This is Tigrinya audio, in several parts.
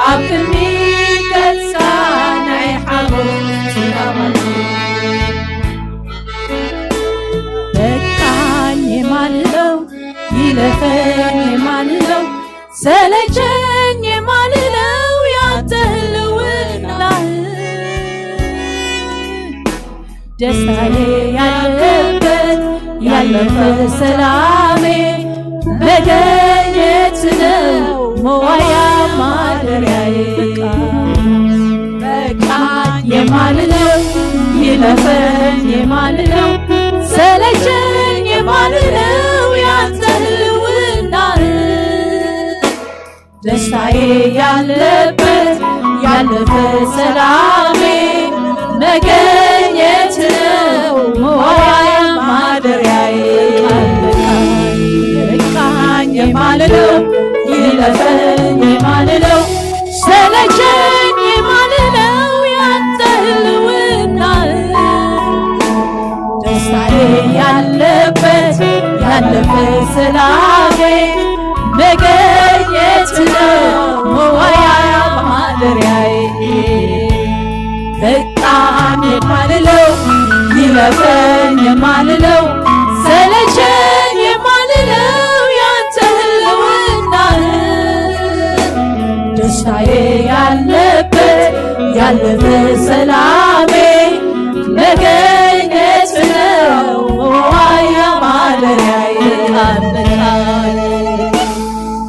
ኣብ ቅድሚ ገጽካ ናይ ሓጎስ ሰላም ኣሎ። በቃኝ የማልለው፣ ይለፈኝ የማልለው፣ ሰለቸኝ የማልለው ያንተ ህልውናህ። ደስታዬ ያለበት ያለፈ ሰላሜ መገኘት ነው መዋያ ማደሪያዬ። በቃኝ የማልለው፣ ይለፈኝ የማልለው፣ ሰለቸኝ የማልለው ያንተ ህልውናህ። ደስታዬ ያለበት ያለፈ ሰላሜ መገኘት ነው መዋያ ማደሪያዬ። በቃኝ የማልለው፣ ይለፈኝ የማልለው፣ ሰለቸኝ የማልለው ያንተ ህልውና። ደስታዬ ያለበት ያለፈ ሰላሜ መገኘት ነው መዋያ ማደሪያዬ። በቃኝ የማልለው፣ ይለፈኝ የማልለው፣ ሰለቸኝ የማልለው ያንተ ህልውና። ደስታዬ ያለበት ያለፈ ሰላሜ መገኘት ነው መዋያ ማደሪያዬ።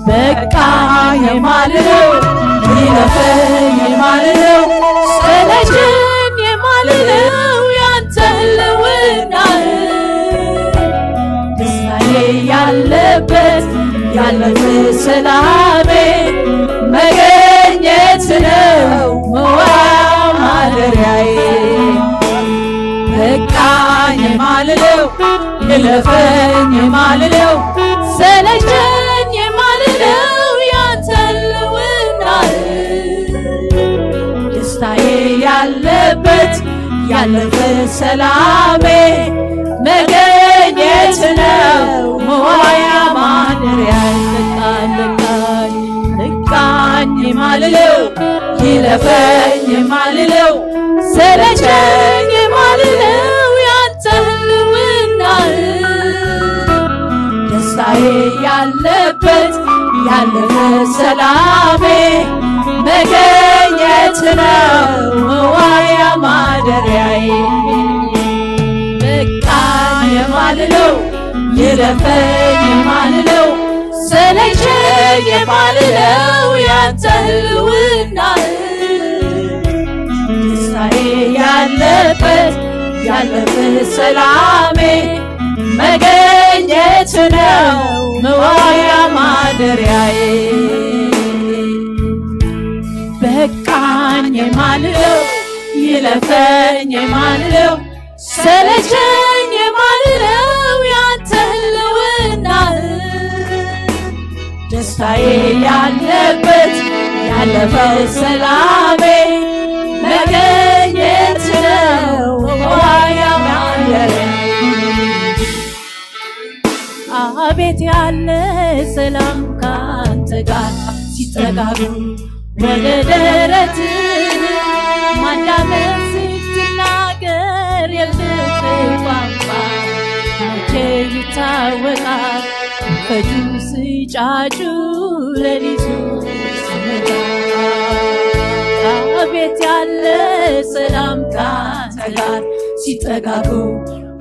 በቃኝ የማልለው፣ ይለፈኝ የማልለው፣ ሰለቸኝ የማልለው ያንተ ህልውና። ደስታዬ ያለበት ያለፈ ሰላሜ መገኘት ነው መዋያ ማደሪያዬ። በቃኝ የማልለው፣ ይለፈኝ የማልለው፣ ሰለቸኝ የማልለው ያንተ ህልውና። ደስታዬ ያለበት ያለፈ ሰላሜ መገኘት ነው መዋያ ማደሪያዬ። በቃኝ በቃኝ በቃኝ የማልለው፣ ይለፈኝ የማልለው፣ ሰለቸኝ የማልለው ያንተ ህልውና። ደስታዬ ያለበት ያለፈ ሰላሜ መገኘት ነው መዋያ ማደሪያዬ። በቃኝ የማልለው፣ ይለፈኝ የማልለው፣ ሰለቸኝ የማልለው ያንተ ህልውና። ደስታዬ ያለበት ያለፈ ሰላሜ መገኘት ነው መዋያ ማደሪያዬ። በቃኝ የማልለው፣ ይለፈኝ የማልለው፣ ሰለቸኝ የማልለው ያንተ ህልውና። ደስታዬ ያለበት ያለፈ ሰላሜ መገኘት ነው መዋያ ማደሪያዬ። አቤት ያለ ሰላም ካንተ ጋር ሲጠጋጉ ወደ ደረት ማዳመጥ ስትናገር የፍቅር ቋንቋ መቼ ይታወቃል ፈጁ ስጫጩ ሌሊቱ ሲነጋ። አቤት ያለ ሰላም ካንተ ጋር ሲጠጋጉ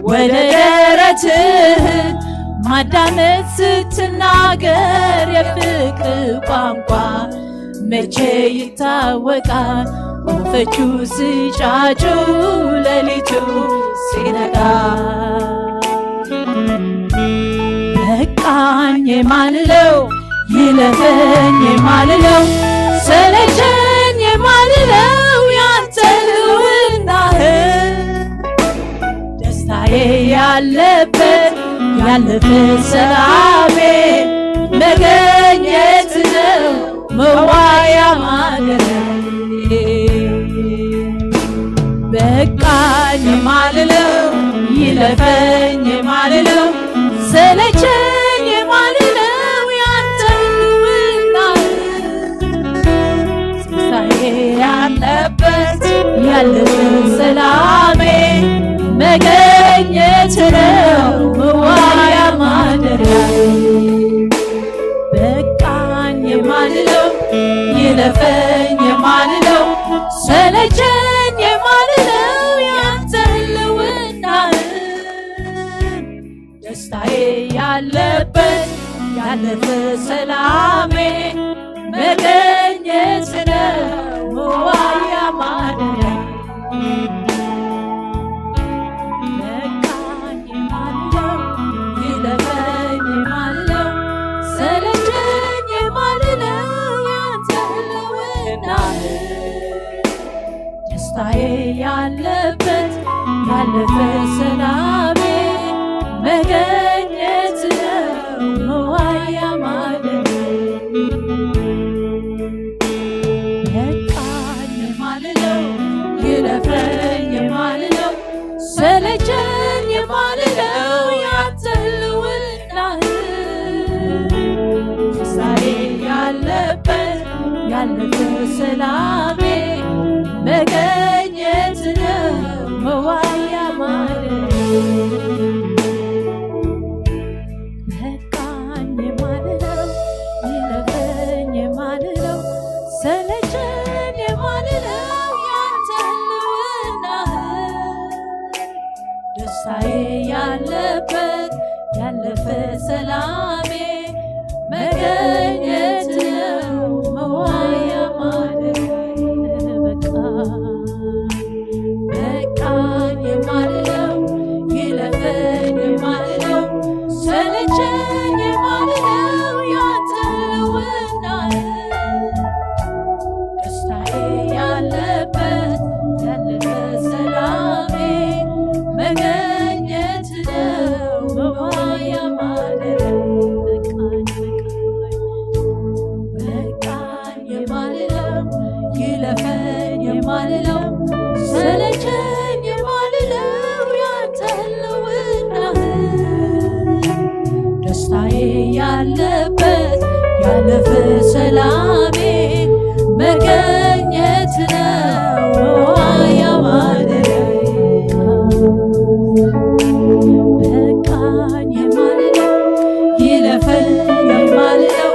ወደ ደረትህ ማዳመጥ ስትናገር የፍቅር ቋንቋ መቼ ይታወቃል ወፈቹ ስጫጩ ሌሊቱ ሲነጋ። በቃኝ የማልለው ይለፈኝ የማልለው ሰለቸኝ የማልለው ያንተ ህልውናህ ደስታዬ ያለበት ያለፈ ሰላሜ መገኘት ነው መዋያ ማደሪያዬ። በቃኝ የማልለው ይለፈኝ የማልለው ሰለቸኝ የማልለው ያንተ ህልውናህ ያለበት ያለፈ ሰላሜ መገኘት ነው መዋያ ማደሪያዬ። በቃኝ የማልለው፣ ይለፈኝ የማልለው፣ ሰለቸኝ የማልለው ያንተ ህልውናህ፣ ደስታዬ ያለበት ያለፈ ሰላሜ መገኘት ነው መዋያ ማደሪያ። በቃኝ የማልለው፣ ይለፈኝ የማልለው፣ ሰለቸኝ የማልለው ያንተ ህልውናህ፣ ደስታዬ ያለበት ያለፈ ሰላሜ መገኘት ነው መዋያ ማደሪያ። በቃኝ የማልለው፣ ይለፈኝ የማልለው፣ ሰለቸኝ የማልለው ያንተ ህልውናህ፣ ደስታዬ ያለበት ያለፈ ሰላሜ መገኘት ነው መዋያ ማደሪያ። በቃኝ የማልለው፣ ይለፈኝ የማልለው፣ ሰለቸኝ የማልለው ያንተ ህልውናህ፣ ደስታዬ ያለበት ያለፈ ሰላሜ መገኘት ነው መዋያ ማደሪያ። በቃ በቃኝ የማልለው፣ ይለፈኝ የማልለው፣ ሰለቸኝ የማልለው ያንተ ህልውናህ፣ ደስታዬ ያለበት ያለፈ ሰላሜ መገኘት ነው መዋያ ማደሪያ። በቃኝ፣ በቃኝ፣ በቃኝ የማልለው፣ ይለፈኝ የማልለው፣ ሰለቸኝ የማልለው ያንተ ህልውናህ፣ ደስታዬ ያለበት ያለፈ ሰላሜ መገኘት ነው መዋያ ማደሪያዬ። በቃኝ የማልለው፣ ይለፈኝ የማልለው፣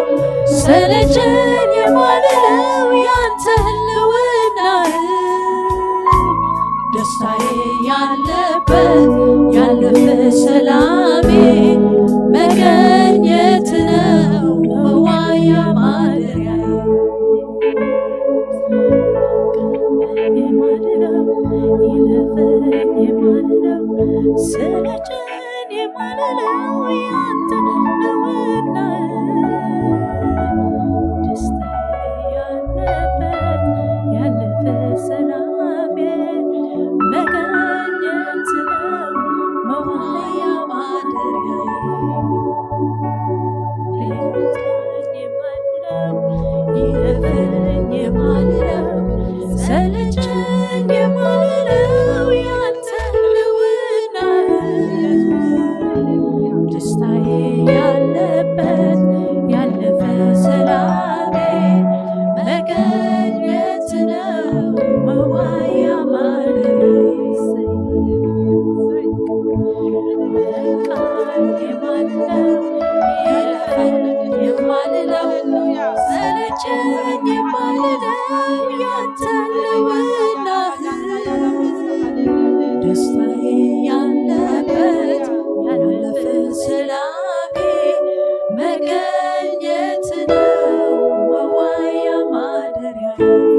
ሰለቸኝ የማልለው ያንተ ህልውናህ፣ ደስታዬ ያለበት ያለፈ ሰላሜ መገኘት ነው መዋያ ማደሪያዬ። የማልለው፣ ይለፈኝ የማልለው፣ ሰለቸኝ የማልለው ያንተ ህልውናህ፣ ደስታ ያለበት ያለፈ ሰላሜ መገኘት ነው መዋያ ማደሪያዬ። በቃኝ የማልለው፣ ይለፈኝ የማልለው፣ ሰለቸኝ የማልለው ያንተ ህልውናህ፣ ደስታዬ ያለበት ያለፈ ሰላሜ መገኘት ነው መዋያ ማደሪያዬ። በቃኝ የማልለው፣ ይለፈኝ የማልለው፣ ሰለቸኝ የማልለው ያንተ ህልውናህ፣ ደስታዬ ያለበት ያለፈ ሰላሜ መገኘት ነው መዋያ ማደሪያ።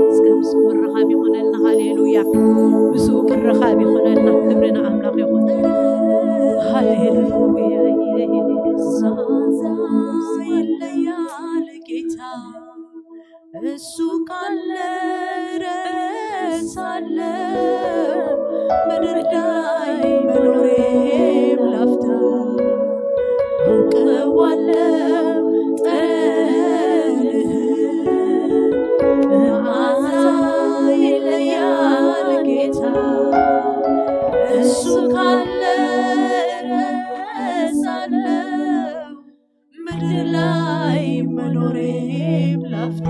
እስከ ምስኡ ምርኻብ ይኹነልና። ሃሌሉያ። ምስኡ ምርኻብ ይኹነልና። ክብሪ ንኣምላኽ ይኹን። ሃሌሉያ። ዛዛ ይለያል ጌታ፣ እሱ ካለ ረሳለው ምድር ላይ መኖሬም ላፍታ። አውቀዋለው ጠረንህ፣ መዓዛ ይለያል ጌታ፣ እሱ ካለ ረሳለው ምድር ላይ መኖሬም ላፍታ።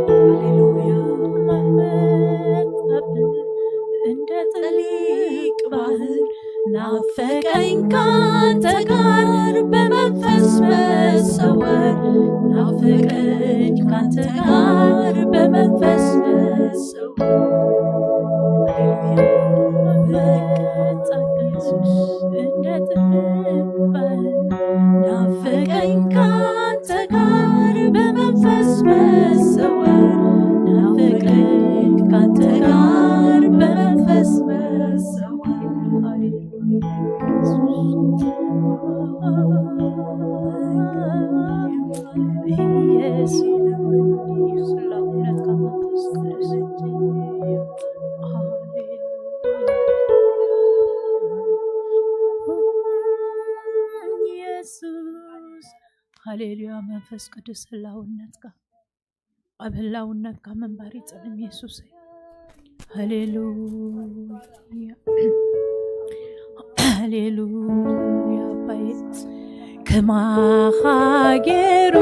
ሃሌሉያ። ካንተ ጋር በመንፈስ መሰወር ናፍቀኝ፣ ካንተ ጋር በመንፈስ መሰወር። ሃሌሉያ። ናፍቀኝ፣ ካንተ ጋር በመንፈስ መሰወር ናፍቀኝ፣ ካንተ ጋር በመንፈስ መሰወር። ሃሌሉያ። መንፈስ ቅዱስ ህላውነትካ፣ ኣብ ህላውነትካ ምንባር ይጽዕም የሱሰይ። ሃሌሉያ። ሃሌሉያ ኣባየ። ከማኻ ገይሩ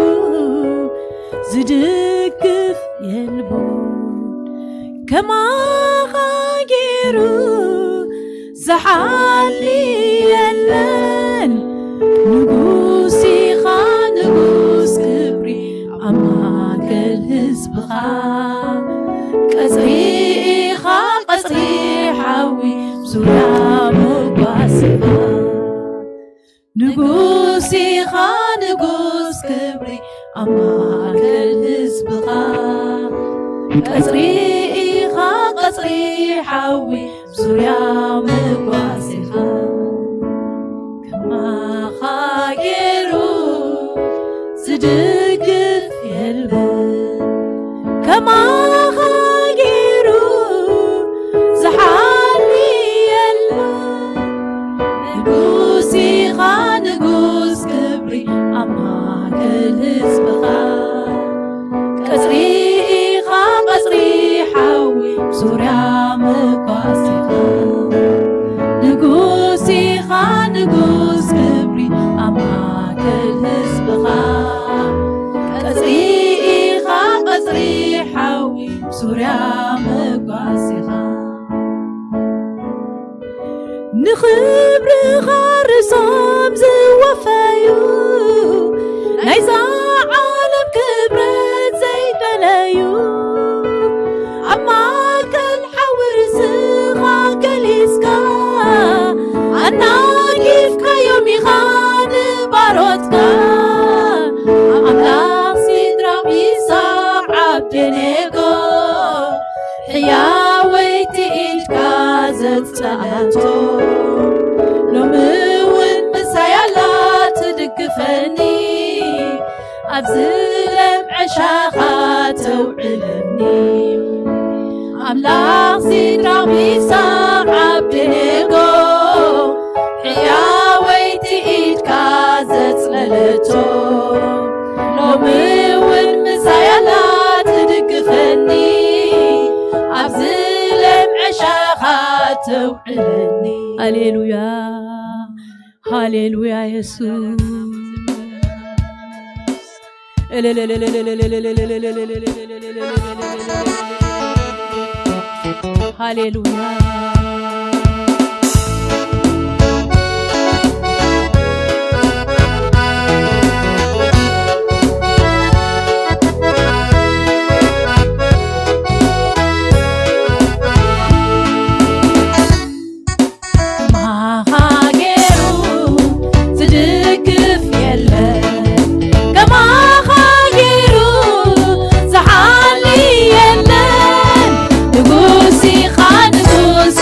ዝድግፍ የልቦን፣ ከማኻ ገይሩ ዝሓሊ የለን። ንጉስ ኢኻ ንጉስ ክብሪ ኣብ ማእከል ህዝብኻ። ቀጽሪ ኢኻ ቀጽሪ ሓዊ ዙርያ መጓስኻ። ንጉስ ኢኻ ንጉስ ክብሪ ኣብ ማእከል ህዝብኻ። ቀጽሪ ኢኻ ቀጽሪ ሓዊ ዙርያ መጓስኻ። ከማኻ ገይሩ ዝድግፍ የለን፣ ከማኻ ገይሩ ዝሓሊ የለን። ንጉስ ኢኻ ንጉስ ክብሪ ኣብ ማእከል ህዝብኻ። ቀጽሪ ኢኻ ቀጽሪ ሓዊ ዙርያ መጓስኻ። ንጉስ ኢኻ ንጉስ ክብሪ ኣብ ማእከል ህዝብኻ። ቀጽሪ ኢኻ ቀጽሪ ሓዊ ዙርያ መጓስኻ። ንኽብርኻ ርእሶም ዝወፈዩ፣ ናይዛ ዓለም ክብረት ዘይደለዩ፣ ኣብ ማእከል ሓዊ ርእስኻ ገሊጽካ፣ ኣናጊፍካዮም ኢኻ ንባሮትካ። ኣምላኽ ሲድራቕ ሚሳቕ ዓብደኔጎ፣ ሕያወይቲ ኢድካ ዘጽለለቶ፣ ሎሚ እውን ምሳይ ኣላ ትድግፈኒ፣ ኣብ ዝለምዐ ሻኻ ተውዕለኒ። ኣምላኽ ሲድራቕ ሚሳቕ ዓብደኔጎ፣ ሕያወይቲ ኢድካ ዘጽለለቶ፣ ሎሚ እውን ምሳይ ኣላ ትድግፈኒ፣ ኣብ ዝለምዐ ሻኻ ተውዕለኒ። ሃሌሉያ፣ ሃሌሉያ የሱስ። ሃሌሉያ። ከማኻ ገይሩ ዝድግፍ የለን፣ ከማኻ ገይሩ ዝሓሊ የለን። ንጉስ ኢኻ ንጉስ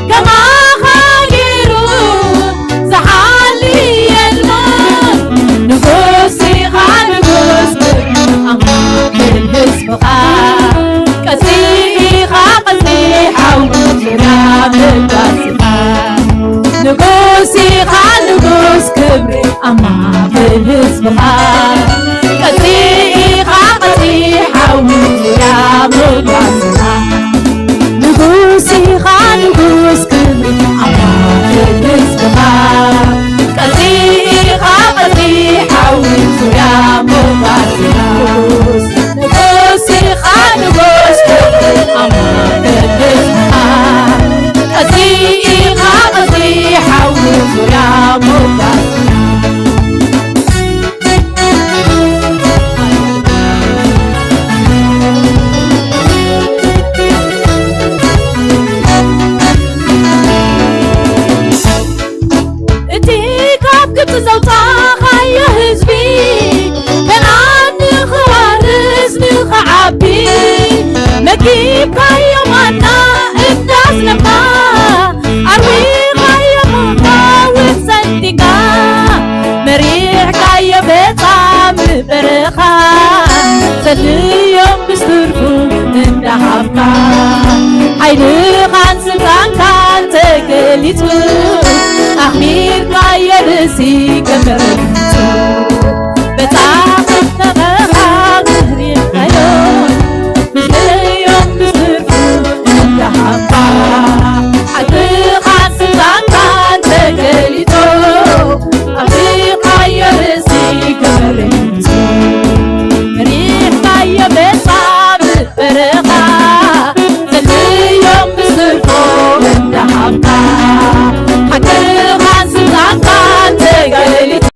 ከማኻ ገይሩ ዝሓሊ የለን። ንጉስ ኢኻ ንጉስ፣ ኣምላኽ ህዝብኻ። ቀጽሪ ኢኻ ቀጽሪ ሓዊ ዙርያ ምባስኻ። ንጉስ ኢኻ ንጉስ ክብሪ ኣብ ማእከል ህዝብኻ። ቀጽሪ ኢኻ ቀጽሪ ሓዊ ዙርያ ምባስኻ። ንጉስ ኢኻ ንጉስ ክብሪ ኣብ ማእከል ህዝብኻ። ቀጽሪ ኢኻ ቀጽሪ ሓዊ ዙርያ ምባስኻ። ንጉስ ኢኻ ንጉስ ክብሪ ኣብ ማእከል ህዝብኻ። ቀጽሪ ኢኻ ቀጽሪ ሓዊ ዙርያ ምባስኻ። እቲ ካብ ግብጺ ዘውጻኻዮ ህዝቢ፣ ከነኣን ንኽወርስ ንኽዓቢ፣ መጊብካዮ ማና እንዳስነኻ፣ ኣርዊኻዮ መኻውሕ ሰንጢንካ፣ መሪሕካዮ በጻም በረኻ፣ ዘድልዮም ብዝትርፉ እንዳሃብካ፣ ሓይልኻን ስልጣንካን ተገሊጹ፣ ኣኽቢርካዮ ርእሲ ከመርጹ። በጻ ከፍተኸኻ ምህሪኻዮ፣ ዘድልዮም ብዝትርፉ እንዳሃብካ፣ ሓይልኻን ስልጣንካን ተገሊጹ፣ ኣኽቢርካዮ ርእሲ ከመርጹ። መሪሕካዮ በጻም በረኻ፣ ዘድልዮም ብዝትርፎ እንዳሃብካ፣ ሓቅኻን ስልጣንካን ተገሊጹ፣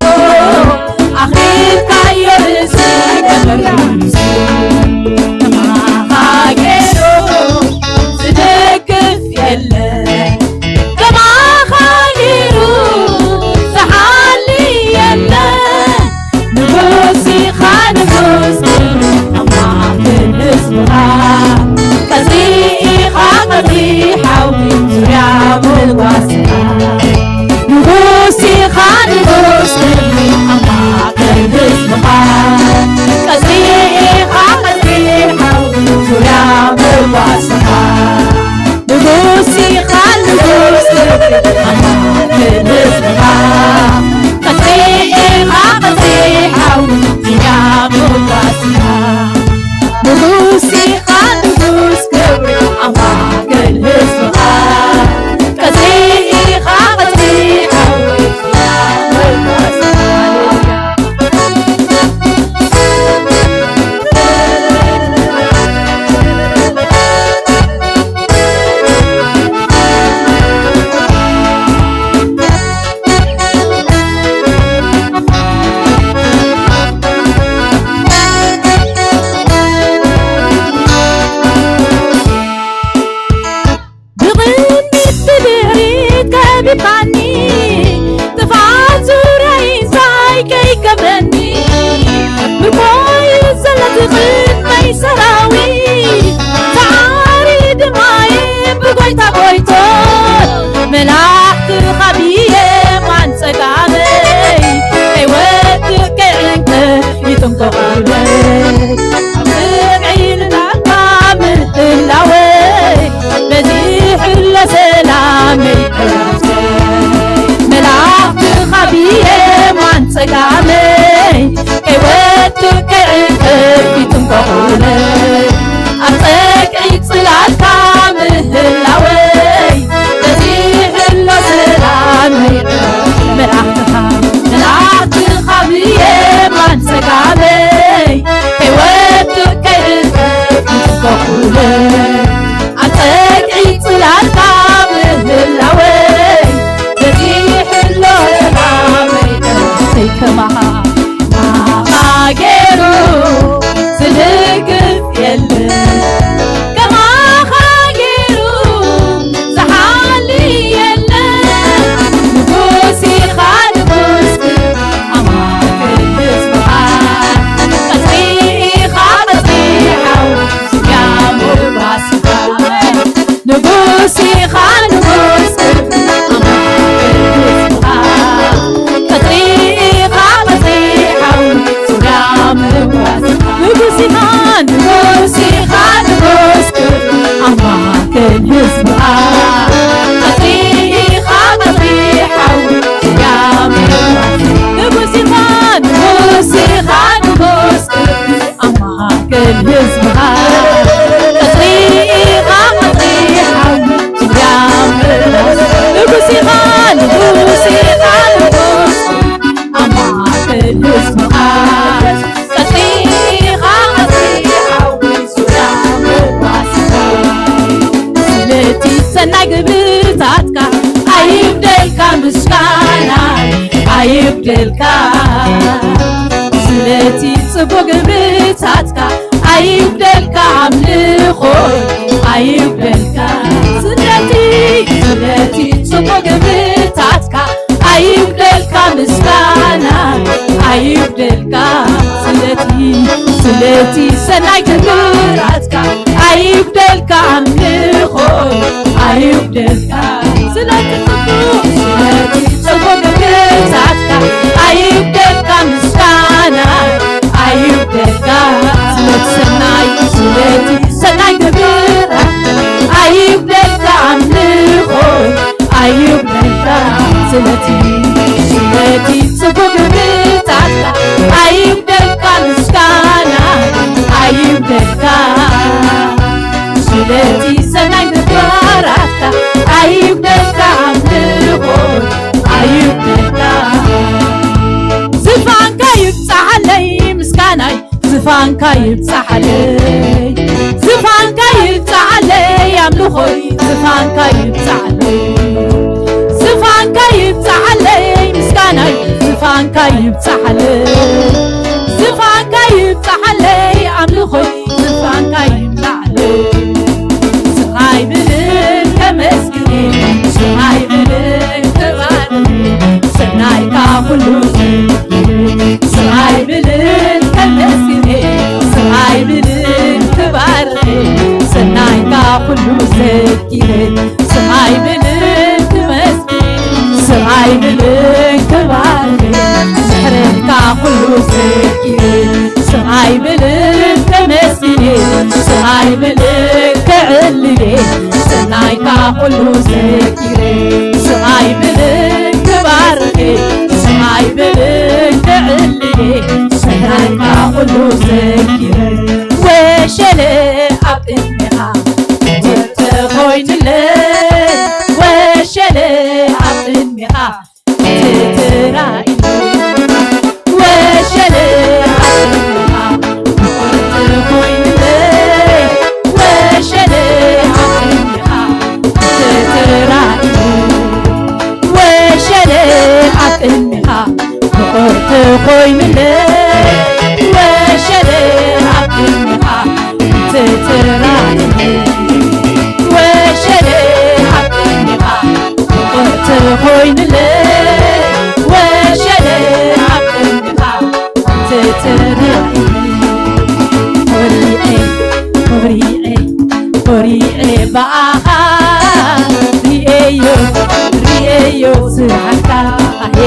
ንጉስ ኢኻ ንጉስ፣ ኣብ ማእከል ህዝብኻ። ቀጽሪ ኢኻ ቀጽሪ ሓው፣ ዙርያ ምብራስካ። ንጉስ ኢኻ ንጉስ፣ ኢኻ ንጉስ፣ ኣብ ማእከል ህዝብኻ። ቀጽሪ ኢኻ ቀጽሪ ሓው፣ ዙርያ ምብራስካ። ንጉስ ኢኻ ንጉስ፣ ኢኻ ንጉስ፣ ኣብ ማእከል ህዝብኻ። ቀጽሪ ኢኻ ቀጽሪ ሓው፣ ዙርያ ምብራስ። ንጉስ ኢኻ ንጉስ፣ ኢኻ ንጉስ፣ ኣብ ማእከል ህዝብኻ። ቀጽሪ ኢኻ ቀጽሪ ሓው፣ ዙርያ ምብራስካ። ስለቲ ሰናይ ግብርታትካ ኣይጉደልካ ምስጋና፣ ኣይጉደልካ። ስለቲ ጽቡቕ ግብርታትካ ኣይጉደልካ፣ ኣምልኾይ ኣይጉደልካ። ስለቲ፣ ስለቲ ጽቡቕ ግብርታትካ ኣይጉደልካ፣ ምስጋና ኣይጉደልካ። ስለቲ፣ ስለቲ ሰናይ ግብራትካ ኣይጉደልካ፣ ኣምልኾይ ኣይጉደልካ። ስለቲ ጽቡቕ፣ ስለቲ ጽቡቕ ግብርታትካ ኣይጉደልካ፣ ምስጋና ኣይጉደልካ። ስለቲ ሰናይ፣ ስለቲ ሰናይ ግብራትካ ኣይጉደልካ፣ ኣምልኾይ ኣይጉደልካ። ስለቲ፣ ስለቲ ጽቡቕ ግብርታትካ ኣይጉደልካ፣ ምስጋና ኣይጉደልካ። ስለቲ ሰናይ ተግባራትካ ኣይጉደልካ፣ ኣምልኾ ኣይጉደልካ። ዝፋንካ ይብጻሓለይ ምስጋናይ፣ ዝፋንካ ይብጻሓለይ፣ ዝፋንካ ይብጻሓለይ ኣምልኾይ፣ ዝፋንካ ይብጻሓለይ፣ ዝፋንካ ይብጻሓለይ ምስጋናይ፣ ዝፋንካ ይብጻሓለይ፣ ዝፋንካ ይብጻሓለይ ኣምልኾይ፣ ዝፋንካ ይብጻሓለይ። ስቕ ኣይብልን ከመስግን፣ ስቕ ኣይብልን ክባርኽ፣ ሰናይካ ኩሉ ዘኪረ። ስቕ ኣይብልን ከመስግን፣ ስቕ ኣይብልን ክባርኽ፣ ሰናይካ ኩሉ ዘኪረ። ስቕ ኣይብልን ክመስግን፣ ስቕ ኣይብልን ክባርኽ፣ ምሕረትካ ኩሉ ዘኪረ። ስቕ ኣይብልን ከመስግን፣ ስቕ ኣይብልን ክዕልል፣ ሰናይካ ኩሉ ዘኪረ። ስቕ ኣይብልን ክባርኽ፣ ስቕ ኣይብልን ክዕልል፣ ሰናይካ ኩሉ ዘኪረ። ወሸለ ኣብ ቅድሜኻ ተኾይኑለይ፣ ወሸለ ኣብ ቅድሜኻ ተተራኢኑ፣ ወሸለ ኣብ ቅድሜኻ ተኾይኑለይ፣ ወሸለ ኣብ ቅድሜኻ ተተራኢኑ፣ ወሸለ ኣብ ቅድሜኻ ፍቕርቲ ኮይኑለይ፣ ወሸለ ኣብ ቅድሜኻ ተተራኢኑ፣ ወሸለ ኣብ ቅድሜኻ ፍቕርቲ ኮይኑለይ፣ ወሸለ ኣብ ቅድሜኻ ተተራኢኑ። ኮሪዐ፣ ኮሪዐ፣ ኮሪዐ ብኣኻ ሪኤዮ፣ ሪኤዮ ስራሕካ፣ ኣየ፣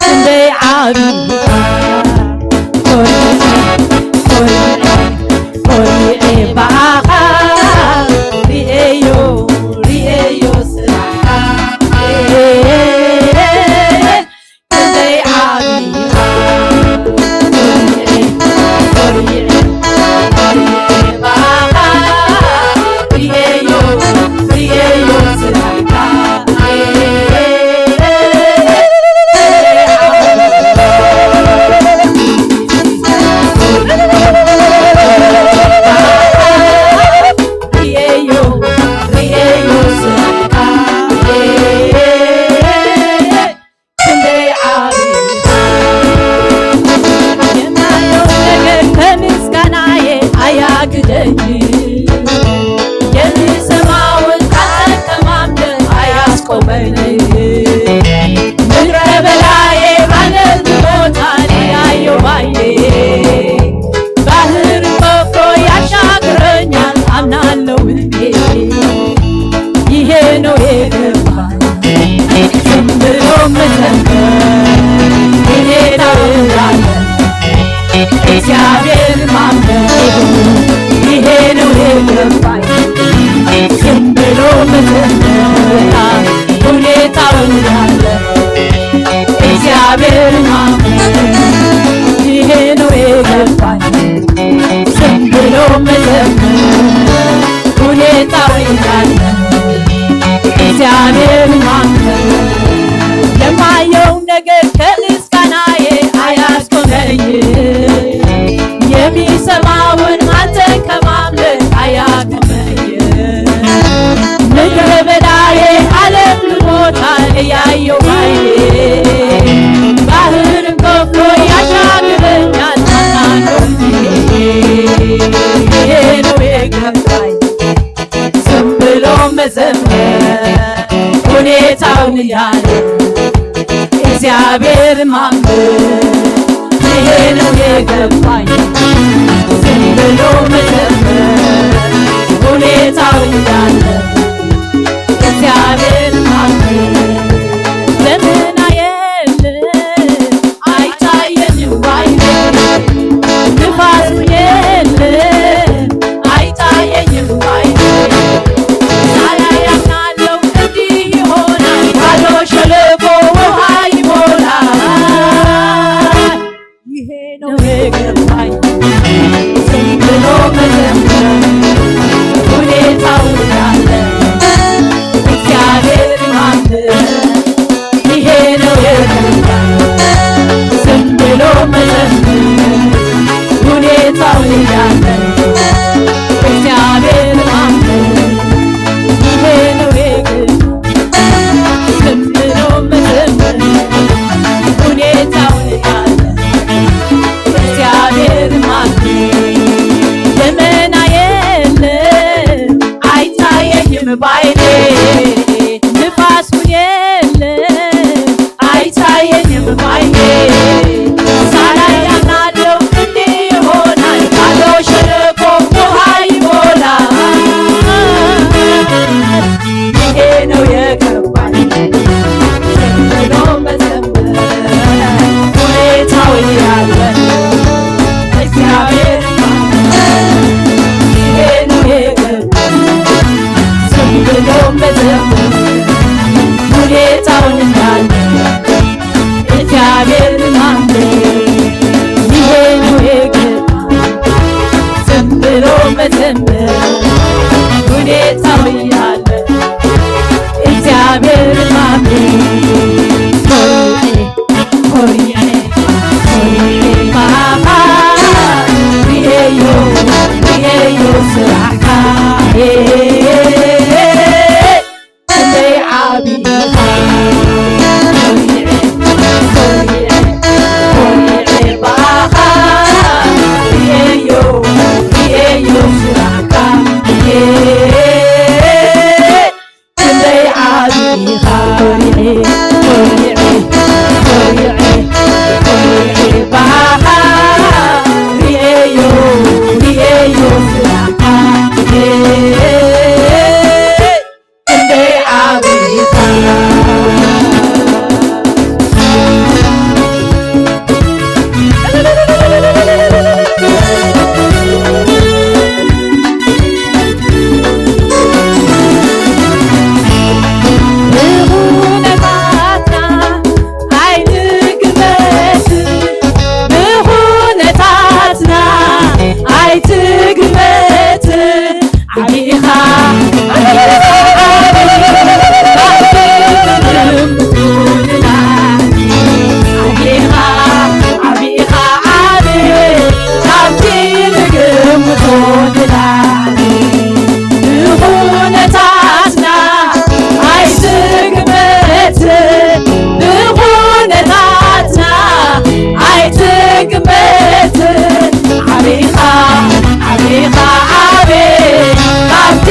ክንደይ ዓቢ ኢኻ። ኮሪዐ፣ ኮሪዐ፣ ኮሪዐ ብኣኻ ሪኤዮ፣ ሪኤዮ ስራሕካ፣ ኣየ፣ ክንደይ ዓቢ ኢኻ። ኮሪዐ፣ ኮሪዐ፣ ኮሪዐ ብኣኻ ሪኤዮ፣ ሪኤዮ ስራሕካ፣ ኣየ፣ ክንደይ ዓቢ ኢኻ። ይሄ ነው የገባኝ ዝም ብሎ መዘመር። ሁኔታው እንዳለ እግዚአብሔር ማምለክ። ይሄ ነው የገባኝ ዝም ብሎ መዘመር። ሁኔታው እንዳለ እግዚአብሔር ማምለክ። ይሄ ነው የገባኝ ዝም ብሎ መዘመር። ሁኔታው እንዳለ እግዚአብሔር ማምለክ። የማየው ነገር ከምስጋናዬ አያስቆመኝ። የሚሰማውን አንተን ከማምለክ አያቆመኝ። ምድረ በዳዬ አለምልሞታል እያየሁ ባይኔ። ባህርን ከፍሎ ያሻግረኛል ታናኖ። ይሄ ነው የገባኝ ዝም ብሎ መዘመር። ሁኔታውን እያለ እግዚአብሔር ማምለክ። ይሄ ነው የገባኝ ዝም ብሎ መዘመር። ሁኔታውን እያለ እግዚአብሔር ማምለክ። ደመና የለ አይታየኝም ባይኔ። ንፋስ የለ አይታየኝም ባይኔ። ሳላይ አምናለሁ እንዲህ ይሆናል። ባዶ ሸለቆ ውሃ ይሞላል። ይሄ ነው የገባኝ ዝም ብሎ መዘመር። ሁኔታው እንዳለ እግዚአብሔር ማምለክ። ይሄ ነው የገባኝ ዝም ብሎ መዘመር። ሁኔታው እንዳለ እግዚአብሔር ማምለክ። ይሄ ነው የገባኝ ዝም ብሎ መዘመር። ሁኔታው እንዳለ እግዚአብሔር ማምለክ። ደመና የለ አይታየኝም ባይኔ። ንፋሱን የለ አይታየኝም ባይኔ። ሳላይ አምናለሁ እንዲህ ይሆናል። ባዶ ሸለቆ ውሃ ይሞላል። ይሄ ነው የገባኝ ዝም ብሎ መዘመር። ሁኔታው ያለ እግዚአብሔር ይሄ ነው የገባኝ ዝም ብሎ መዘመር። ሁኔታውን እንዳለ እግዚአብሔር ማምለክ። ይሄ ነው የገባኝ ዝም ብሎ መዘመር። ሁኔታው ያለ እግዚአብሔር ማምለክ። ኮሪያ ክንደይ ዓቢ ኢኻ ኮሪዐ፣ ኮሪዐ፣ ኮሪዐ፣ ኮሪዐ ባኻ ሪኤዮ፣ ሪኤዮ ስራሕካ። ክንደይ ዓቢ ኢኻ። ብኹነታትና ኣይትግመት፣ ብኹነታትና ኣይትግመት። ዓቢኻ፣ ዓቢኻ፣ ዓቢኻ፣ ዓቢኻ፣ ዓቢ ካብቲ ትግምቶ ንላዕሊ። ብኹነታትና ኣይትግመት፣ ብኹነታትና ኣይትግመት። ዓቢኻ፣ ዓቢኻ፣ ዓቢ ካብቲ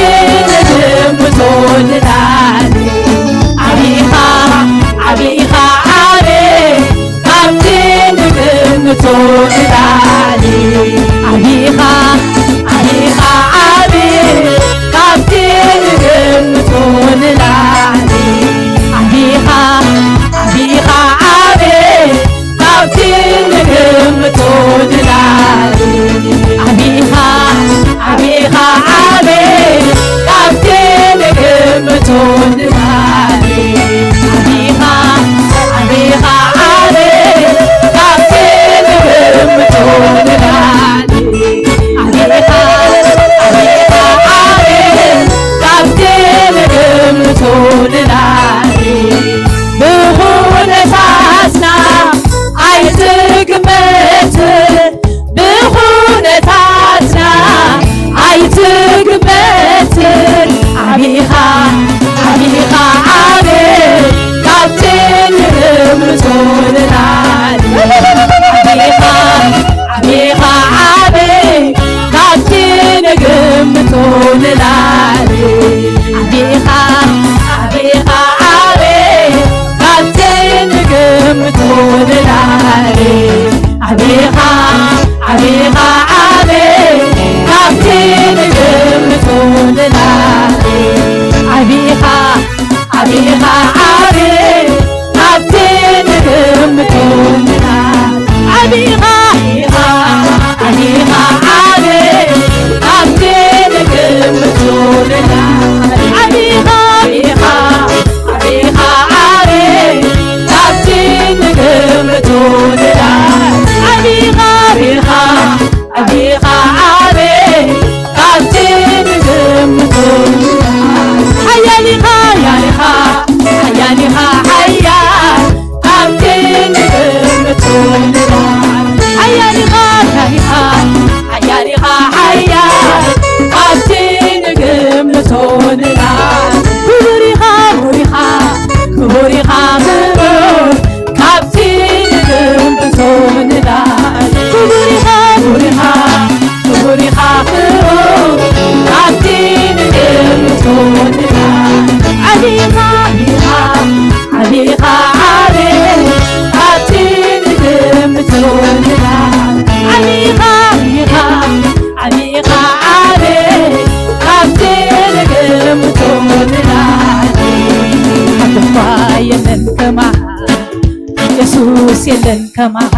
የለን ከማኻ፣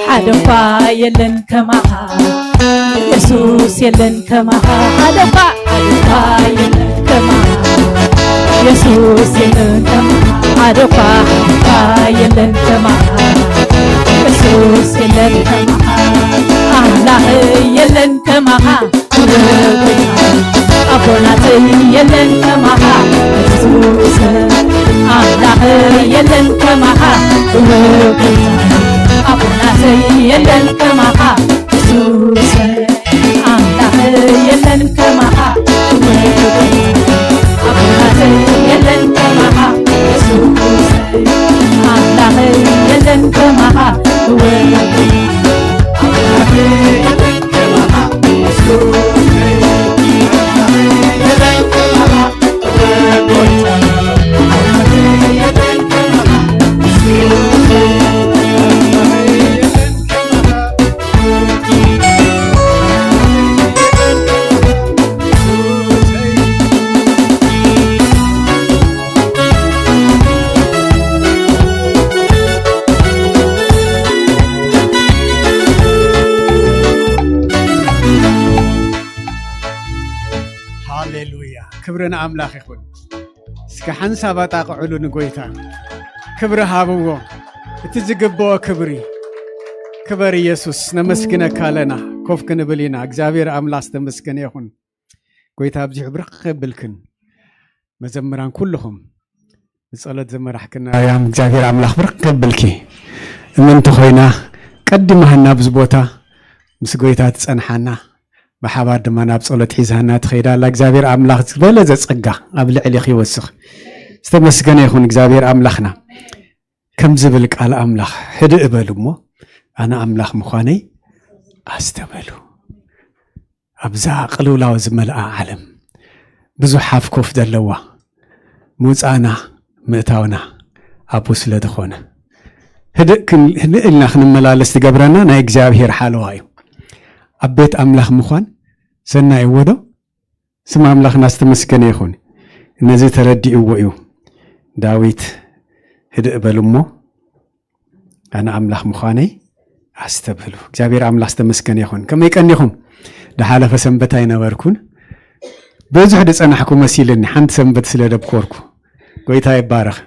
ሓደ እኳ የለን ከማኻ። ኢየሱስ የለን ከማኻ፣ ሓደ እኳ፣ ሓደ እኳ የለን ከማኻ። ኢየሱስ የለን ከማኻ፣ ሓደ እኳ፣ ሓደ እኳ የለን ከማኻ። ኢየሱስ የለን ከማኻ፣ ኣምላኽ የለን ከማኻ። ኣቦናተይ የለን ከማኻ ኢየሱስ፣ ኣምላኸይ የለን ከማኻ ክቡር ጎይታ። ኣቦናተይ የለን ከማኻ ኢየሱስ፣ ኣምላኸይ የለን ከማኻ ክቡር ጎይታ። ኣቦናተይ የለን ከማኻ ኢየሱስ፣ ኣምላኸይ የለን ከማኻ ክቡር ጎይታ። ኣቦናተይ የለን ከማኻ ሃሌሉያ! ክብሪ ንኣምላኽ ይኹን። እስከ ሓንሳብ ኣጣቕዕሉ ንጎይታ። ክብሪ ሃብዎ። እቲ ዝግብኦ ክብሪ። ክበር ኢየሱስ፣ ነመስግነካ ኣለና። ኮፍ ክንብል ኢና። እግዚኣብሔር ኣምላኽ ዝተመስገነ ይኹን። ጎይታ ኣብዚሑ ብርኽ ከብልክን። መዘምራን ኩልኹም ንጸሎት ዘመራሕክና ርያም እግዚኣብሔር ኣምላኽ ብርኽ ከብልኪ። እምንቲ ኮይና ቀዲማህና ኣብዚ ቦታ ምስ ጎይታ ትጸንሓና፣ ብሓባር ድማ ናብ ጸሎት ሒዛና ትኸይዳ ኣላ። እግዚኣብሔር ኣምላኽ ዝበለጸ ጸጋ ኣብ ልዕሌኺ ይወስኽ። ዝተመስገነ ይኹን እግዚኣብሔር ኣምላኽና። ከም ዝብል ቃል ኣምላኽ፣ "ህድእ በሉ እሞ ኣነ ኣምላኽ ምዃነይ ኣስተበሉ።" ኣብዛ ቅልውላው ዝመልኣ ዓለም ብዙሕ ሃፍኮፍ ዘለዋ፣ ምውጻእና ምእታውና ኣብኡ ስለ ዝኾነ፣ ህድእ ክን-፣ ህድእ ኢልና ክንመላለስ ዝገብረና ናይ እግዚኣብሔር ሓለዋ እዩ። ኣብ ቤት ኣምላኽ ምዃን ሰናይ እዎ ዶ? ስም ኣምላኽና ዝተመስገነ ይኹን። ነዚ ተረዲእዎ እዩ ዳዊት፣ "ህድእ በሉ እሞ ኣነ ኣምላኽ ምዃነይ ኣስተብህሉ።" እግዚኣብሔር ኣምላኽ ዝተመስገነ ይኹን። ከመይ ቀኒኹም? ድሓለፈ ሰንበት ኣይነበርኩን። ብዙሕ ዝጸናሕኩ መሲልኒ፣ ሓንቲ ሰንበት ስለ ደብኮርኩ። ጎይታ ይባረኽ።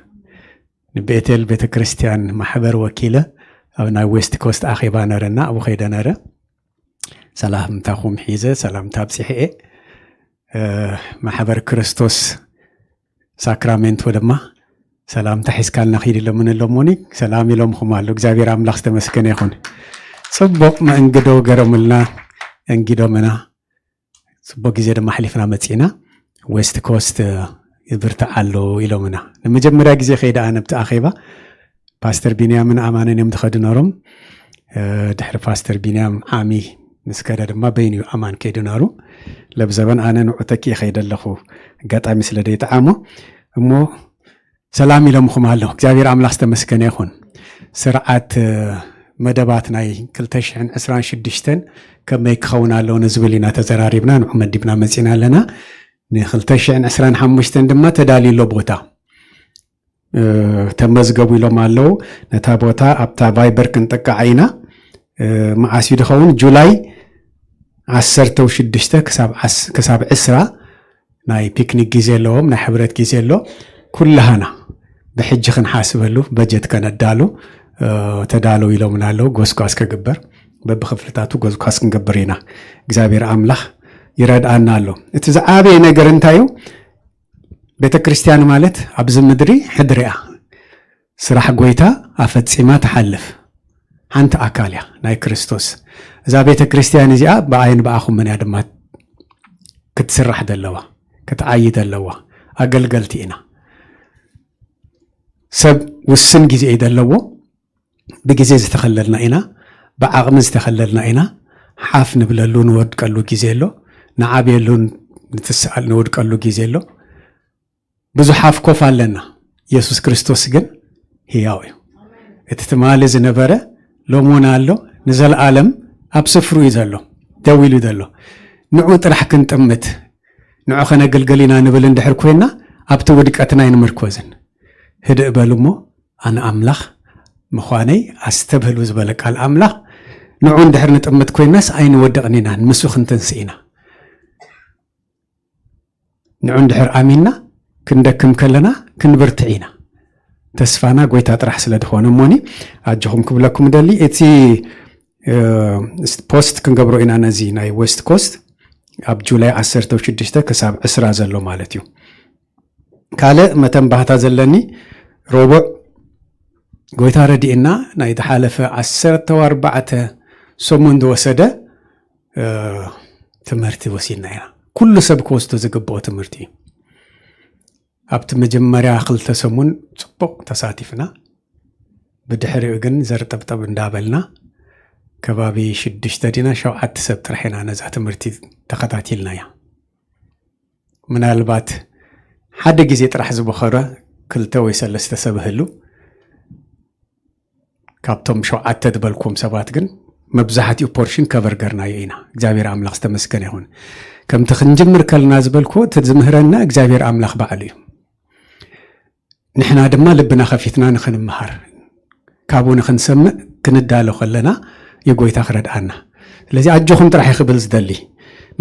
ንቤቴል ቤተ ክርስቲያን ማሕበር ወኪለ ኣብ ናይ ዌስት ኮስት ኣኼባ ነረና፣ ኣብኡ ከይደ ነረ። ሰላምታኹም ሒዘ፣ ሰላምታ ኣብጺሐ እየ። እ፣ ማሕበር ክርስቶስ ሳክራሜንቶ ድማ ሰላምታ ሒዝካልና ኪድ ኢሎምን ኣለሞኒ፣ ሰላም ኢሎምኹም ኣሎ። እግዚኣብሔር ኣምላኽ ዝተመስገነ ይኹን። ጽቡቕ መእንግዶ ገረሙልና፣ እንጊዶምና። ጽቡቕ ግዜ ድማ ኣሕሊፍና መጺእና። ዌስት ኮስት፣ እ፣ ይብርታዕ ኣሎ ኢሎምና። ንመጀመርያ ግዜ ከይደ ኣነ ኣብቲ ኣኼባ፣ ፓስተር ቢንያምን ኣማንን እዮም ዝኸዱ ነሮም። እ፣ ድሕሪ ፓስተር ቢንያም ዓሚ ምስ ከደ ድማ በይኑ እዩ ኣማን ከይዱ ነሩ። ለብዘበን ኣነ ንዑ ተኪኤ ከይደ ኣለኹ፣ ኣጋጣሚ ስለ ደይጠዓሞ። እሞ ሰላም ኢሎምኹም ኣሎ። እግዚኣብሔር ኣምላኽ ዝተመስገነ ይኹን። ስርዓት፣ እ፣ መደባት ናይ ክልተ ሽሕን ዕስራን ሽዱሽተን ከመይ ክኸውን ኣለዎ ንዝብል ኢና ተዘራሪብና፣ ንዑ መዲብና መጺና ኣለና። ንክልተ ሽሕን ዕስራን ሓሙሽተን ድማ ተዳልዩ ኣሎ ቦታ። እ፣ ተመዝገቡ ኢሎም ኣለዉ። ነታ ቦታ ኣብታ ቫይበር ክንጥቃዓ ኢና። እ፣ መዓስ እዩ ዝኸውን? ጁላይ ዓሰርተ ሽዱሽተ ክሳብ ዓስ-፣ ክሳብ ዕስራ ናይ ፒክኒክ ግዜ ኣለዎም፣ ናይ ሕብረት ግዜ ኣሎ። ኩላህና ብሕጂ ክንሓስበሉ፣ በጀት ከነዳሉ፣ እ፣ ተዳለዉ ኢሎምና ኣለዉ። ጎስጓስ ክግበር፣ በብኽፍልታቱ ጎስጓስ ክንገብር ኢና። እግዚኣብሔር ኣምላኽ ይረድኣና ኣሎ። እቲ ዝዓበየ ነገር እንታይ እዩ? ቤተ ክርስቲያን ማለት ኣብዚ ምድሪ ሕድሪ እያ። ስራሕ ጎይታ ኣፈጺማ ትሓልፍ ሓንቲ ኣካል እያ ናይ ክርስቶስ። እዛ ቤተ ክርስቲያን እዚኣ ብኣይን ብኣኹምን እያ ድማ ክትስራሕ ዘለዋ፣ ክትዓይ ዘለዋ። ኣገልገልቲ ኢና። ሰብ ውስን ግዜ እዩ ዘለዎ። ብግዜ ዝተኸለልና ኢና፣ ብዓቕሚ ዝተኸለልና ኢና። ሓፍ ንብለሉ ንወድቀሉ ግዜ ኣሎ፣ ንዓብየሉ ንትስኣል ንወድቀሉ ግዜ ኣሎ። ብዙሕ ሓፍ ኮፍ ኣለና። ኢየሱስ ክርስቶስ ግን ህያው እዩ። እቲ ትማሊ ዝነበረ ሎሞን ኣሎ፣ ንዘለኣለም ኣብ ስፍሩ እዩ ዘሎ፣ ደው ኢሉ ዘሎ። ንዑ ጥራሕ ክንጥምት፣ ንዑ ከነገልግል ኢና ንብል እንድሕር ኮይና፣ ኣብቲ ውድቀትና ኣይንምርኮዝን። ህድእ በሉ እሞ ኣነ ኣምላኽ ምዃነይ ኣስተብህሉ ዝበለ ቃል ኣምላኽ፣ ንዑ እንድሕር ንጥምት ኮይናስ ኣይንወድቕን ኢና፣ ንሱ ክንትንስእ ኢና። ንዑ እንድሕር ኣሚንና ክንደክም ከለና ክንብርትዕ ኢና። ተስፋና ጎይታ ጥራሕ ስለ ዝኾነ እሞኒ ኣጆኹም ክብለኩም ደሊ። እቲ ፖስት ክንገብሮ ኢና ነዚ ናይ ዌስት ኮስት ኣብ ጁላይ ዓሰርተ ሽዱሽተ ክሳብ ዕስራ ዘሎ ማለት እዩ። ካልእ መተንባህታ ዘለኒ፣ ረቡዕ ጎይታ ረድእና ናይ ዝሓለፈ ዓሰርተ ኣርባዕተ ሰሙን ዝወሰደ ትምህርቲ ወሲድና ኢና። ኩሉ ሰብ ክወስዶ ዝግብኦ ትምህርቲ እዩ። ኣብቲ መጀመርያ ክልተ ሰሙን ጽቡቕ ተሳቲፍና፣ ብድሕሪኡ ግን ዘርጠብጠብ እንዳበልና ከባቢ ሽዱሽተ ዲና ሸውዓተ ሰብ ጥራሕ ኢና ነዛ ትምህርቲ ተኸታቲልና እያ። ምናልባት ሓደ ግዜ ጥራሕ ዝበኸረ ክልተ ወይ ሰለስተ ሰብ ህሉ፣ ካብቶም ሸውዓተ ዝበልኩም ሰባት ግን መብዛሕትኡ ፖርሽን ከበርገርናዮ ኢና። እግዚኣብሔር ኣምላኽ ዝተመስገነ ይኹን። ከምቲ ክንጅምር ከልና ዝበልኩ እቲ ዝምህረና እግዚኣብሔር ኣምላኽ ባዕሉ እዩ። ንሕና ድማ ልብና ከፊትና ንኽንምሃር ካብኡ ንኽንሰምዕ ክንዳሎ ከለና እዩ ጎይታ ክረድኣና። ስለዚ ኣጆኹም ጥራሕ ይኽብል ዝደሊ።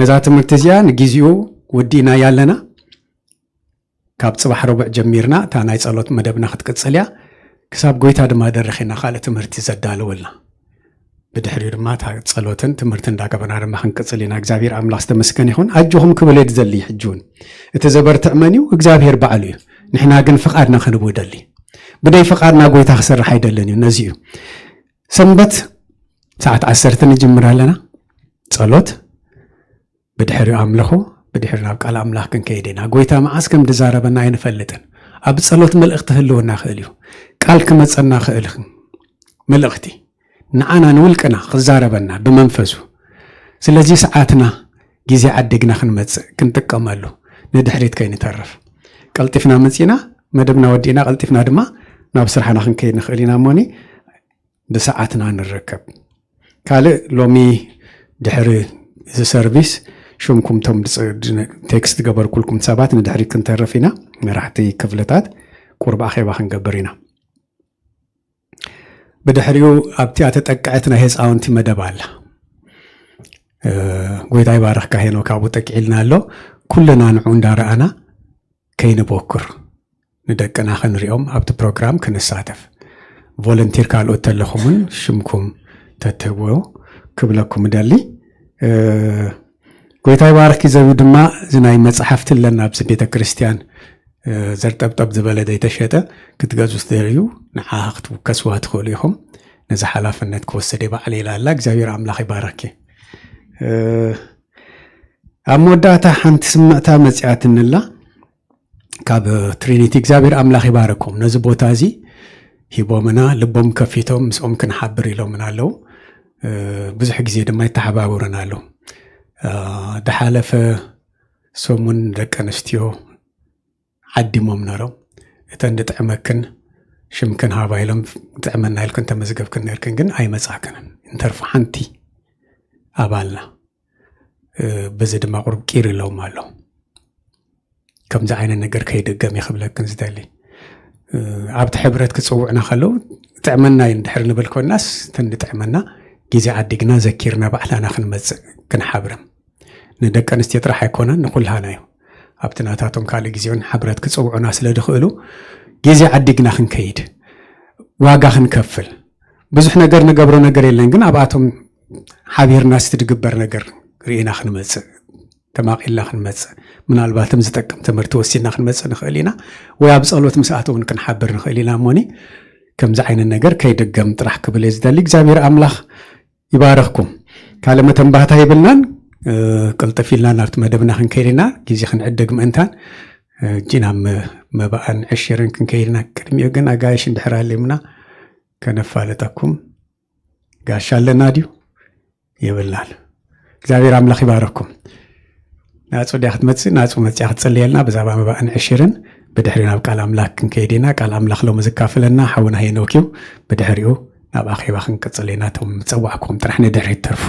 ነዛ ትምህርቲ እዚኣ ንግዜኡ ወዲእና ያለና ካብ ጽባሕ ረቡዕ ጀሚርና እታ ናይ ጸሎት መደብና ክትቅጽል እያ። ክሳብ ጎይታ ድማ ደረኺና ካልእ ትምህርቲ ዘዳለወልና። ብድሕሪኡ ድማ እታ ጸሎትን ትምህርቲ እንዳገበና ድማ ክንቅጽል ኢና። እግዚኣብሔር ኣምላኽ ዝተመስገን ይኹን። ኣጆኹም ክብል እየ ዝደሊ። ሕጂ እውን እቲ ዘበርትዕ መን እዩ? እግዚኣብሔር ባዕሉ እዩ። ንሕና ግን ፍቓድና ክንቡ ደሊ። ብደይ ፍቓድና ጎይታ ክሰርሕ ኣይደልን እዩ። ነዚ እዩ ሰንበት ሰዓት ዓሰርተ ንጅምር ኣለና ጸሎት፣ ብድሕሪኡ ኣምልኾ፣ ብድሕሪ ናብ ቃል ኣምላኽ ክንከይድ ኢና። ጎይታ መዓስ ከም ዝዛረበና ኣይንፈልጥን። ኣብ ጸሎት መልእኽቲ ክህልወና ክእል እዩ። ቃል ክመጸና ክእል፣ መልእኽቲ ንዓና ንውልቅና ክዛረበና ብመንፈሱ። ስለዚ ሰዓትና ግዜ ዓዲግና ክንመጽእ ክንጥቀመሉ፣ ንድሕሪት ከይንተርፍ። ቀልጢፍና መጺና መደብና ወዲእና ቀልጢፍና ድማ ናብ ስራሕና ክንከይድ ንኽእል ኢና። እሞኒ ብሰዓትና ንረከብ። ካልእ ሎሚ ድሕሪ እዚ ሰርቪስ ሽምኩም ቶም ድጽ-፣ ድነ-፣ ቴክስት ገበርኩልኩም ሰባት ንድሕሪት ክንተርፍ ኢና። መራሕቲ ክፍልታት ቁርብ ኣኼባ ክንገብር ኢና። ብድሕሪኡ ኣብቲ ኣተጠቅዐት ናይ ህፃውንቲ መደብ ኣላ። እ፣ ጎይታ ይባረኽካ ሄኖክ፣ ኣብኡ ጠቂዕልና ኣሎ። ኩልና ንዑ እንዳረኣና ከይንቦክር ንደቅና ክንሪኦም ኣብቲ ፕሮግራም ክንሳተፍ። ቮለንቲር ካልኦት ተለኹምን ሽምኩም ተትህብዎ ክብለኩም እደሊ። እ፣ ጎይታ ይባርኪ ዘብዩ ድማ እዚ ናይ መጽሓፍቲ ኣለና ኣብዚ ቤተ ክርስቲያን፣ እ፣ ዘርጠብጠብ ዝበለ ዘይተሸጠ ክትገዙ ትደልዩ ንዓ ክትውከስዋ ትኽእሉ ኢኹም። ነዚ ሓላፍነት ክወስድ እየ ባዕለይ ኢላ ኣላ። እግዚኣብሔር ኣምላኽ ይባረኪ። እ፣ ኣብ መወዳእታ ሓንቲ ስምዕታ መጺኣትንላ ካብ ትሪኒቲ። እግዚኣብሔር ኣምላኽ ይባረኮም። ነዚ ቦታ እዚ ሂቦምና፣ ልቦም ከፊቶም ምስኦም ክንሓብር ኢሎምና ኣለዉ። እ፣ ብዙሕ ግዜ ድማ ይተሓባበሩና ኣለዉ። እ፣ ድሓለፈ ሰሙን ደቂ ኣንስትዮ ዓዲሞም ነሮም። እተን ዝጥዕመክን ሽምክን ሃባ ኢሎም ጥዕመና ኢልክን ተመዝገብክን ነርክን፣ ግን ኣይመጻክንን። እንተርፎ ሓንቲ ኣባልና፣ እ፣ በዚ ድማ ቁሩብ ቂር ኢሎም ኣሎ። ከምዚ ዓይነት ነገር ከይድገም እዩ ክብለክን ዝደሊ። እ፣ ኣብቲ ሕብረት ክጽውዕና ከለዉ ጥዕመና እዩ እንድሕር ንብል ኮናስ፣ እተን ዝጥዕመና ግዜ ዓዲግና ዘኪርና ባዕላና ክንመጽእ ክንሓብርም። ንደቂ ኣንስትዮ ጥራሕ ኣይኮነን፣ ንኩልሃና እዩ። ኣብቲ ናታቶም ካልእ ግዜ እውን ሕብረት ክጽውዑና ስለ ዝኽእሉ ግዜ ዓዲግና ክንከይድ፣ ዋጋ ክንከፍል። ብዙሕ ነገር ንገብሮ ነገር የለን፣ ግን ኣብኣቶም ሓቢርና ስቲ ዝግበር ነገር ርኢና ክንመጽእ፣ ተማቒልና ክንመጽእ፣ ምናልባትም ዝጠቅም ትምህርቲ ወሲድና ክንመጽእ ንኽእል ኢና፣ ወይ ኣብ ጸሎት ምስኣት እውን ክንሓብር ንኽእል ኢና። እሞኒ ከምዚ ዓይነት ነገር ከይድገም ጥራሕ ክብል እየ ዝደሊ። እግዚኣብሔር ኣምላኽ ይባረኽኩም። ካልእ መተንባህታ የብልናን። እ፣ ቅልጥፍ ኢልና ናብቲ መደብና ክንከይድ ኢና፣ ግዜ ክንዕድግ ምእንታን። እ፣ እጂ ናብ መ-፣ መባእን ዕሽርን ክንከይድ ኢና። ቅድሚኡ ግን ኣጋይሽ እንድሕር ኣልዩምና ከነፋልጠኩም። ጋሻ ኣለና ድዩ? የብልናን። እግዚኣብሔር ኣምላኽ ይባረኽኩም። ናጹ ድያ ክትመጽእ? ናጹ መጽያ ክትጽልየልና ብዛዕባ መባእን ዕሽርን። ብድሕሪ ናብ ቃል ኣምላኽ ክንከይድ ኢና። ቃል ኣምላኽ ሎሚ ዝካፍለና ሓውና ሄኖክ እዩ። ብድሕሪኡ ናብ ኣኼባ ክንቅጽል ኢና። እቶም ዝጸዋዕኩም ጥራሕ ንድሕሪት ተርፉ።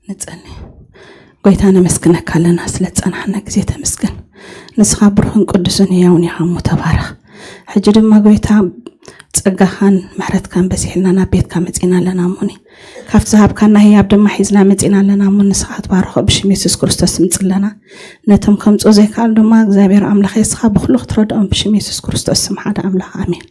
ንጸኒ። ጎይታ ነመስግነካ ኣለና ስለ ዝጸናሕና ግዜ ተመስገን። ንስኻ ብሩኽን ቅዱስን ህያውን ኢኻ እሞ ተባረኽ። ሕጂ ድማ ጎይታ ጸጋኻን ምሕረትካን በዚሕልና ናብ ቤትካ መጺና ኣለና እሞኒ። ካብቲ ዝሃብካና ህያብ ድማ ሒዝና መጺና ኣለና እሞ ንስኻ ክትባርኾ ብሽም የሱስ ክርስቶስ ምጽለና። ነቶም ከምጽኡ ዘይከኣል ድማ እግዚኣብሔር ኣምላኽ የስኻ ብኹሉ ክትረድኦም ብሽም የሱስ ክርስቶስ ስም ሓደ ኣምላኽ ኣሜን።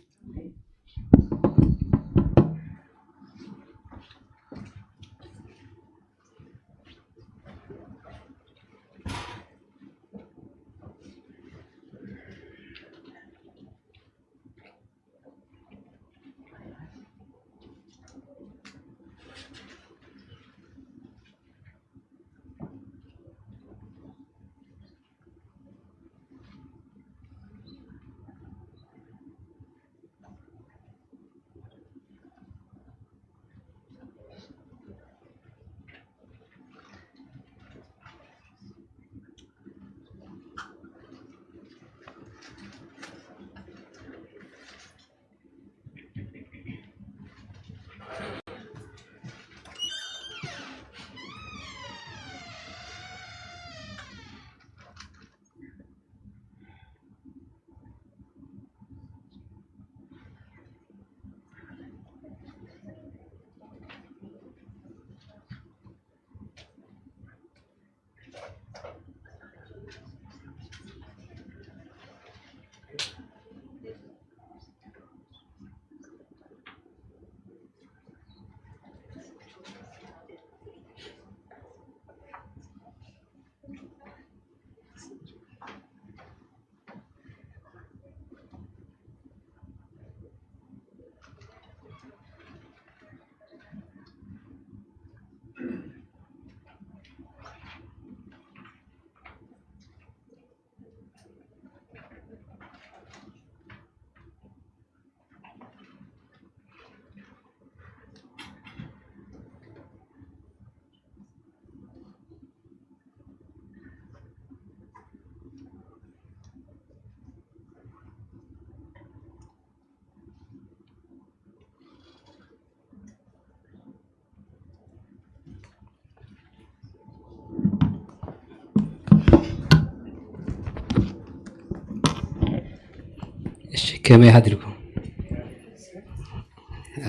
እሺ፣ ከመይ ሓዲርኩም?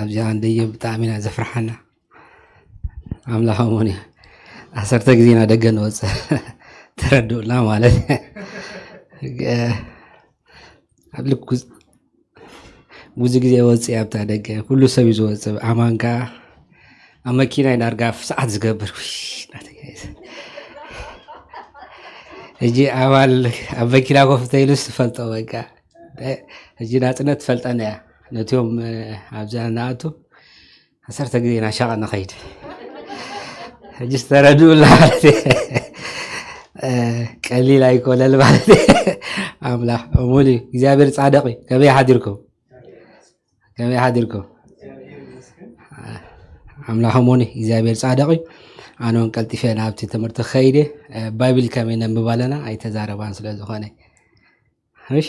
ኣብዚኣ እንደየ ብጣዕሚ ኢና ዘፍርሓና። ኣምላኽ እሙን እዩ። ዓሰርተ ግዜ ኢና ደገ ንወፅእ። ተረድኡልና ማለት። ገ-፣ ኣብ ልክ ጉዝ-፣ ብዙ ግዜ ወፅእ ኣብታ ደገ። ኩሉ ሰብ እዩ ዝወፅእ። ኣማን ከዓ ኣብ መኪና እዩ ዳርጋ ሰዓት ዝገብር። ውይ፣ እናተጋየፀ። ሕጂ ኣባል ኣብ መኪና ኮፍ ተይሉስ ትፈልጦ በቃ። ሕጂ ናፅነት ትፈልጠና እያ። ነቲኦም፣ እ፣ ኣብዛ ንኣቱ ዓሰርተ ግዜ ናሻቐ ንኸይድ። ሕጂ ዝተረድኡላ ማለት እየ። እ፣ ቀሊል ኣይኮነን ማለት እየ። ኣምላኽ እሙን እዩ። እግዚኣብሔር ጻድቕ እዩ። ከመይ ሓዲርኩም? ከመይ ሓዲርኩም? ኣምላኽ እሙን እዩ። እግዚኣብሔር ጻድቕ እዩ። ኣነ እውን ቀልጢፈ ናብቲ ትምህርቲ ክኸይድ እየ። እ፣ ባይብል ከመይ ነንብብ ኣለና? ኣይተዛረባን ስለ ዝኾነ። እሺ?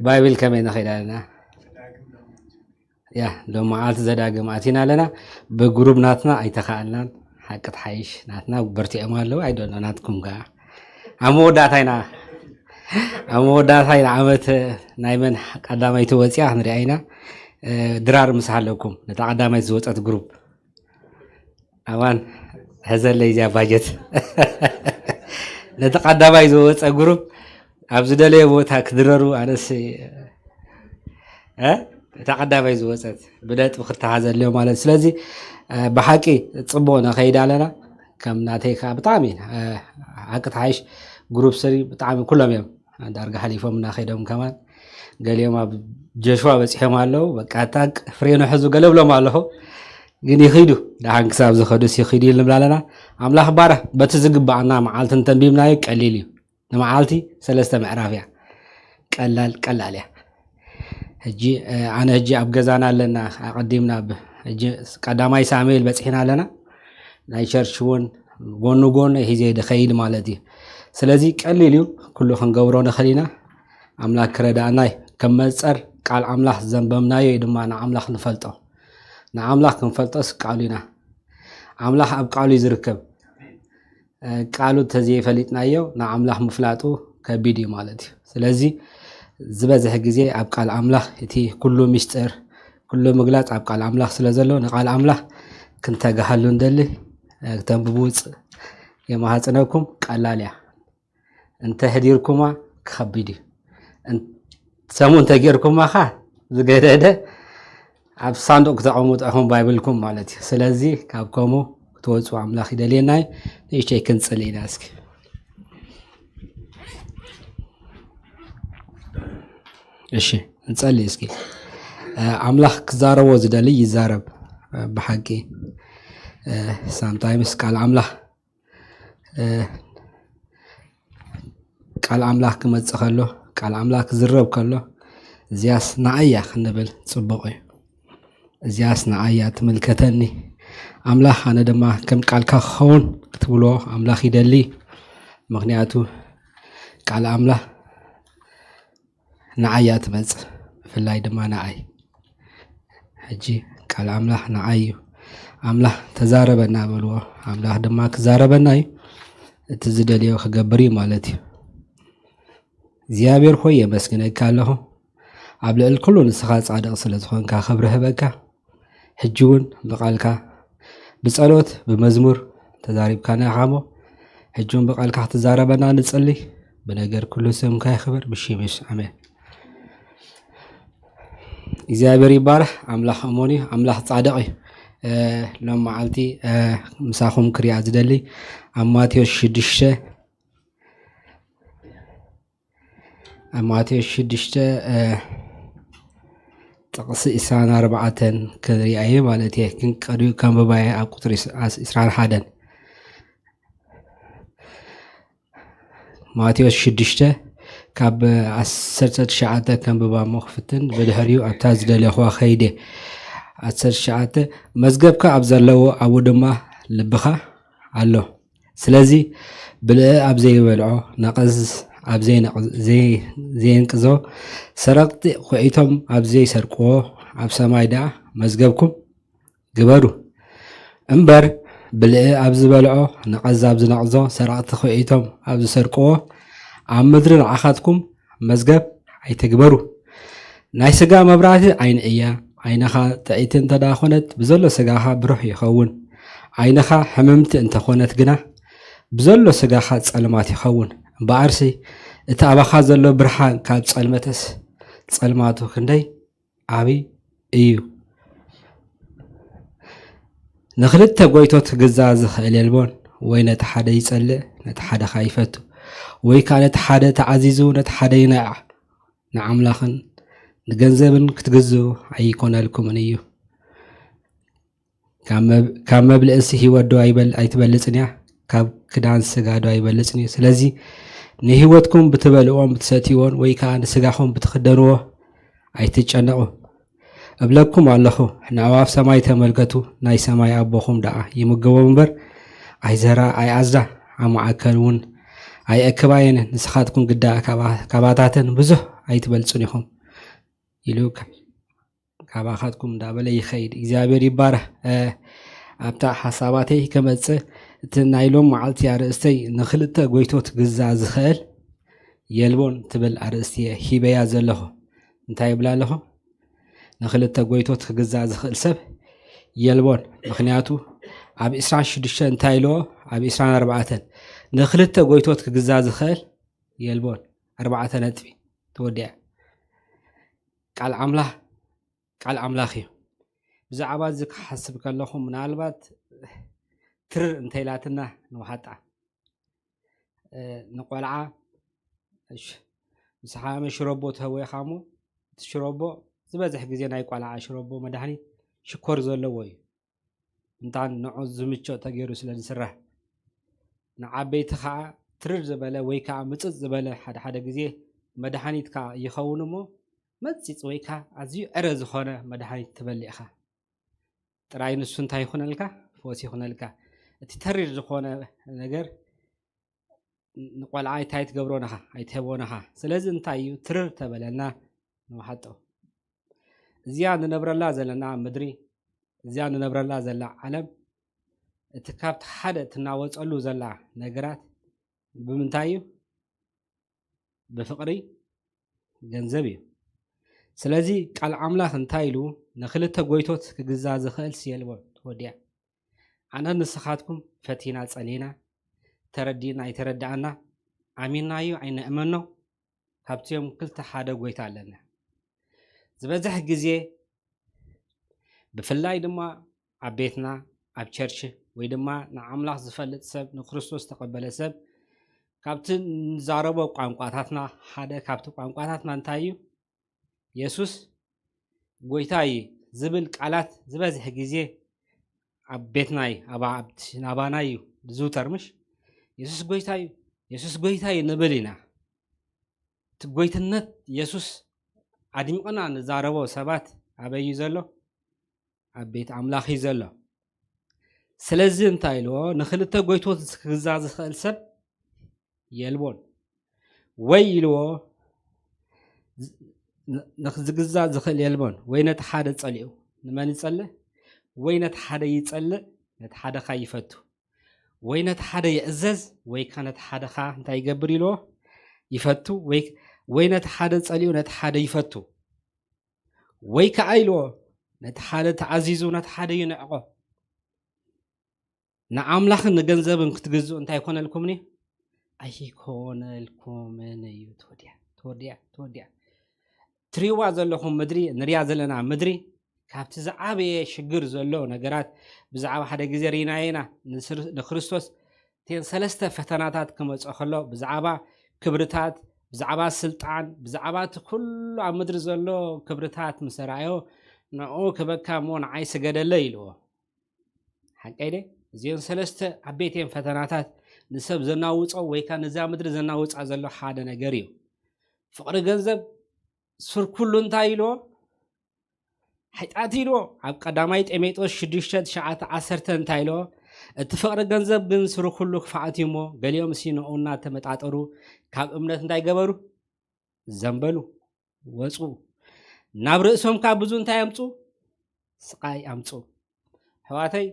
ባይብል ከመይ ንኸይድ ኣለና? ያ፣ ሎም መዓልቲ ዘዳግም ኣቲና ኣለና። ብግሩብ ናትና ኣይተኻኣልናን። ሓቂ ትሓይሽ ናትና በርቲዖም ኣለዉ። ኣይደሎ ናትኩም ከኣ። ኣብ መወዳእታ ኢና፣ ኣብ መወዳእታ ኢና ዓመት ናይ መን ቀዳማይቲ ወፂኣ ክንሪኣ ኢና። እ፣ ድራር ምስ ሃለኩም ነታ ቀዳማይቲ ዝወፀት ግሩፕ። ኣማን፣ ሕዘለይ እዚኣ ባጀት። ነቲ ቀዳማይ ዝወፀ ግሩፕ ኣብ ዝደለየ ቦታ ክድረሩ፣ ኣነስ፣ እ? እታ ቀዳማይ ዝወፀት ብነጥቢ ክተሓዘ ኣለዮ ማለት። ስለዚ፣ እ፣ ብሓቂ ፅቡቕ ነኸይድ ኣለና። ከም ናተይ ከዓ ብጣዕሚ፣ እ፣ ሓቂ ተሓይሽ ግሩፕ ስሪ ብጣዕሚ ኩሎም እዮም ዳርጋ ሓሊፎም እናኸይዶም ከማን ገሊኦም ኣብ ጀሽዋ በፂሖም ኣለዉ። በቃ፣ እታ ፍሬኖ ሕዙ ገለ ብሎም ኣለኹ። ግን ይኽዱ፣ ደሓን ክሳብ ዝኸዱስ ይኽዱ ኢሉ ንብል ኣለና። ኣምላኽ ባረ፣ በቲ ዝግባኣና መዓልቲ እንተንቢብናዮ ቀሊል እዩ። ንመዓልቲ ሰለስተ ምዕራፍ እያ። ቀላል፣ ቀላል እያ። ሕጂ፣ እ፣ ኣነ ሕጂ ኣብ ገዛና ኣለና፣ ኣቐዲምና ብ-፣ ሕጂ ቀዳማይ ሳሙኤል በፂሕና ኣለና። ናይ ቸርች እውን ጎኑ ጎኑ ሒዘ ድኸይድ ማለት እዩ። ስለዚ ቀሊል እዩ፣ ኩሉ ክንገብሮ ንኽእል ኢና። ኣምላኽ ክረዳእና እዩ። ከም መጸር ቃል ኣምላኽ ዘንበብናዮ እዩ ድማ ንኣምላኽ ንፈልጦ። ንኣምላኽ ክንፈልጦስ ቃሉ ኢና። ኣምላኽ ኣብ ቃሉ እዩ ዝርከብ። ቃሉ እንተዘይፈሊጥናዮ ንኣምላኽ ምፍላጡ ከቢድ እዩ ማለት እዩ። ስለዚ ዝበዝሕ ግዜ ኣብ ቃል ኣምላኽ እቲ ኩሉ ምስጢር፣ ኩሉ ምግላጽ ኣብ ቃል ኣምላኽ ስለ ዘሎ ንቃል ኣምላኽ ክንተጋሃሉ እንደሊ፣ ክተንብቡ የማሃጽነኩም። ቀላል እያ። እንተ ህዲርኩማ ክኸቢድ እዩ። እን-፣ ሰሙን ተጌርኩማ ኸ ዝገደደ ኣብ ሳንዱቕ ክተቐምጡ ኢኹም ባይብልኩም ማለት እዩ። ስለዚ ካብ ከምኡ ክትወፁ ኣምላኽ ይደልየና እዩ። ንእሽተይ ክንጽሊ ኢና እስኪ። እሺ፣ እንጸሊ እስኪ። ኣምላኽ ክዛረቦ ዝደሊ ይዛረብ። ብሓቂ ሳምታይምስ ቃል ኣምላኽ ቃል ኣምላኽ ክመጽእ ከሎ፣ ቃል ኣምላኽ ክዝረብ ከሎ፣ እዚያስ ንዓይ እያ ክንብል ጽቡቕ እዩ። እዚያስ ንዓይ እያ ትምልከተኒ። ኣምላኽ ኣነ ድማ ከም ቃልካ ክኸውን ክትብሎ ኣምላኽ ይደሊ። ምኽንያቱ ቃል ኣምላኽ ንዓይ እያ ትመጽእ፣ ብፍላይ ድማ ንዓይ። ሕጂ ቃል ኣምላኽ ንዓይ እዩ። ኣምላኽ ተዛረበና በልዎ። ኣምላኽ ድማ ክዛረበና እዩ። እቲ ዝደልዮ ክገብር እዩ ማለት እዩ። እግዚኣብሔር ሆይ የመስግነካ ኣለኹ። ኣብ ልዕሊ ኩሉ ንስኻ ጻድቕ ስለ ዝኾንካ ክብሪ ህበካ። ሕጂ እውን ብቃልካ ብጸሎት ብመዝሙር ተዛሪብካና ኢኻ እሞ ሕጂ እውን ብቃልካ ክትዛረበና ንጽሊ። ብነገር ኩሉ ስምካ ይኽበር ብሽምሽ ኣሜን። እግዚኣብሔር ይባረኽ። ኣምላኽ እሞን እዩ። ኣምላኽ ጻድቕ እዩ። ሎም መዓልቲ ምሳኹም ክሪኣ ዝደሊ ኣብ ማቴዎስ ሽዱሽተ ኣብ ማቴዎስ ሽዱሽተ ጥቕሲ ዕስራን ኣርባዕተን ክሪኣ እየ ማለት እየ። ግን ቀዲኡ ከንብባ እየ ኣብ ቁፅሪ ዕስራን ሓደን። ማቴዎስ ሽዱሽተ ካብ ዓሰርተ ትሽዓተ ከንብባ እሞ ክፍትን፣ ብድሕሪኡ ኣብታ ዝደለኹዋ ከይደ። ዓሰርተ ትሽዓተ መዝገብካ ኣብ ዘለዎ ኣብኡ ድማ ልብኻ ኣሎ። ስለዚ ብልዒ ኣብ ዘይበልዖ፣ ነቐዝ ኣብ ዘይንቅዞ፣ ሰረቕቲ ኹዒቶም ኣብ ዘይሰርቅዎ ኣብ ሰማይ ደኣ መዝገብኩም ግበሩ። እምበር ብልዒ ኣብ ዝበልዖ፣ ነቐዝ ኣብ ዝነቕዞ፣ ሰረቕቲ ኹዒቶም ኣብ ዝሰርቅዎ ኣብ ምድሪ ንዓኻትኩም መዝገብ ኣይትግበሩ። ናይ ስጋ መብራህቲ ዓይኒ እያ። ዓይንኻ ጥዕይቲ እንተ ደኣ ኾነት ብዘሎ ስጋኻ ብሩህ ይኸውን። ዓይንኻ ሕምምቲ እንተ ኾነት ግና ብዘሎ ስጋኻ ጸልማት ይኸውን። እምበኣርሲ እቲ ኣባኻ ዘሎ ብርሃን ካብ ጸልመተስ ጸልማቱ ክንደይ ዓቢ እዩ። ንኽልተ ጎይቶት ክግዛእ ዝኽእል የልቦን፣ ወይ ነቲ ሓደ ይጸልእ ነቲ ሓደ ኸኣ ይፈቱ፣ ወይ ከኣ ነቲ ሓደ ተዓዚዙ ነቲ ሓደ ይንዕቕ። ንኣምላኽን ንገንዘብን ክትግዝኡ ኣይኮነልኩምን እዩ። ካብ መብ-፣ ካብ መብልዕሲ ህይወት ዶ ኣይበል-፣ ኣይትበልጽን እያ? ካብ ክዳን ስጋ ዶ ኣይበልጽን እዩ? ስለዚ ንህይወትኩም ብትበልዕዎን ብትሰትይዎን ወይ ከኣ ንስጋኹም ብትኽደንዎ ኣይትጨነቑ። እብለኩም ኣለኹ፣ ንኣዕዋፍ ሰማይ ተመልከቱ፣ ናይ ሰማይ ኣቦኹም ደኣ ይምገቦም እምበር ኣይዘራ ኣይኣዝዳ፣ ኣብ መዓከን እውን ኣይእክባየን። ንስኻትኩም ግዳ ካባ-፣ ካባታተን ብዙሕ ኣይትበልጹን ኢኹም ኢሉ ካባኻትኩም እንዳበለ ይኸይድ። እግዚኣብሔር ይባረኽ። ኣብታ ሓሳባተይ ከመጽእ፣ እቲ ናይ ሎም መዓልቲ ኣርእስተይ ንኽልተ ጎይቶት ክግዛእ ዝኽእል የልቦን ትብል ኣርእስቲ እየ ሂበያ ዘለኹ። እንታይ ይብላ ኣለኹ? ንኽልተ ጎይቶት ክግዛእ ዝኽእል ሰብ የልቦን። ምኽንያቱ ኣብ ዕስራን ሽዱሽተ እንታይ ኢልዎ? ኣብ ዕስራን ኣርባዕተን ንኽልተ ጎይቶት ክግዛእ ዝኽእል የልቦን። ኣርባዕተ ነጥቢ ተወዲኣ። ቃል ኣምላኽ ቃል ኣምላኽ እዩ። ብዛዕባ እዚ ክሓስብ ከለኹ ምናልባት ትርር እንተይላትና ንውሓጣ። ንቆልዓ ምስ ሓመ ሽረቦ ትህቦ ኢኻ እሞ እቲ ሽረቦ ዝበዝሕ ግዜ ናይ ቆልዓ ሽረቦ መድሃኒት ሽኮር ዘለዎ እዩ። እንታን ንዑ ዝምቾ ተገይሩ ስለ ዝስራሕ ንዓበይቲ ከዓ ትርር ዝበለ ወይ ከዓ ምፅፅ ዝበለ ሓደ ሓደ ግዜ መድሃኒት ከዓ ይኸውን እሞ መፂፅ ወይ ከዓ ኣዝዩ ዕረ ዝኾነ መድሃኒት ትበልዕ ኢኻ። ጥራይ ንሱ እንታይ ይኹነልካ? ፈውሲ ይኹነልካ። እቲ ተሪር ዝኾነ ነገር ንቆልዓ እንታይ ትገብሮ ነኻ? ኣይትህቦ ነኻ። ስለዚ እንታይ እዩ? ትርር ተበለልና ንውሓጦ። እዚኣ ንነብረላ ዘለና ምድሪ፣ እዚኣ ንነብረላ ዘላ ዓለም እቲ ካብቲ ሓደ እትናወጸሉ ዘላ ነገራት ብምንታይ እዩ? ብፍቕሪ ገንዘብ እዩ። ስለዚ ቃል ኣምላኽ እንታይ ኢሉ? ንኽልተ ጎይቶት ክግዛ ዝኽእል የልቦን። ተወዲኣ። ኣነ ንስኻትኩም ፈቲና ጸሊና፣ ተረዲእና ኣይተረዳእና፣ ኣሚናዮ ኣይነእመኖ፣ ካብቲኦም ክልተ ሓደ ጎይታ ኣለና። ዝበዝሕ ግዜ ብፍላይ ድማ ኣብ ቤትና፣ ኣብ ቸርች ወይ ድማ ንኣምላኽ ዝፈልጥ ሰብ፣ ንክርስቶስ ዝተቐበለ ሰብ፣ ካብቲ ንዛረቦ ቋንቋታትና ሓደ ካብቲ ቋንቋታትና እንታይ እዩ? የሱስ ጎይታ እዩ ዝብል ቃላት ዝበዝሕ ግዜ ኣብ ቤትና እዩ፣ ኣብ፣ ኣብቲ ናባና እዩ ዝዝውተር፣ ምሽ? የሱስ ጎይታ እዩ፣ የሱስ ጎይታ እዩ ንብል ኢና። እቲ ጎይትነት የሱስ ኣድሚቕና ንዛረቦ ሰባት ኣበይ እዩ ዘሎ? ኣብ ቤት ኣምላኽ እዩ ዘሎ። ስለዚ እንታይ ኢልዎ? ንኽልተ ጎይቶት ክግዛ ዝኽእል ሰብ የልቦን። ወይ ኢልዎ፣ ዝ-፣ ን-፣ ንኽዝግዛ ዝኽእል የልቦን። ወይ ነቲ ሓደ ጸሊኡ፣ ንመን ይጸልእ? ወይ ነቲ ሓደ ይጸልእ፣ ነቲ ሓደኻ ይፈቱ። ወይ ነቲ ሓደ ይእዘዝ፣ ወይ ከ ነቲ ሓደኻ እንታይ ይገብር ኢልዎ? ይፈቱ። ወይ፣ ወይ ነቲ ሓደ ጸሊኡ፣ ነቲ ሓደ ይፈቱ። ወይ ከኣ ኢልዎ፣ ነቲ ሓደ ተኣዚዙ፣ ነቲ ሓደ ይንዕቆ። ንኣምላኽን ንገንዘብን ክትግዝኡ እንታይ ይኮነልኩምኒ? ኣይኮነልኩምን እዩ። ተወዲያ፣ ተወዲያ፣ ተወዲያ። ትሪዋ ዘለኹም ምድሪ፣ ንሪያ ዘለና ምድሪ፣ ካብቲ ዝዓበየ ሽግር ዘሎ ነገራት ብዛዕባ ሓደ ግዜ ርኢናዮ ኢና። ንስር-፣ ንክርስቶስ እተን ሰለስተ ፈተናታት ክመጾ ከሎ፣ ብዛዕባ ክብርታት፣ ብዛዕባ ስልጣን፣ ብዛዕባ እቲ ኩሉ ኣብ ምድሪ ዘሎ ክብርታት ምስ ረኣዮ፣ ንዕኡ ክበካ እሞ ንዓይ ስገደለይ ኢልዎ። ሓቀይ ደ? እዚኦም ሰለስተ ዓበይቲ እዮም ፈተናታት ንሰብ ዘናውጾ ወይ ከኣ ነዛ ምድሪ ዘናውጻ ዘሎ ሓደ ነገር እዩ። ፍቕሪ ገንዘብ ሱር ኩሉ እንታይ ኢልዎ? ሓጢኣት ኢልዎ። ኣብ ቀዳማይ ጢሞቴዎስ ሽዱሽተ፣ ትሽዓተ፣ ዓሰርተ እንታይ ኢልዎ? እቲ ፍቕሪ ገንዘብ ግን ሱር ኩሉ ክፍኣት እዩ እሞ፣ ገሊኦም ሲ ንኡ እናተመጣጠሩ ካብ እምነት እንታይ ገበሩ? ዘንበሉ፣ ወጹ። ናብ ርእሶም ካብ ብዙ እንታይ ኣምጹ? ስቓይ ኣምጹ። ኣሕዋተይ፣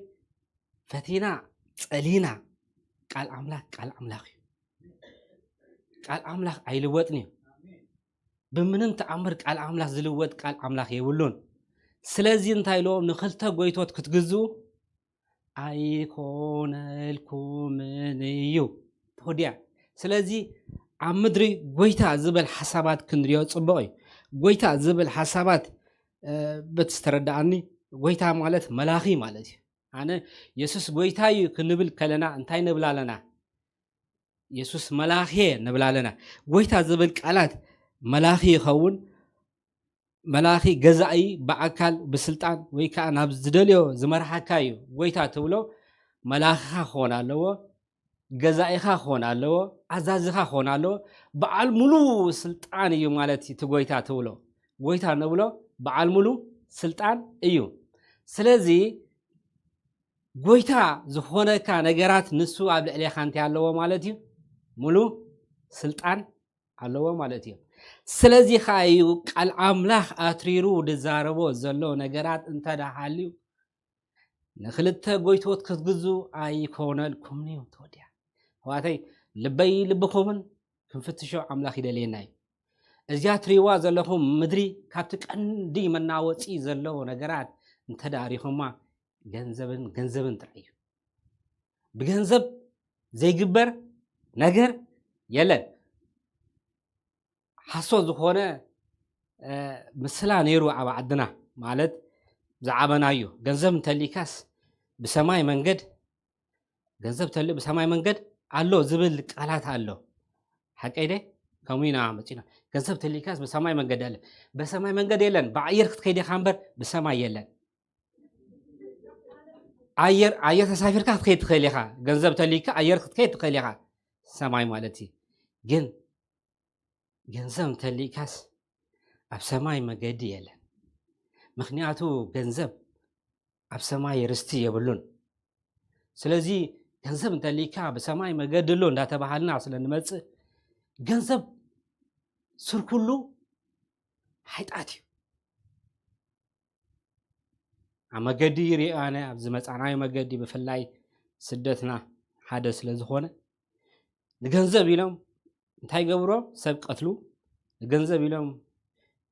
ፈቲና፣ ጸሊና፣ ቃል ኣምላኽ፣ ቃል ኣምላኽ እዩ። ቃል ኣምላኽ ኣይልወጥን እዩ። ብምንም ተኣምር ቃል ኣምላኽ ዝልወጥ ቃል ኣምላኽ የብሉን። ስለዚ እንታይ ኢሎም ንኽልተ ጎይቶት ክትግዝኡ ኣይኮነልኩምን እዩ። ተወዲኣ። ስለዚ ኣብ ምድሪ ጎይታ ዝብል ሓሳባት ክንሪኦ ጽቡቕ እዩ። ጎይታ ዝብል ሓሳባት፣ እ፣ በቲ ዝተረዳኣኒ ጎይታ ማለት መላኺ ማለት እዩ። ኣነ የሱስ ጎይታ እዩ ክንብል ከለና እንታይ ንብል ኣለና? የሱስ መላኺ ንብል ኣለና። ጎይታ ዝብል ቃላት መላኺ ይኸውን። መላኺ ገዛኢ ብኣካል ብስልጣን ወይ ከዓ ናብ ዝደልዮ ዝመርሓካ እዩ። ጎይታ ትብሎ መላኽኻ ክኾን ኣለዎ፣ ገዛኢኻ ክኾን ኣለዎ፣ ኣዛዝኻ ክኾን ኣለዎ። በዓል ሙሉ ስልጣን እዩ ማለት እዩ እቲ ጎይታ ትብሎ። ጎይታ ንብሎ በዓል ሙሉ ስልጣን እዩ። ስለዚ ጎይታ ዝኾነካ ነገራት ንሱ ኣብ ልዕሌኻ እንታይ ኣለዎ ማለት እዩ? ሙሉ ስልጣን ኣለዎ ማለት እዩ። ስለዚ ኸዓ እዩ ቃል ኣምላኽ ኣትሪሩ ዝዛረቦ ዘሎ ነገራት እንተ ደኣ ሃልዩ፣ ንኽልተ ጎይቶት ክትግዙ ኣይኮነልኩምን እዩ። ተወዲኣ። ኣሕዋተይ፣ ልበይ ልብኹምን ክንፍትሾ ኣምላኽ ይደልየና እዩ። እዚኣ ትሪእዋ ዘለኹም ምድሪ ካብቲ ቀንዲ መናወፂ ዘለዎ ነገራት እንተ ደኣ ሪኹማ፣ ገንዘብን ገንዘብን ጥራይ እዩ። ብገንዘብ ዘይግበር ነገር የለን። ሓሶት ዝኾነ፣ እ፣ ምስላ ነይሩ ኣብ ዓድና፣ ማለት ዝዓበናዮ፣ ገንዘብ እንተሊካስ ብሰማይ መንገድ፣ ገንዘብ ተልእ ብሰማይ መንገድ ኣሎ ዝብል ቃላት ኣሎ። ሓቀይ ደ? ከምኡ ኢና መጺና። ገንዘብ ተልኢካስ ብሰማይ መንገድ ኣለ። በሰማይ መንገድ የለን። ብኣየር ክትከይድ ኢኻ እምበር ብሰማይ የለን። ኣየር፣ ኣየር ተሳፊርካ ክትከይድ ትኽእል ኢኻ። ገንዘብ ተልኢካ ኣየር ክትከይድ ትኽእል ኢኻ። ሰማይ ማለት እዩ። ግን ገንዘብ እንተልኢካስ ኣብ ሰማይ መገዲ የለን። ምኽንያቱ ገንዘብ ኣብ ሰማይ ርስቲ የብሉን። ስለዚ ገንዘብ እንተልኢካ ብሰማይ መገዲ ኣሎ እንዳተባሃልና ስለ ንመጽእ፣ ገንዘብ ስር ኩሉ ሓይጣት እዩ። ኣብ መገዲ ይሪኦ ኣነ፣ ኣብ ዝመጻናዮ መገዲ፣ ብፍላይ ስደትና ሓደ ስለ ዝኾነ፣ ንገንዘብ ኢሎም እንታይ ገብሮ? ሰብ ቀትሉ። ንገንዘብ ኢሎም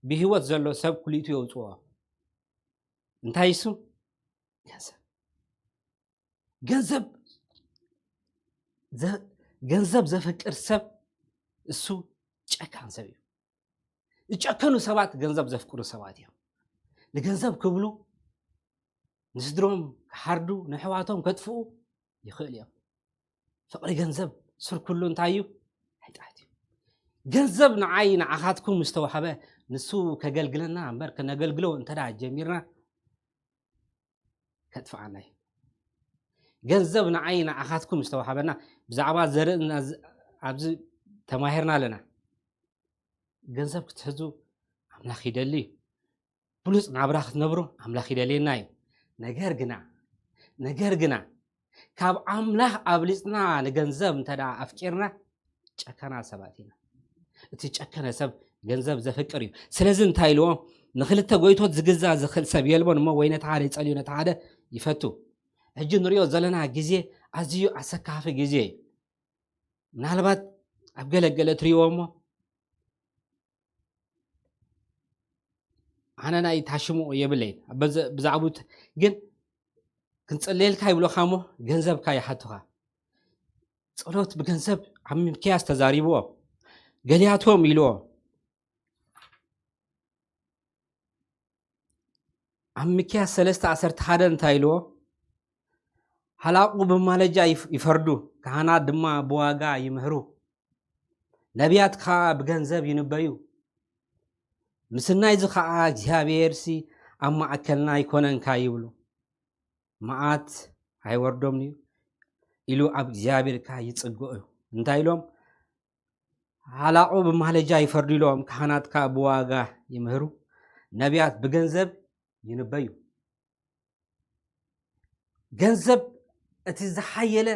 ብህይወት ዘሎ ሰብ ኩሊቱ የውፅኦ። እንታይ እሱ? ገንዘብ። ገንዘብ ዘ- ገንዘብ ዘፍቅር ሰብ እሱ ጨካን ሰብ እዩ። ዝጨከኑ ሰባት ገንዘብ ዘፍቅሩ ሰባት እዮም። ንገንዘብ ክብሉ ንስድሮም ክሓርዱ፣ ንሕዋቶም ከጥፍኡ ይኽእሉ እዮም። ፍቕሪ ገንዘብ ስር ኩሉ እንታይ እዩ? ሓጢኣት እዩ። ገንዘብ ንዓይ ንዓኻትኩም ዝተዋህበ ንሱ ከገልግለና እምበር ከነገልግሎ እንተዳ ጀሚርና ከጥፍኣና እዩ። ገንዘብ ንዓይ ንዓኻትኩም ዝተዋህበና ብዛዕባ ዘርእና ዝ- ኣብዚ ተማሂርና ኣለና። ገንዘብ ክትሕዙ ኣምላኽ ይደሊ እዩ። ብሉፅ ናብራ ክትነብሩ ኣምላኽ ይደልየና እዩ። ነገር ግና ነገር ግና ካብ ኣምላኽ ኣብሊፅና ንገንዘብ እንተ ደኣ ኣፍቂርና ጨካና ሰባት ኢና። እቲ ጨከነ ሰብ ገንዘብ ዘፍቅር እዩ። ስለዚ እንታይ ኢልዎ? ንክልተ ጎይቶት ዝግዛእ ዝኽእል ሰብ የልቦን እሞ ወይ ነቲ ሓደ ይጸልዩ ነቲ ሓደ ይፈቱ። ሕጂ ንሪኦ ዘለና ግዜ ኣዝዩ ኣሰካፊ ግዜ እዩ። ምናልባት ኣብ ገለገለ ትሪእዎ እሞ ኣነ ናይ ታሽምኡ የብለይን። በዚ- ብዛዕባኡ ት- ግን ክንጽለየልካ ይብሎኻ እሞ ገንዘብካ ይሓቱኻ። ጸሎት ብገንዘብ ኣብ ሚክያስ ተዛሪብዎ። ገሊያቶም ኢልዎ። ኣብ ሚክያስ ሰለስተ ዓሰርተ ሓደ እንታይ ኢልዎ? ሓላቑ ብማለጃ ይፍ- ይፈርዱ፣ ካህናት ድማ ብዋጋ ይምህሩ። ነቢያት ከኣ ብገንዘብ ይንበዩ። ምስናይ እዚ ከኣ እግዚኣብሔርሲ ኣብ ማእከልና ኣይኮነንካ ይብሉ። መዓት ኣይወርዶምን እዩ ኢሉ ኣብ እግዚኣብሔር ከኣ ይጽግኡ። እንታይ ኢሎም? ሓላቑ ብማለጃ ይፈርዱ ኢሎም፣ ካህናት ከኣ ብዋጋ ይምህሩ፣ ነቢያት ብገንዘብ ይንበዩ። ገንዘብ እቲ ዝሓየለ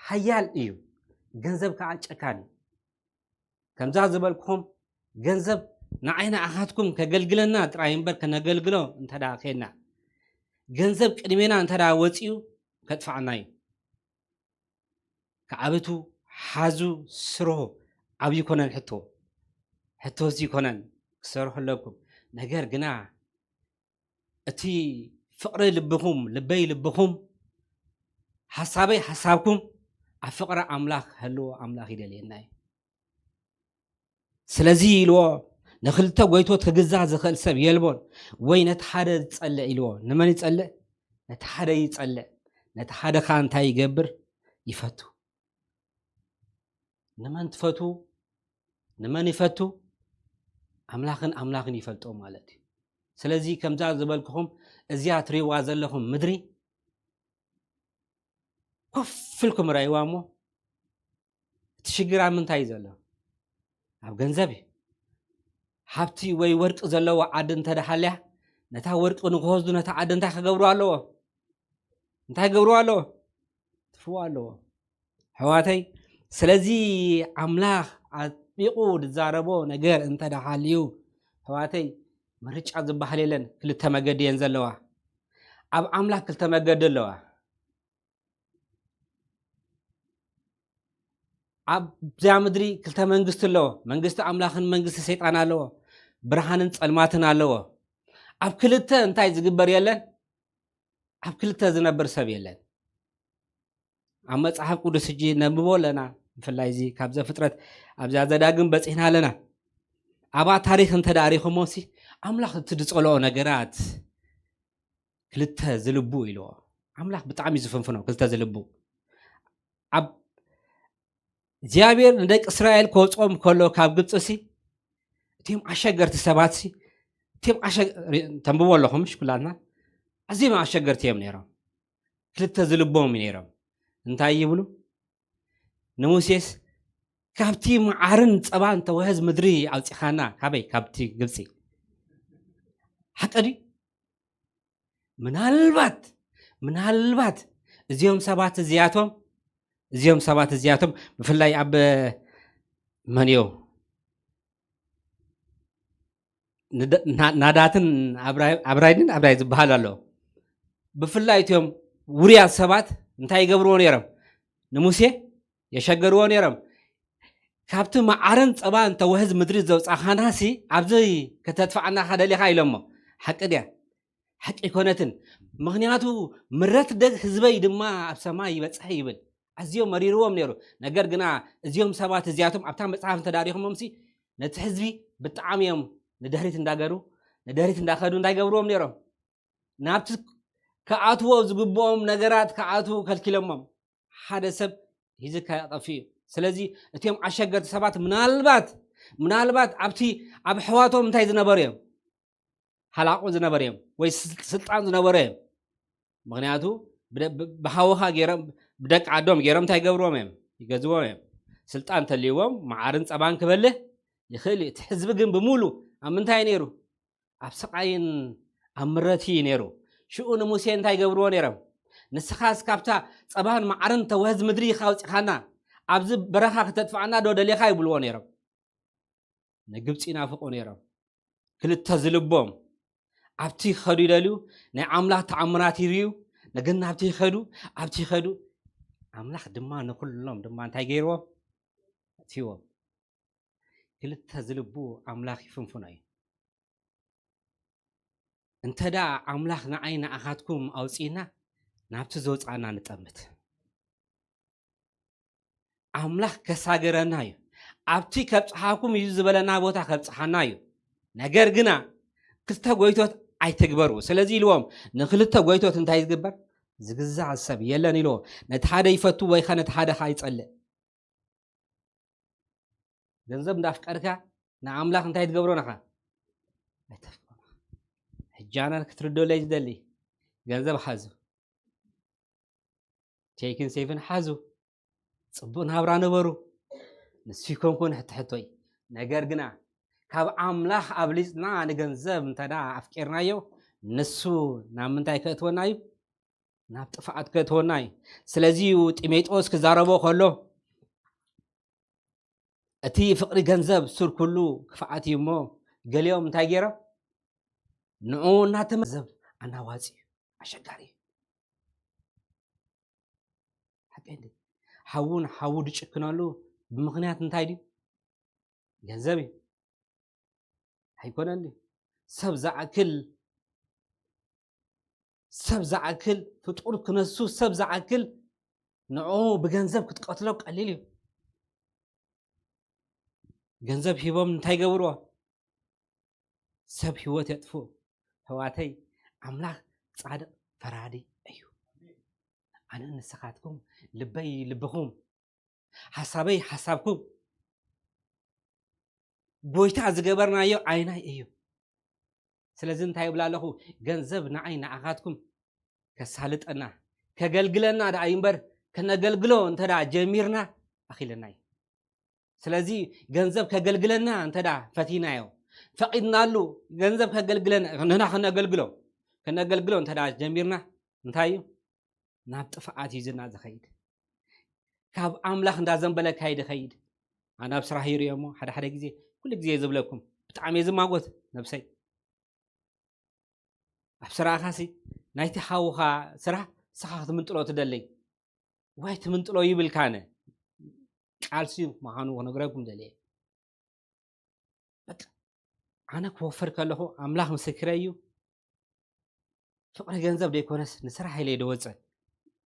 ሓያል እዩ። ገንዘብ ከኣ ጨካን እዩ። ከምዛ ዝበልኩኹም ገንዘብ ንዓይ ንኣኻትኩም ከገልግለና ጥራይ እምበር ከነገልግሎ እንተ ደኣ ኬድና፣ ገንዘብ ቅድሜና እንተ ደኣ ወጺኡ ከጥፍኣና እዩ። ክዓብቱ ሓዙ ስርሑ። ዓብዪ ይኮነን ሕቶ፣ ሕቶ እዚ ይኮነን ክሰርሑ ኣለኩም። ነገር ግና እቲ ፍቕሪ ልብኹም ልበይ ልብኹም ሓሳበይ ሓሳብኩም ኣብ ፍቕሪ ኣምላኽ ክህልዎ ኣምላኽ ይደልየና እዩ። ስለዚ ኢልዎ ንክልተ ጎይቶት ክግዛእ ዝኽእል ሰብ የልቦን። ወይ ነቲ ሓደ ዝጸልእ ኢልዎ። ንመን ይጸልእ? ነቲ ሓደ ይጸልእ። ነቲ ሓደ ኸኣ እንታይ ይገብር? ይፈቱ። ንመን ትፈቱ? ንመን ይፈቱ? ኣምላኽን ኣምላኽን ይፈልጦ ማለት እዩ። ስለዚ ከምዛ ዝበልኩኹም እዚኣ ትሪእዋ ዘለኹም ምድሪ ኮፍ ኢልኩም ርኣይዋ እሞ እቲ ሽግር ኣብ ምንታይ እዩ ዘሎ? ኣብ ገንዘብ እዩ። ሃብቲ ወይ ወርቂ ዘለዎ ዓዲ እንተ ደኣ ሃልያ ነታ ወርቂ ንክወስዱ ነታ ዓዲ እንታይ ክገብሩ ኣለዎ? እንታይ ክገብሩ ኣለዎ? ትፍዎ ኣለዎ። ኣሕዋተይ፣ ስለዚ ኣምላኽ ኣጥቢቑ ዝዛረቦ ነገር እንተ ደኣ ሃልዩ፣ ኣሕዋተይ፣ ምርጫ ዝበሃል የለን። ክልተ መገዲ እየን ዘለዋ። ኣብ ኣምላኽ ክልተ መገዲ ኣለዋ። ኣብዚኣ ምድሪ ክልተ መንግስቲ ኣለዎ። መንግስቲ ኣምላኽን መንግስቲ ሰይጣን ኣለዎ። ብርሃንን ጸልማትን ኣለዎ። ኣብ ክልተ እንታይ ዝግበር የለን? ኣብ ክልተ ዝነብር ሰብ የለን። ኣብ መጽሓፍ ቅዱስ ሕጂ ነንብቦ ኣለና። ብፍላይ እዚ ካብ ዘፍጥረት ኣብዛ ዘዳግም በጺሕና ኣለና። ኣብኣ ታሪኽ እንተ ደኣ ርኢኹሞ ሲ ኣምላኽ እቲ ዝጸልኦ ነገራት ክልተ ዝልቡ ኢልዎ። ኣምላኽ ብጣዕሚ እዩ ዝፍንፍኖ ክልተ ዝልቡ። ኣብ እግዚኣብሔር ንደቂ እስራኤል ከውጽኦም ከሎ ካብ ግብጺ ሲ እቲም ኣሸገርቲ ሰባት ሲ እቲም ኣሸ- ሪ- ተንብቦ ኣለኹም ምሽ ኩላትና ኣዝዮም ኣሸገርቲ እዮም ነይሮም። ክልተ ዝልቦም ነይሮም። እንታይ ይብሉ? ንሙሴስ ካብቲ መዓርን ጸባን ተወህዝ ምድሪ ኣውጺኻና። ካበይ? ካብቲ ግብጺ። ሓቂ ድዩ? ምናልባት ምናልባት እዚኦም ሰባት እዚኣቶም እዚኦም ሰባት እዚኣቶም ብፍላይ ኣብ መን እዩ ንዳ- ና- ናዳትን ኣብራይ- ኣብራይድን ኣብራይ ዝበሃል ኣሎ። ብፍላይ እቲኦም ውርያት ሰባት እንታይ ይገብርዎ ነይሮም? ንሙሴ የሸገርዎ ነይሮም። "ካብቲ መዓርን ጸባን ተወህዝ ምድሪ ዘውጻኻናሲ ኣብዚ ከተጥፋዕናኻ ደሊኻ?" ኢሎሞ። ሓቂ ድያ? ሓቂ ኣይኮነትን። ምኽንያቱ፣ "ምረት ደግ ህዝበይ ድማ ኣብ ሰማይ ይበጽሐ" ይብል። ኣዝዮም መሪርዎም ነይሩ። ነገር ግና እዚኦም ሰባት እዚኣቶም ኣብታ መጽሓፍ እንተዳሪኹሞምሲ፣ ነቲ ህዝቢ ብጣዕሚ እዮም ንድሕሪት እንዳገሩ፣ ንድሕሪት እንዳኸዱ እንታይ ገብርዎም ነይሮም? ናብቲ ክኣትዎ ዝግብኦም ነገራት ክኣትዉ ከልኪሎሞም። ሓደ ሰብ ሂዚ ከጠፍእ እዩ። ስለዚ እቲኦም ኣሸገርቲ ሰባት ምናልባት፣ ምናልባት ኣብቲ፣ ኣብ ኣሕዋቶም እንታይ ዝነበሩ እዮም? ሓላቑ ዝነበሩ እዮም፣ ወይ ስል-፣ ስልጣን ዝነበሩ እዮም። ምኽንያቱ ብደ-፣ ብ-፣ ብሃውኻ ገይሮም፣ ብደቂ ዓዶም ገይሮም እንታይ ይገብርዎም እዮም? ይገዝዎም እዮም። ስልጣን እንተልይዎም መዓርን ጸባን ክበልህ ይኽእል እዩ። እቲ ህዝቢ ግን ብምሉ ኣብ ምንታይ እዩ ነይሩ? ኣብ ስቓይን ኣብ ምረት እዩ ነይሩ። ሽኡ ንሙሴ እንታይ ይገብርዎ ነይሮም? "ንስኻስ ካብታ ጸባን መዓርን ተወህዝ ምድሪ ኢኻ ኣውጺኻና፣ ኣብዚ በረኻ ክተጥፍኣና ዶ ደሊኻ?" ይብልዎ ነይሮም። ንግብጺ ይናፍቑ ነይሮም። ክልተ ዝልቦም ኣብቲ ይኸዱ ይደልዩ፣ ናይ ኣምላኽ ተኣምራት ይርእዩ። ነገር ግን ኣብቲ ይኸዱ፣ ኣብቲ ይኸዱ። ኣምላኽ ድማ ንኹሎም ድማ እንታይ ገይርዎም? ኣእትይዎም። ክልተ ዝልቡ ኣምላኽ ይፍንፍኖ እዩ። እንተ ደኣ ኣምላኽ ንዓይ ንኣኻትኩም ኣውጺእና፣ ናብቲ ዘውጽኣና ንጠምት። ኣምላኽ ከሳግረና እዩ። ኣብቲ ከብጽሓኩም እዩ ዝበለና ቦታ ከብጽሓና እዩ። ነገር ግና ክልተ ጎይቶት ኣይትግበሩ። ስለዚ ኢልዎም፣ ንክልተ ጎይቶት እንታይ ዝግበር? ዝግዛእ ሰብ የለን ኢልዎ። ነቲ ሓደ ይፈቱ ወይ ኸ ነቲ ሓደ ኸኣ ይጸልእ። ገንዘብ እንዳፍቀርካ ንኣምላኽ እንታይ ትገብሮ ነኻ? ኣይተፍቅሮ። ሕጂ ኣነ ክትርድኡለይ ዝደሊ፣ ገንዘብ ሓዙ። ቼክን ሴፍን ሓዙ። ጽቡቕ ናብራ ነበሩ። ንሱ ይኮንኩን ሕቶ ሕቶይ። ነገር ግና ካብ ኣምላኽ ኣብሊጽና ንገንዘብ እንተ ደኣ ኣፍቂርናዮ፣ ንሱ ናብ ምንታይ ከእትወና እዩ? ናብ ጥፍኣት ከእትወና እዩ። ስለዚ እዩ ጢሞቴዎስ ክዛረቦ ከሎ፣ እቲ ፍቕሪ ገንዘብ ሱር ኩሉ ክፍኣት እዩ እሞ፣ ገሊኦም እንታይ ገይሮም? ንዑ እናተመዘብ ኣናዋጺ እዩ። ኣሸጋሪ እዩ። ሓቀይ እንዴ? ሓውን ሓዉ ድጭክነሉ ብምኽንያት እንታይ ድዩ? ገንዘብ እዩ። ኣይኮነን ድዩ? ሰብ ዝኣክል፣ ሰብ ዝኣክል ፍጡር ክነሱ፣ ሰብ ዝኣክል ንዕኡ ብገንዘብ ክትቀትሎ ቀሊል እዩ። ገንዘብ ሂቦም እንታይ ገብርዎ? ሰብ ህይወት የጥፍኡ። ኣሕዋተይ፣ ኣምላኽ ጻድቕ ፈራዲ እዩ። ኣነ ንስኻትኩም፣ ልበይ ልብኹም፣ ሓሳበይ ሓሳብኩም፣ ጎይታ ዝገበርናዮ ኣይናይ እዩ። ስለዚ እንታይ ይብላ ኣለኹ? ገንዘብ ንዓይ ንዓኻትኩም ከሳልጠና፣ ከገልግለና ደኣ እዩ እምበር፣ ከነገልግሎ እንተ ደኣ ጀሚርና ኣኺለና እዩ። ስለዚ ገንዘብ ከገልግለና እንተ ደኣ ፈቲናዮ፣ ፈቒድናሉ፣ ገንዘብ ከገልግለና፣ ንሕና ከነገልግሎ፣ ከነገልግሎ እንተ ደኣ ጀሚርና፣ እንታይ እዩ? ናብ ጥፍኣት እዩ ዝና ዝኸይድ። ካብ ኣምላኽ እንዳዘንበለካ እዩ ዝኸይድ። ኣነ ኣብ ስራሕ ይርእዮ እሞ፣ ሓደ ሓደ ግዜ፣ ኩሉ ግዜ ዝብለኩም፣ ብጣዕሚ እየ ዝማጎት ነብሰይ። ኣብ ስራኻሲ፣ ናይቲ ሓውኻ ስራሕ ንስኻ ክትምንጥሎ ትደሊ። ዋይ ትምንጥሎ ይብልካ፣ ኣነ ቃልሲ ምዃኑ ክነግረኩም ደልየ። በቃ፣ ኣነ ክወፍር ከለኹ ኣምላኽ ምስክረይ እዩ። ፍቕሪ ገንዘብ ደይኮነስ ንስራሕ ኢለ እየ ዝወፅእ።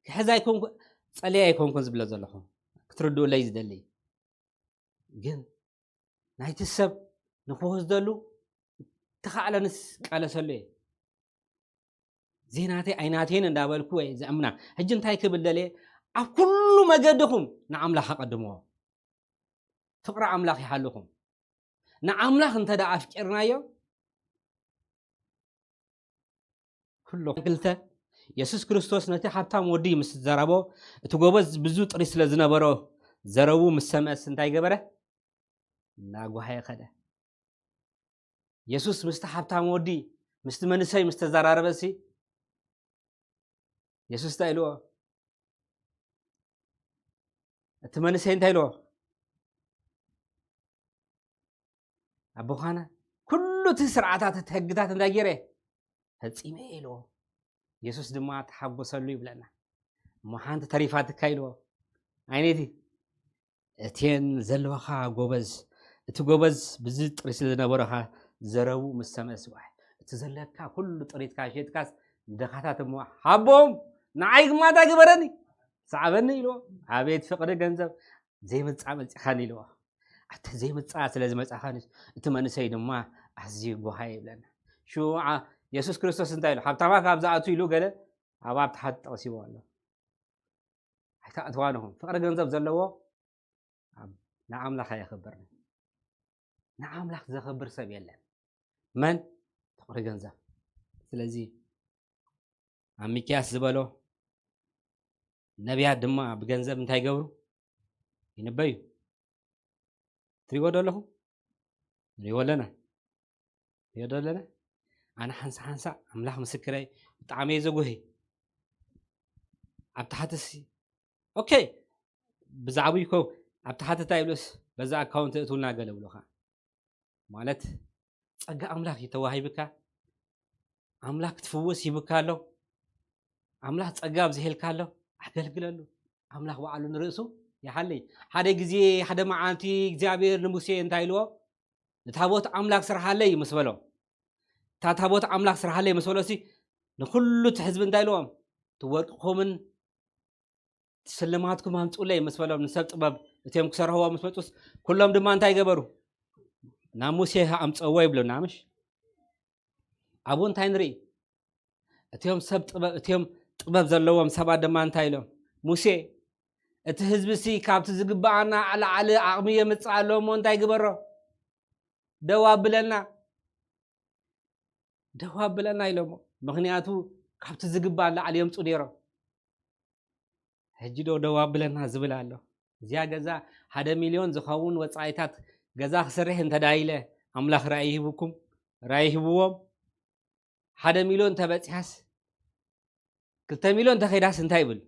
ክሕዝ ኣይኮንኩ-፣ ፀለየ ኣይኮንኩን ዝብሎ ዘለኹ። ክትርድኡለይ ዝደሊ። ግን ናይቲ ሰብ ንክወስደሉ ተኻእለንስ ቃለሰሉ እየ። ዘይናተይ ኣይናተይን እንዳበልኩ እየ ዘእምና። ሕጂ እንታይ ክብል ደልየ? ኣብ ኩሉ መገድኹም ንኣምላኽ ኣቐድምዎ። ፍቕሪ ኣምላኽ ይሃልኹም። ንኣምላኽ እንተ ደኣ ኣፍቂርናዮ፣ ኩሎ ክልተ፣ የሱስ ክርስቶስ ነቲ ሃብታም ወዲ ምስ ዘረቦ፣ እቲ ጎበዝ ብዙ ጥሪት ስለ ዝነበሮ፣ ዘረቡ ምስ ሰምዐስ እንታይ ገበረ? እናጓሃየ ኸደ። የሱስ ምስቲ ሃብታም ወዲ፣ ምስቲ መንእሰይ ምስ ተዘራረበሲ፣ የሱስ እንታይ ኢልዎ? እቲ መንእሰይ እንታይ ኢልዎ? ኣቦኻና፣ ኩሉ እቲ ስርዓታት፣ እቲ ሕግታት እንታይ ገይረ? ፈጺመ እየ ኢልዎ። የሱስ ድማ ተሓጎሰሉ ይብለና። እሞ ሓንቲ ተሪፋትካ ኢልዎ። ዓይነይቲ እቴን ዘለዋኻ ጎበዝ፣ እቲ ጎበዝ ብዚ ጥሪ ስለ ዝነበረኻ ዘረቡ ምስ ሰምዐ፣ ስዋሕ፣ እቲ ዘለካ ኩሉ ጥሪትካ ሸጥካስ ንደኻታት እሞ ሃቦም፣ ንዓይ ግማታ ግበረኒ፣ ሰዓበኒ ኢልዎ። ኣቤት ፍቕሪ ገንዘብ፣ ዘይምጻእ መጺኻኒ ኢልዎ። ኣቲ ዘይምጻእ ስለ ዝመጻኻኒ እቲ መንእሰይ ድማ ኣዝዩ ጓሃየ ይብለና። ሽዑ የሱስ ክርስቶስ እንታይ ኢሉ? ሃብታማ ካብ ዝኣቱ ኢሉ ገለ ኣብ ኣብ ታሕቲ ጠቕሲዎ ኣሎ። ኣይተኣትዋንኹም። ፍቕሪ ገንዘብ ዘለዎ ኣብ ንኣምላኽ ኣየኽብርን። ንኣምላኽ ዘኽብር ሰብ የለን። መን? ፍቕሪ ገንዘብ። ስለዚ ኣብ ሚክያስ ዝበሎ ነቢያት ድማ ብገንዘብ እንታይ ይገብሩ? ይንበዩ። ትሪእዎ ዶ ኣለኹም? ንሪእዎ ኣለና። ንሪኦ ዶ ኣለና? ኣነ ሓንሳ ሓንሳ ኣምላኽ ምስክረይ ብጣዕሚ እየ ዘጉሂ። ኣብ ታሕትሲ ኦኬ ብዛዕባኡ ይኮ ኣብ ታሕቲ እንታይ ይብሉስ በዛ ኣካውንት እትውና ገለ ብሉኻ። ማለት ጸጋ ኣምላኽ እዩ ተዋሂብካ። ኣምላኽ ክትፍወስ ሂብካ ኣሎ። ኣምላኽ ጸጋ ኣብዚሄልካ ኣሎ። ኣገልግለሉ። ኣምላኽ ባዕሉ ንርእሱ ይሓልይ። ሓደ ግዜ ሓደ መዓልቲ እግዚኣብሔር ንሙሴ እንታይ ኢልዎ? ንታቦት ኣምላኽ ስርሓለይ ምስ በሎ። እታ ታቦት ኣምላኽ ስርሓለይ ምስ በሎሲ ንኹሉ እቲ ህዝቢ እንታይ ኢልዎም? እቲ ወርቅኹምን ስልማትኩም ኣምጽኡለይ ምስ በሎም ንሰብ ጥበብ እቲኦም ክሰርሕዎ ምስ መጹስ ኩሎም ድማ እንታይ ገበሩ? ናብ ሙሴ ኣምጽእዎ ይብሉና ምሽ? ኣብኡ እንታይ ንርኢ? እቲኦም ሰብ ጥበብ እቲኦም ጥበብ ዘለዎም ሰባት ድማ እንታይ ኢሎም? ሙሴ እቲ ህዝቢ ሲ ካብቲ ዝግባኣና ላዕሊ ዓቕሚ የምጽእ ኣሎ እሞ እንታይ ግበሮ? ደው ኣብለና ደው ኣብለና ኢሎሞ። ምኽንያቱ ካብቲ ዝግባእ ላዕሊ የምፁ ነይሮም። ሕጂ ዶ ደው ኣብለና ዝብል ኣሎ? እዚኣ ገዛ ሓደ ሚልዮን ዝኸውን ወፃኢታት ገዛ ክሰርሕ እንተዳይለ ኣምላኽ ራእይ ሂቡኩም ራእይ ሂብዎም ሓደ ሚልዮን ተበፂሓስ ክልተ ሚልዮን ተኸይዳስ እንታይ ይብል?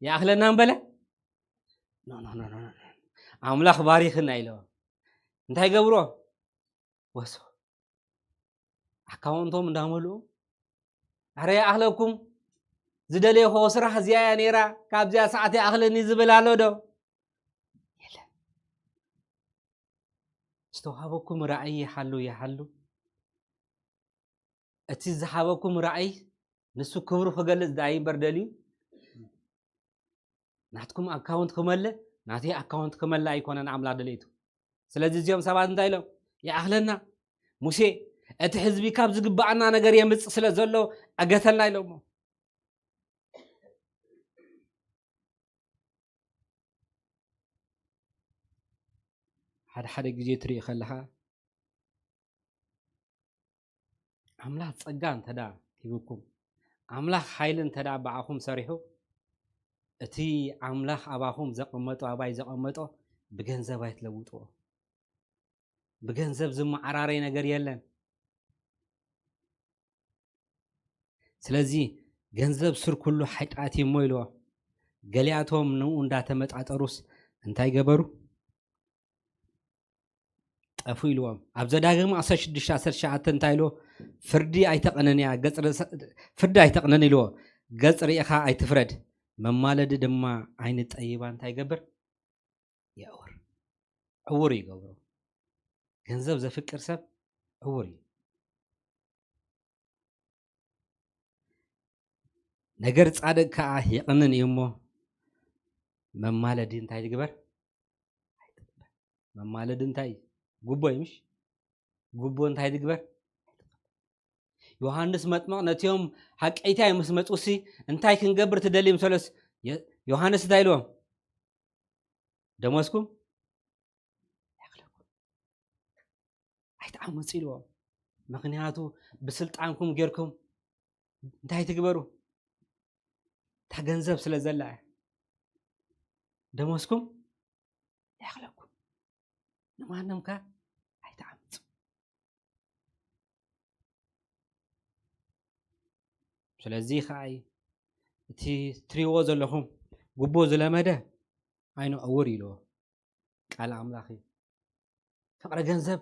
ይኣኽለና እምበለ ኣምላኽ ባሪኽና ኢለዎም። እንታይ ገብሮ ወሶ ኣካውንቶም እንዳመልኡ ኣረ ይኣኽለኩም ዝደለየኹ ስራሕ እዚኣ እያ ነይራ ካብዚኣ ሰዓት ይኣኽለኒ ዝብል ኣሎ ዶ? የለን። ዝተዋሃበኩም ራእይ ይሓሉ ይሓሉ እቲ ዝሃበኩም ራእይ ንሱ ክብሩ ክገልጽ ዳኣ እምበር ደልዩ ናትኩም ኣካውንት ክመልእ ናተይ ኣካውንት ክመልእ ኣይኮነን ኣምላኽ ድሌቱ። ስለዚ እዚኦም ሰባት እንታይ ኢሎም ይኣኽለና ሙሴ እቲ ህዝቢ ካብ ዝግባኣና ነገር የምጽእ ስለ ዘሎ ኣገተልና ኢሎሞ። ሓደ ሓደ ግዜ ትርኢ ከለኻ ኣምላኽ ጸጋ እንተዳ ሂብኩም ኣምላኽ ሓይሊ እንተዳ ብዓኹም ሰሪሑ እቲ ኣምላኽ ኣባኹም ዘቐመጦ ኣባይ ዘቐመጦ ብገንዘብ ኣይትለውጥዎ። ብገንዘብ ዝመዓራረይ ነገር የለን። ስለዚ ገንዘብ ስር ኩሉ ሓጢኣት እዩ እሞ ኢልዎ። ገሊኣቶም ንኡ እንዳተመጣጠሩስ እንታይ ገበሩ? ጠፉ ኢልዎም። ኣብ ዘዳግም ዓሰርተ ሽዱሽተ ዓሰርተ ትሽዓተ እንታይ ኢልዎ? ፍርዲ ኣይተቐነን እያ፣ ገጽ ርእሳ- ፍርዲ ኣይተቕነን ኢልዎ። ገጽ ርኢኻ ኣይትፍረድ፣ መማለዲ ድማ ዓይኒ ጠይባ እንታይ ይገብር? የእውር ዕውር ይገብሮ። ገንዘብ ዘፍቅር ሰብ ዕውር እዩ። ነገር ጻድቅ ከኣ ይቕንን እዩ እሞ መማለዲ እንታይ ትግበር? መማለዲ እንታይ ጉቦ እዩ ምሽ? ጉቦ እንታይ ትግበር? ዮሃንስ መጥመቕ ነቲኦም ሓቀይታይ ምስ መጹሲ እንታይ ክንገብር ትደሊ ምሰሎስ የ- ዮሃንስ እንታይ ኢልዎም? ደሞዝኩም ኣይክለኩም ኣይትዓመፁ ኢልዎም። ምክንያቱ ብስልጣንኩም ጌርኩም እንታይ ትግበሩ? እታ ገንዘብ ስለ ዘላ እያ። ደሞዝኩም ይኣኽለኩም። ንማንም ከ ኣይትዓምፁ። ስለዚ ከዓ እዩ እቲ ትሪእዎ ዘለኹም ጉቦ ዝለመደ ዓይኑ ዕውር ኢልዎ። ቃል ኣምላኽ እዩ። ፍቕሪ ገንዘብ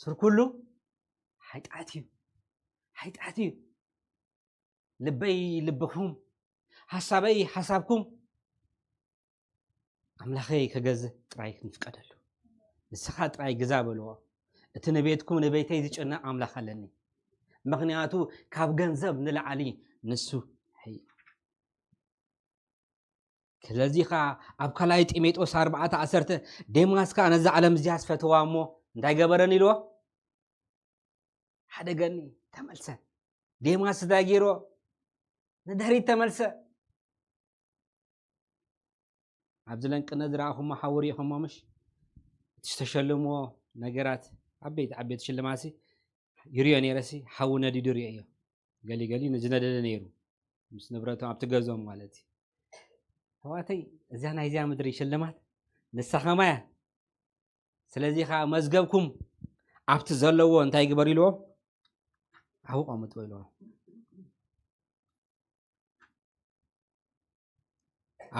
ስር ኩሉ ሓጢኣት እዩ። ሓጢኣት እዩ። ልበይ ልብኹም ሓሳበይ ሓሳብኩም ኣምላኸይ ከገዝእ ጥራይ ንፍቀደሉ። ንስኻ ጥራይ ግዛ በልዎ። እቲ ንቤትኩም ንቤተይ ዝጭነቕ ኣምላኽ ኣለኒ። ምኽንያቱ ካብ ገንዘብ ንላዕሊ ንሱ ሕይ ስለዚ ኸዓ ኣብ ካልኣይ ጢሞቴዎስ ኣርባዕተ ዓሰርተ ዴማስ ከኣ ነዛ ዓለም እዚኣ ዝፈተዋ እሞ እንታይ ገበረን ኢልዎ? ሓደገኒ፣ ተመልሰ። ዴማስ እንታይ ገይርዎ? ንድሕሪት ተመልሰ። ኣብዚ ለንቅነ ዝረኣኹሞ ሓዊ ርኢኹሞ ምሽ? እቲ ዝተሸልምዎ ነገራት ዓበይቲ ዓበይቲ ሽልማሲ ይርዮ ነይረሲ ሓዊ ነዲዱ ርዮ እዮ። ገሊ ገሊ ዝነደደ ነይሩ ምስ ንብረቶም ኣብቲ ገዝኦም ማለት እዩ። ኣሕዋተይ እዚኣ ናይዚኣ ምድሪ ሽልማት ንሳ ኸማያ። ስለዚ ከዓ መዝገብኩም ኣብቲ ዘለዎ እንታይ ግበር ኢልዎም ኣብኡ ቀምጥዎ ኢልዎም።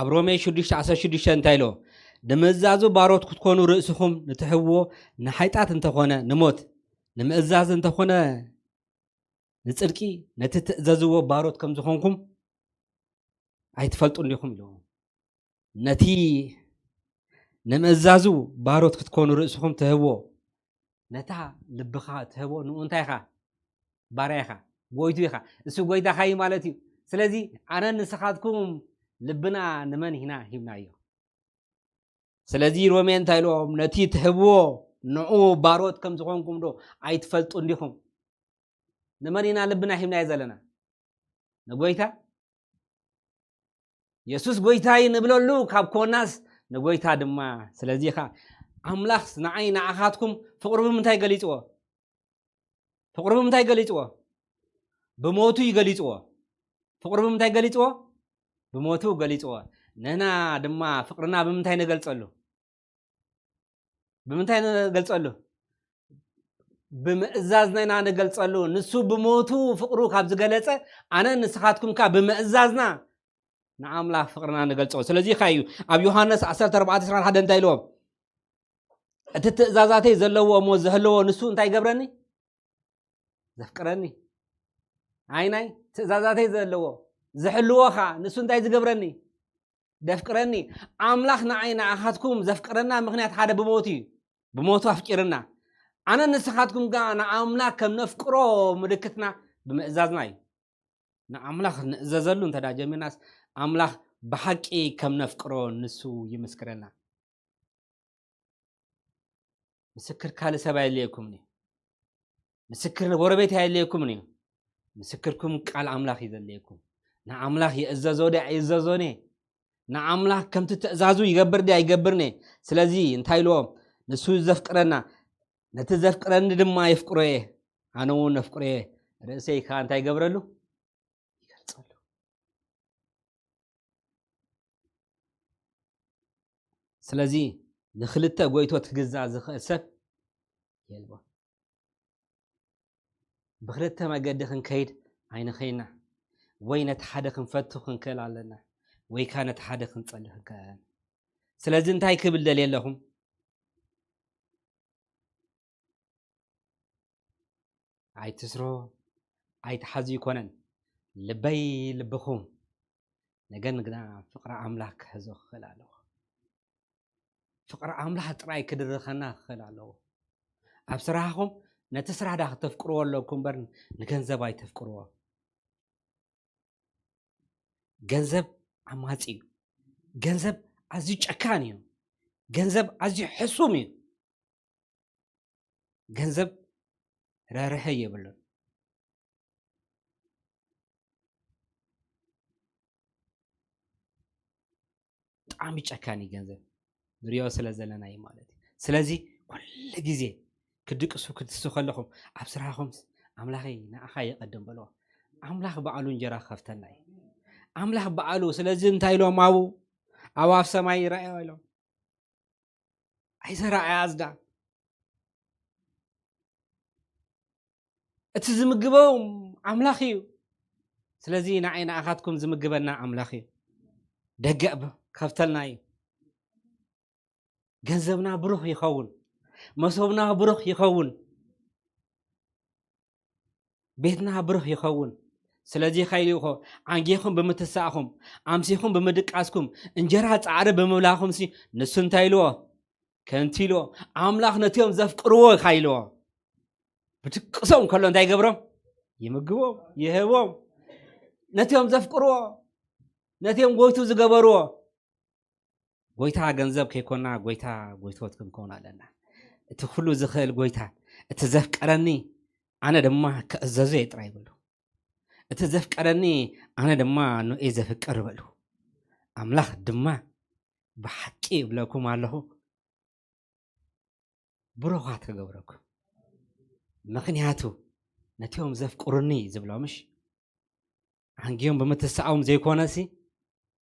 ኣብ ሮሜ ሽዱሽተ ዓሰርተ ሽዱሽተ እንታይ ኢልዎ? ንምእዛዙ ባሮት ክትኮኑ ርእስኹም ንትሕብዎ ንሓይጣት እንተኾነ ንሞት ንምእዛዝ እንተኾነ ንጽድቂ ነቲ ትእዘዝዎ ባሮት ከም ዝኾንኩም ኣይትፈልጡ እንዲኹም ኢልዎ። ነቲ ንምእዛዙ ባሮት ክትኮኑ ርእስኹም ትህብዎ ነታ ልብኻ ትህቦ ንኡ እንታይ ኢኻ? ባርያ ኢኻ፣ ጎይቱ ኢኻ። እሱ ጎይታኻ እዩ ማለት እዩ። ስለዚ ኣነ ንስኻትኩም ልብና ንመን ኢና ሂብናዮ? ስለዚ ሮሜ እንታይ ኢልዎም? ነቲ ትህብዎ ንኡ ባሮት ከም ዝኾንኩም ዶ ኣይትፈልጡ እንዲኹም? ንመን ኢና ልብና ሂብናዮ ዘለና? ንጎይታ የሱስ ጎይታይ ንብለሉ ካብ ኮናስ ንጎይታ ድማ። ስለዚ ኸ ኣምላኽ ንዓይ ንዓኻትኩም ፍቕሩ ብምንታይ ገሊጽዎ? ፍቕሩ ብምንታይ ገሊጽዎ? ብሞቱ እዩ ገሊጽዎ። ፍቕሩ ብምንታይ ገሊጽዎ? ብሞቱ ገሊጽዎ። ንሕና ድማ ፍቕርና ብምንታይ ንገልጸሉ? ብምንታይ ንገልጸሉ? ብምእዛዝና ኢና ንገልጸሉ። ንሱ ብሞቱ ፍቕሩ ካብ ዝገለጸ ኣነ ንስኻትኩም ከ ብምእዛዝና ንኣምላኽ ፍቕርና ንገልጾ። ስለዚ ኸ እዩ ኣብ ዮሃንስ ዓሰርተ ኣርባዕተ ዕስራን ሓደን እንታይ ኢልዎም? እቲ ትእዛዛተይ ዘለዎ እሞ ዝህልዎ ንሱ እንታይ ይገብረኒ? ዘፍቅረኒ። ኣይ ናይ ትእዛዛተይ ዘለዎ ዝሕልዎ ኸኣ ንሱ እንታይ ዝገብረኒ? ደፍቅረኒ። ኣምላኽ ንዓይ ንኣኻትኩም ዘፍቅረና ምኽንያት ሓደ ብሞቱ እዩ። ብሞቱ ኣፍቂርና። ኣነ ንስኻትኩም ከኣ ንኣምላኽ ከም ነፍቅሮ ምልክትና ብምእዛዝና እዩ። ንኣምላኽ ንእዘዘሉ እንተ ደኣ ጀሚርናስ ኣምላኽ ብሓቂ ከም ነፍቅሮ ንሱ ይምስክረና። ምስክር ካልእ ሰብ ኣየድልየኩምን እዩ። ምስክር ንጎረቤት ኣየድልየኩምን እዩ። ምስክርኩም ቃል ኣምላኽ እዩ ዘድልየኩም። ንኣምላኽ ይእዘዞ ድየ ኣይእዘዞን እየ? ንኣምላኽ ከምቲ ትእዛዙ ይገብር ድየ ኣይገብርን እየ? ስለዚ እንታይ ኢልዎም? ንሱ ዘፍቅረና፣ ነቲ ዘፍቅረኒ ድማ የፍቅሮ እየ፣ ኣነ እውን ነፍቅሮ እየ። ርእሰይ ከኣ እንታይ ይገብረሉ? ይገልጸሉ። ስለዚ ንኽልተ ጎይቶት ክግዛእ ዝኽእል ሰብ የልቦን። ብኽልተ መገዲ ክንከይድ ኣይንኽእልና። ወይ ነቲ ሓደ ክንፈቱ ክንክእል ኣለና፣ ወይ ከኣ ነቲ ሓደ ክንጸሊ ክንክእል ኣለና። ስለዚ እንታይ ክብል ደልየ ኣለኹም? ኣይትስሮ፣ ኣይትሓዙ ይኮነን። ልበይ ልብኹም፣ ነገር ግና ፍቕሪ ኣምላኽ ክሕዞ ክኽእል ኣለዎ። ፍቕሪ ኣምላኽ ጥራይ ክድርኸና ክኽእል ኣለዎ። ኣብ ስራሕኹም ነቲ ስራሕ ዳ ክተፍቅርዎ ኣለኩም እምበር ንገንዘብ ኣይተፍቅርዎ። ገንዘብ ዓማጺ እዩ። ገንዘብ ኣዝዩ ጨካን እዩ። ገንዘብ ኣዝዩ ሕሱም እዩ። ገንዘብ ርህርሀ የብሉን። ብጣዕሚ ጨካን እዩ ገንዘብ። ንሪኦ ስለ ዘለና እዩ ማለት እዩ። ስለዚ ኩሉ ግዜ ክትድቅሱ ክትስሱ ከለኹም ኣብ ስራሕኹም ኣምላኸይ ንኣኻ የቐድም በልዎ። ኣምላኽ በዓሉ እንጀራ ክኸፍተልና እዩ። ኣምላኽ በዓሉ ስለዚ እንታይ ኢሎም ኣብኡ ኣብ ኣፍ ሰማይ ይረኣዮ ኢሎም ኣይዘራኣያ ኣዝዳ እቲ ዝምግቦም ኣምላኽ እዩ። ስለዚ ንዓይ ንኣኻትኩም ዝምግበና ኣምላኽ እዩ። ደገ ብ- ከፍተልና እዩ። ገንዘብና ብሩኽ ይኸውን፣ መሶብና ብሩኽ ይኸውን፣ ቤትና ብሩኽ ይኸውን። ስለዚ ኸ ኢሉ ኢኹ፣ ዓንጊኹም ብምትሳእኹም፣ ኣምሲኹም ብምድቃስኩም፣ እንጀራ ጻዕሪ ብምብላኹምሲ፣ ንሱ እንታይ ኢልዎ? ከምቲ ኢልዎ፣ ኣምላኽ ነቲኦም ዘፍቅርዎ ኢኻ ኢልዎ። ብድቅሶም ከሎ እንታይ ይገብሮም? ይምግቦም፣ ይህቦም። ነቲኦም ዘፍቅርዎ፣ ነቲኦም ጎይቱ ዝገበርዎ። ጎይታ ገንዘብ ከይኮና፣ ጎይታ ጎይቶት ክንከውን ኣለና። እቲ ኩሉ ዝኽእል ጎይታ፣ እቲ ዘፍቀረኒ፣ ኣነ ድማ ክእዘዞ እየ ጥራይ በሉ። እቲ ዘፍቀረኒ፣ ኣነ ድማ ንኤ ዘፍቅር በሉ። ኣምላኽ ድማ፣ ብሓቂ እብለኩም ኣለኹ፣ ብሩኻት ክገብረኩም። ምኽንያቱ፣ ነቲኦም ዘፍቅሩኒ ዝብሎምሽ፣ ኣንጊዮም ብምትሳኦም ዘይኮነሲ፣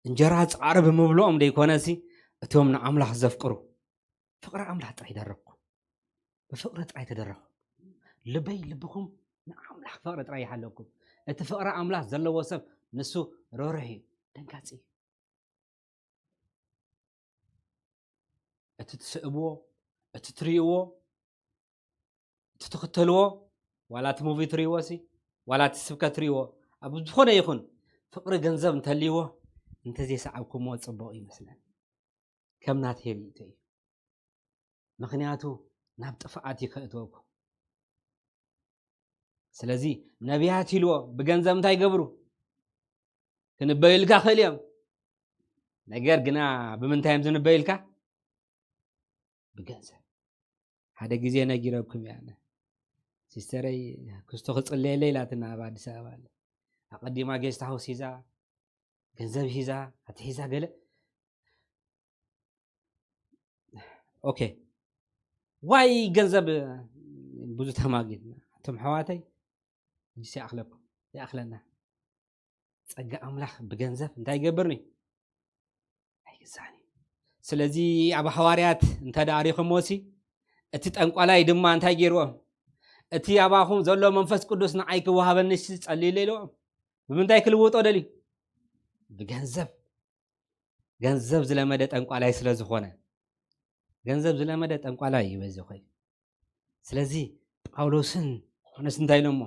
እንጀራ ጻዕሪ ብምብልኦም ዘይኮነሲ፣ እቶም ንኣምላኽ ዘፍቅሩ፣ ፍቕሪ ኣምላኽ ጥራይ ደረኹ። ብፍቕሪ ጥራይ ተደረኹ። ልበይ ልብኹም ንኣምላኽ ፍቕሪ ጥራይ ይሃለኩም። እቲ ፍቕሪ ኣምላኽ ዘለዎ ሰብ ንሱ ርህሩህ እዩ፣ ደንጋጺ እዩ። እቲ ትስእብዎ፣ እቲ ትርእይዎ፣ እቲ ትኽተልዎ፣ ዋላ እቲ ሙቪ ትርእይዎ ሲ፣ ዋላ እቲ ስብከት ትርእይዎ፣ ኣብ ዝኾነ ይኹን ፍቕሪ ገንዘብ እንተልይዎ፣ እንተዘይሰዓብኩምዎ ጽቡቕ ይመስለኒ። ከም ናተይ ርእይቶ እዩ። ምኽንያቱ ናብ ጥፍኣት እዩ ከእትወኩም። ስለዚ ነቢያት ኢልዎ ብገንዘብ እንታይ ይገብሩ? ክንበዩልካ ክእል እዮም። ነገር ግና ብምንታይ እዮም ዝንበዩልካ? ብገንዘብ። ሓደ ግዜ ነጊረኩም እያ። ኣነ ሲስተረይ ክስቶ ክጽለየለይ ኢላትና ኣብ ኣዲስ ኣበባ ኣለ። ኣቐዲማ ጌስት ሃውስ ሂዛ፣ ገንዘብ ሂዛ፣ ኣትሒዛ ገለ። ኦኬ። ዋይ ገንዘብ ብዙ ተማጊትና። እቶም ኣሕዋተይ፣ ሕጂስ ይኣኽለኩም፣ ይኣኽለና። ጸጋ ኣምላኽ ብገንዘብ እንታይ ይገብርኒ? ኣይግዛእን እዩ። ስለዚ ኣብ ሃዋርያት እንተ ደኣ ሪኹምዎ ሲ፣ እቲ ጠንቋላይ ድማ እንታይ ገይርዎም? እቲ ኣባኹም ዘሎ መንፈስ ቅዱስ ንዓይ ክወሃበኒ ሲ ጸልዩለይ ኢልዎም። ብምንታይ ክልውጦ ደልዩ? ብገንዘብ። ገንዘብ ዝለመደ ጠንቋላይ ስለ ዝኾነ። ገንዘብ ዝለመደ ጠንቋላይ እዩ በዚ ኾይ። ስለዚ ጳውሎስን ዮሃንስ እንታይ ኢሎሞ?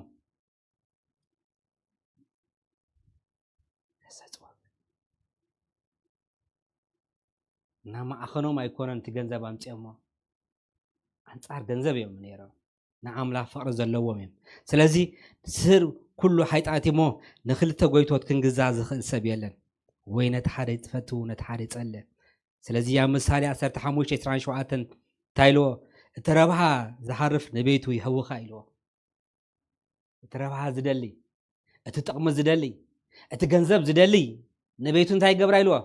ተሰጽኦ። እና ማዕኸኖም ኣይኮነን እቲ ገንዘብ ኣምጺኦሞ። ኣንጻር ገንዘብ እዮም ነይሮም። ንኣምላኽ ፍቕሪ ዘለዎም እዮም። ስለዚ ስር ኩሉ ሓይጣት እሞ ንኽልተ ጎይቶት ክንግዛ ዝኽእል ሰብ የለን። ወይ ነቲ ሓደ ይፈቱ፣ ነቲ ሓደ ይጸልእ። ስለዚ ኣብ ምሳሌ ዓሰርተ ሓሙሽተ ዕስራን ሸውዓተን እንታይ ኢልዎ? "እቲ ረብሃ ዝሃርፍ ንቤቱ ይህውኻ" ኢልዎ። እቲ ረብሃ ዝደሊ፣ እቲ ጥቕሚ ዝደሊ፣ እቲ ገንዘብ ዝደሊ ንቤቱ እንታይ ይገብራ ኢልዎ?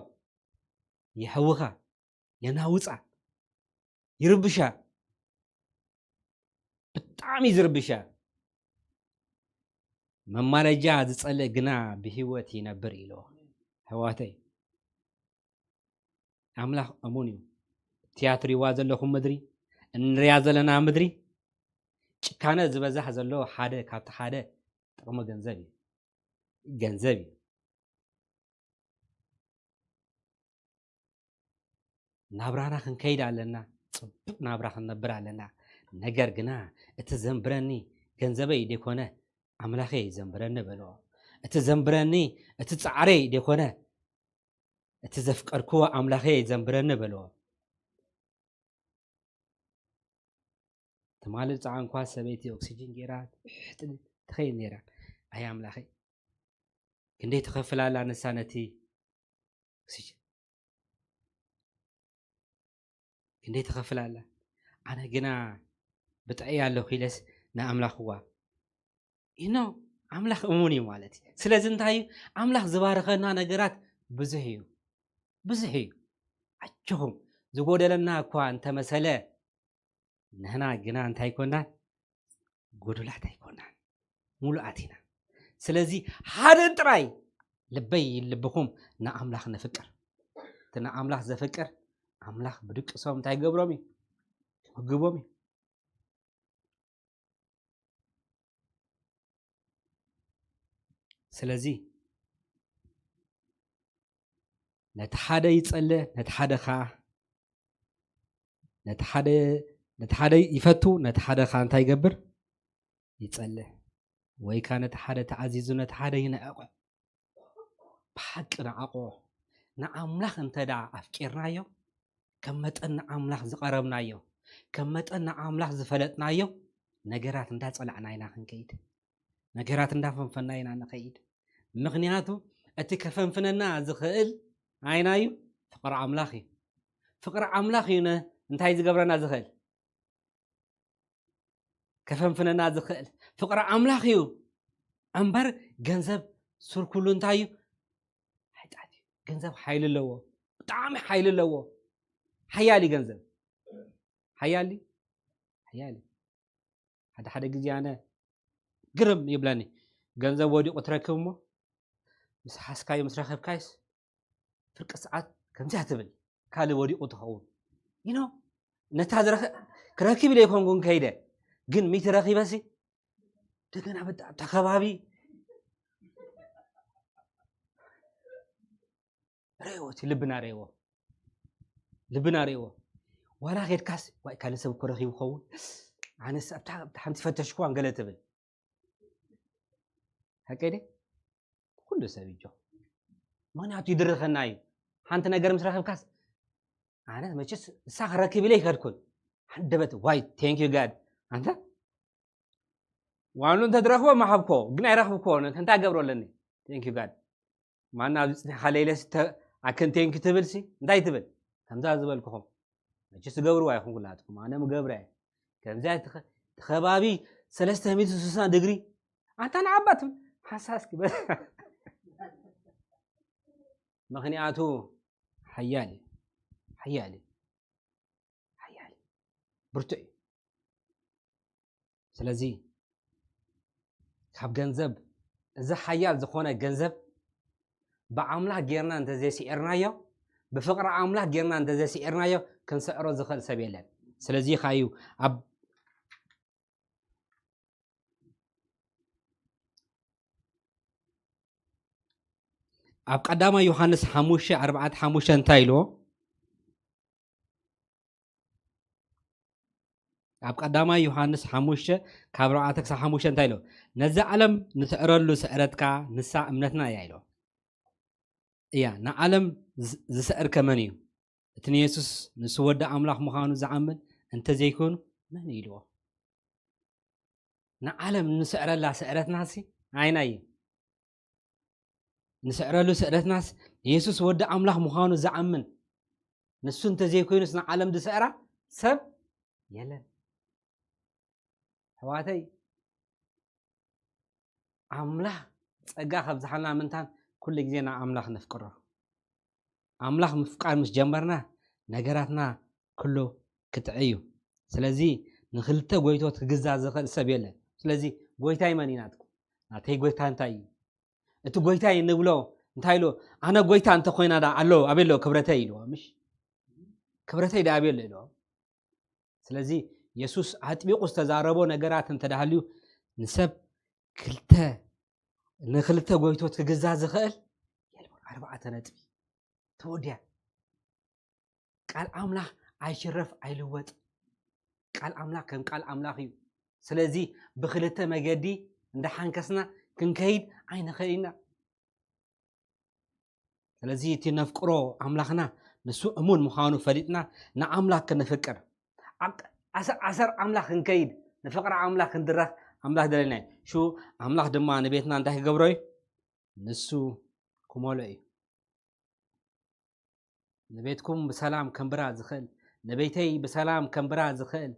ይህውኻ፣ የናውጻ፣ ይርብሻ። ብጣዕሚ ዝርብሻ። መማለጃ ዝጸልእ ግና ብህይወት ይነብር ኢልዎ። ኣሕዋተይ፣ ኣምላኽ እሙን እዩ። እቲያ ትሪዋ ዘለኹም ምድሪ፣ እንሪያ ዘለና ምድሪ፣ ጭካነ ዝበዛሕ ዘሎ ሓደ ካብቲ ሓደ ጥቕሚ ገንዘብ እዩ። ገንዘብ እዩ። ናብራና ክንከይድ ኣለና፣ ጽቡቕ ናብራ ክንነብር ኣለና። ነገር ግና እቲ ዘንብረኒ ገንዘበይ ደይኮነ ኣምላኸይ ዘንብረኒ በልዎ። እቲ ዘንብረኒ እቲ ጻዕረይ ደይኮነ እቲ ዘፍቀርክዎ ኣምላኸይ ዘንብረኒ በልዎ። ትማሊ ጸዓንኳ ሰበይቲ ኦክሲጅን ገይራ ትብል ትኸይድ ነይራ። ኣይ ኣምላኸይ፣ ክንደይ ትኸፍል ኣላ ንሳ ነቲ ኦክሲጅን? ክንደይ ትኸፍል ኣላ? ኣነ ግና ብጥዕይ ኣለኹ ኢለስ ንኣምላኽዋ። ኢኖ ኣምላኽ እሙን እዩ ማለት እዩ። ስለዚ እንታይ እዩ? ኣምላኽ ዝባረኸና ነገራት ብዙሕ እዩ። ብዙሕ እዩ። ኣጆኹም፣ ዝጎደለና እኳ እንተመሰለ፣ ንሕና ግና እንታይ ኣይኮናን? ጎዱላት ኣይኮናን። ሙሉኣት ኢና። ስለዚ ሓደ ጥራይ ልበይ ልብኹም ንኣምላኽ ነፍቅር። እቲ ንኣምላኽ ዘፍቅር ኣምላኽ ብድቅሶም እንታይ ይገብሮም እዩ? ይምግቦም እዩ። ስለዚ ነቲ ሓደ ይጸለ፣ ነቲ ሓደ ኸዓ፣ ነቲ ሓደ፣ ነቲ ሓደ ይፈቱ፣ ነቲ ሓደ ኸዓ እንታይ ይገብር? ይጸለ። ወይ ከኣ ነቲ ሓደ ተኣዚዙ ነቲ ሓደ ይንዕቆ። ብሓቂ ንዓቆ። ንኣምላኽ እንተ ደኣ ኣፍቂርናዮ፣ ከም መጠን ንኣምላኽ ዝቐረብናዮ፣ ከም መጠን ንኣምላኽ ዝፈለጥናዮ፣ ነገራት እንዳጸላዕና ኢና ክንከይድ። ነገራት እንዳፈንፈና ኢና ንኸይድ። ምኽንያቱ እቲ ከፈንፍነና ዝኽእል ኣይናዩ ፍቕሪ ኣምላኽ እዩ። ፍቕሪ ኣምላኽ እዩ ነ-፣ እንታይ ዝገብረና ዝኽእል? ከፈንፍነና ዝኽእል ፍቕሪ ኣምላኽ እዩ። እምበር ገንዘብ ሱር ኩሉ እንታይ እዩ? ሓጢኣት እዩ። ገንዘብ ሓይሊ ኣለዎ። ብጣዕሚ ሓይሊ ኣለዎ። ሓያል እዩ ገንዘብ። ሓያል እዩ። ሓያል እዩ። ሓደ ሓደ ግዜ ኣነ ግርም ይብለኒ። ገንዘብ ወዲቑ ትረክብ እሞ ምስ ሓዝካዮ ምስ ረኸብካዮስ ፍርቂ ሰዓት ከምዚኣ ትብል ካልእ ወዲቑ ትኸውን። You know፣ ነታ ዝረኸ-፣ ክረክብ ኢለ ኣይኮንኩን ከይደ፣ ግን ሚእቲ ረኺበሲ እንደገና በጣ-፣ ኣብታ ከባቢ ረእዎ፣ እቲ ልብና ረእዎ፣ ልብና ረእዎ። ዋላ ኬድካስ ዋይ ካልእ ሰብ እኮ ረኺቡ ኸውን፣ ኣነስ ኣብታ ኣብታ ሓንቲ ፈተሽኩዋን ገለ ትብል። ሓቀይ ድየ? ኩሉ ሰብ ይጆ። ምኽንያቱ ይድርኸና እዩ። ሓንቲ ነገር ምስ ረኸብካስ፣ ኣነ መቸስ እሳ ክረክብ ኢለ ይከድኩን። ሃንደበት ዋይ፣ thank you God። ኣንተ ዋኑ እንተትረኽቦ ምሃብኮ፣ ግን ኣይረኽብኮ፣ እንታይ ገብሮ ኣለኒ? Thank you God። ማና ኣብዚ ጽኒሕካ ለይለሲ ተ-፣ ኣክን thank you ትብልሲ፣ እንታይ ትብል? ከምዛ ዝበልኩኹም። መቸስ ትገብርዋ ኢኹም ኩላትኩም፣ ኣነ ምገብረ እየ። ከምዚኣ እቲ ኸ-፣ እቲ ከባቢ ሰለስተ ሚእቲ ስሳን ድግሪ፣ ኣንታ ንዓባ ትብል፣ ሓሳስ ክበል። ምኽንያቱ ሓያል እዩ። ሓያል እዩ። ሓያል እዩ። ብርቱዕ እዩ። ስለዚ ካብ ገንዘብ፣ እዚ ሓያል ዝኾነ ገንዘብ ብኣምላኽ ጌርና እንተዘይስዒርናዮ፣ ብፍቕሪ ኣምላኽ ጌርና እንተዘይስዒርናዮ፣ ክንስዕሮ ዝኽእል ሰብ የለን። ስለዚ ኸኣ እዩ ኣብ፣ ኣብ ቀዳማይ ዮሃንስ ሓሙሽተ ኣርባዕተ ሓሙሽተ እንታይ ኢልዎ? ኣብ ቀዳማይ ዮሃንስ ሓሙሽተ ካብ ኣርባዕተ ክሳብ ሓሙሽተ እንታይ ኢልዎ? ነዛ ዓለም ንስዕረሉ ስዕረት ከኣ ንሳ እምነትና እያ ኢልዎ። እያ፣ ንዓለም ዝ-፣ ዝስዕር ከመን እዩ? እቲ ንየሱስ ንሱ ወዲ ኣምላኽ ምዃኑ ዝኣምን እንተዘይኮይኑ መን እዩ ኢልዎ? ንዓለም ንስዕረላ ስዕረትናሲ ኣይናይ እዩ። ንስዕረሉ ስዕረትናስ የሱስ ወዲ ኣምላኽ ምዃኑ ዝኣምን ንሱ እንተዘይኮይኑስ ንዓለም ዝስዕራ ሰብ የለን። ኣሕዋተይ፣ ኣምላኽ ጸጋ ከብዝሓልና ምንታን ኩሉ ግዜ ንኣምላኽ ነፍቅሮ። ኣምላኽ ምፍቃር ምስ ጀመርና ነገራትና ኩሉ ክጥዕይ እዩ። ስለዚ ንኽልተ ጎይቶት ክግዛእ ዝኽእል ሰብ የለን። ስለዚ ጎይታይ መን እዩ ናትኩም? ናተይ ጎይታ እንታይ እዩ? እቲ ጎይታይ እንብሎ እንታይ ኢሉ? ኣነ ጎይታ እንተኾይና ዳ ኣሎ ኣበይ ኣሎ ክብረተይ ኢልዎ፣ ምሽ? ክብረተይ ዳ ኣበይ ኣሎ ኢልዎ። ስለዚ የሱስ ኣጥቢቑ ዝተዛረቦ ነገራት እንተዳሃልዩ ንሰብ ክልተ፣ ንኽልተ ጎይቶት ክግዛእ ዝኽእል የልቦን። ኣርባዕተ ነጥቢ። ተወዲያ። ቃል ኣምላኽ ኣይሽረፍ ኣይልወጥ። ቃል ኣምላኽ ከም ቃል ኣምላኽ እዩ። ስለዚ ብኽልተ መገዲ እንዳሓንከስና ክንከይድ ኣይንኽእል ኢና። ስለዚ እቲ ነፍቅሮ ኣምላኽና ንሱ እሙን ምዃኑ ፈሊጥና ንኣምላኽ ክንፍቅር፣ ኣብ ኣሰር ኣሰር ኣምላኽ ክንከይድ፣ ንፍቕሪ ኣምላኽ ክንድረኽ ኣምላኽ ደለና እዩ። ሽኡ ኣምላኽ ድማ ንቤትና እንታይ ክገብሮ እዩ? ንሱ ክመልኦ እዩ። ንቤትኩም ብሰላም ከንብራ ዝኽእል፣ ንቤተይ ብሰላም ከንብራ ዝኽእል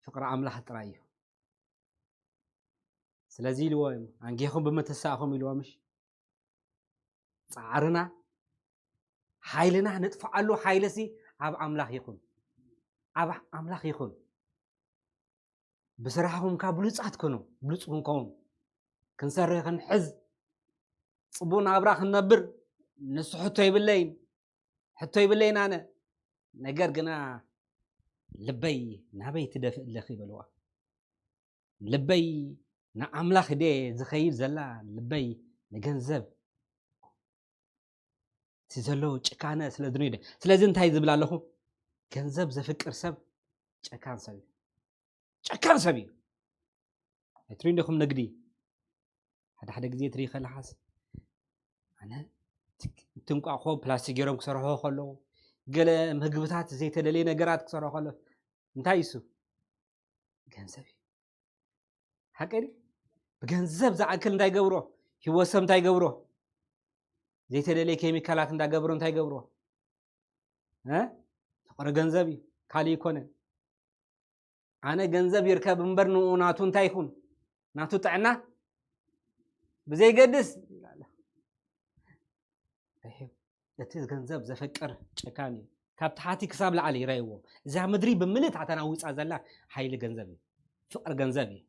ፍቕሪ ኣምላኽ ጥራይ እዩ። ስለዚ ኢልዎ እዩ፣ ኣንጌኹም ብምትሳእኹም ኢልዎ ምሽ? ጻዕርና፣ ሓይልና ንጥፍዓሉ ሓይልሲ ኣብ ኣምላኽ ይኹን። ኣብ ኣምላኽ ይኹን። ብስራሕኹም ከኣ ብሉጻት ኩኑ፣ ብሉጽ ክንከውን። ክንሰርሕ፣ ክንሕዝ፣ ጽቡቕ ናብራ ክንነብር፣ ንሱ ሕቶ ይብለይን፣ ሕቶ ይብለይን ኣነ። ነገር ግና ልበይ ናበይ ትደፍእ ኣለኺ በልዋ። ልበይ ንኣምላኽ ድየ ዝኸይድ ዘላ፣ ልበይ ንገንዘብ። እቲ ዘሎ ጭካነ ስለ ዝንእደ። ስለዚ እንታይ ዝብል ኣለኹ? ገንዘብ ዘፍቅር ሰብ ጨካን ሰብ እዩ። ጨካን ሰብ እዩ። ኣይትሪኡ እንዲኹም ንግዲ ሓደ ሓደ ግዜ ትርኢ ከለኻስ ኣነ ትንቋቆ ፕላስቲክ ገይሮም ክሰርሑ ከለዉ ገለ ምግብታት ዘይተደለየ ነገራት ክሰርሑ ከለዉ እንታይ ይሱ ገንዘብ እዩ ሓቀ ብገንዘብ ዝኣክል እንታይ ገብሮ ህይወት ሰብ እንታይ ገብሮ ዘይተደለየ ኬሚካላት እንዳገብሮ እንታይ ገብሮ ፍቅሪ ገንዘብ እዩ ካልእ ይኮነ ኣነ ገንዘብ ይርከብ እምበር ንኡ ናቱ እንታይ ይኹን ናቱ ጥዕና ብዘይገድስ እቲ ገንዘብ ዘፈቅር ጨካን እዩ ካብ ታሓቲ ክሳብ ላዕሊ ይረይዎ እዛ ምድሪ ብምልእት ኣተናዊፃ ዘላ ሓይሊ ገንዘብ እዩ ፍቅሪ ገንዘብ እዩ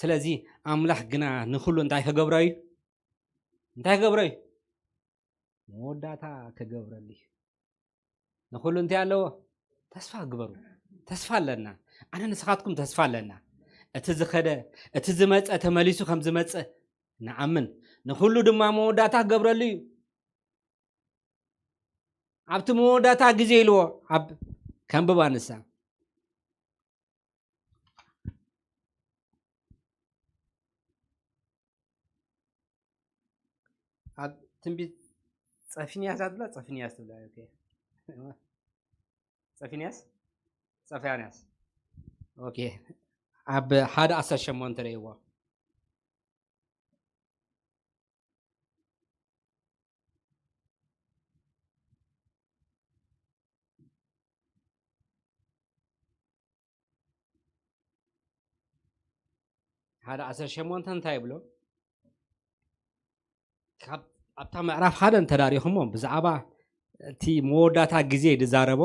ስለዚ ኣምላኽ ግና ንኩሉ እንታይ ክገብሮ እዩ እንታይ ክገብሮ እዩ መወዳእታ ክገብረሉ እዩ ንኩሉ እንታይ ኣለዎ ተስፋ ግበሩ ተስፋ ኣለና ኣነ ንስኻትኩም ተስፋ ኣለና እቲ ዝኸደ እቲ ዝመፀ ተመሊሱ ከም ዝመፅእ ንኣምን ንኩሉ ድማ መወዳእታ ክገብረሉ እዩ ኣብቲ መወዳእታ ግዜ ኢልዎ ኣብ ከንብባ ንሳ ኣብ ትንቢት ጸፊንያስ ኣትብላ ጸፊንያስ ትብላ ኦኬ ጸፊንያስ ጸፍያንያስ ኦኬ ኣብ ሓደ ኣስር ሸሞንተ ረይዎ ሓደ ዓሰርተ ሸሞንተ እንታይ ይብሎ? ካብ ኣብታ ምዕራፍ ሓደ እንተዳሪኹሞ ብዛዕባ እቲ መወዳእታ ግዜ ዝዛረቦ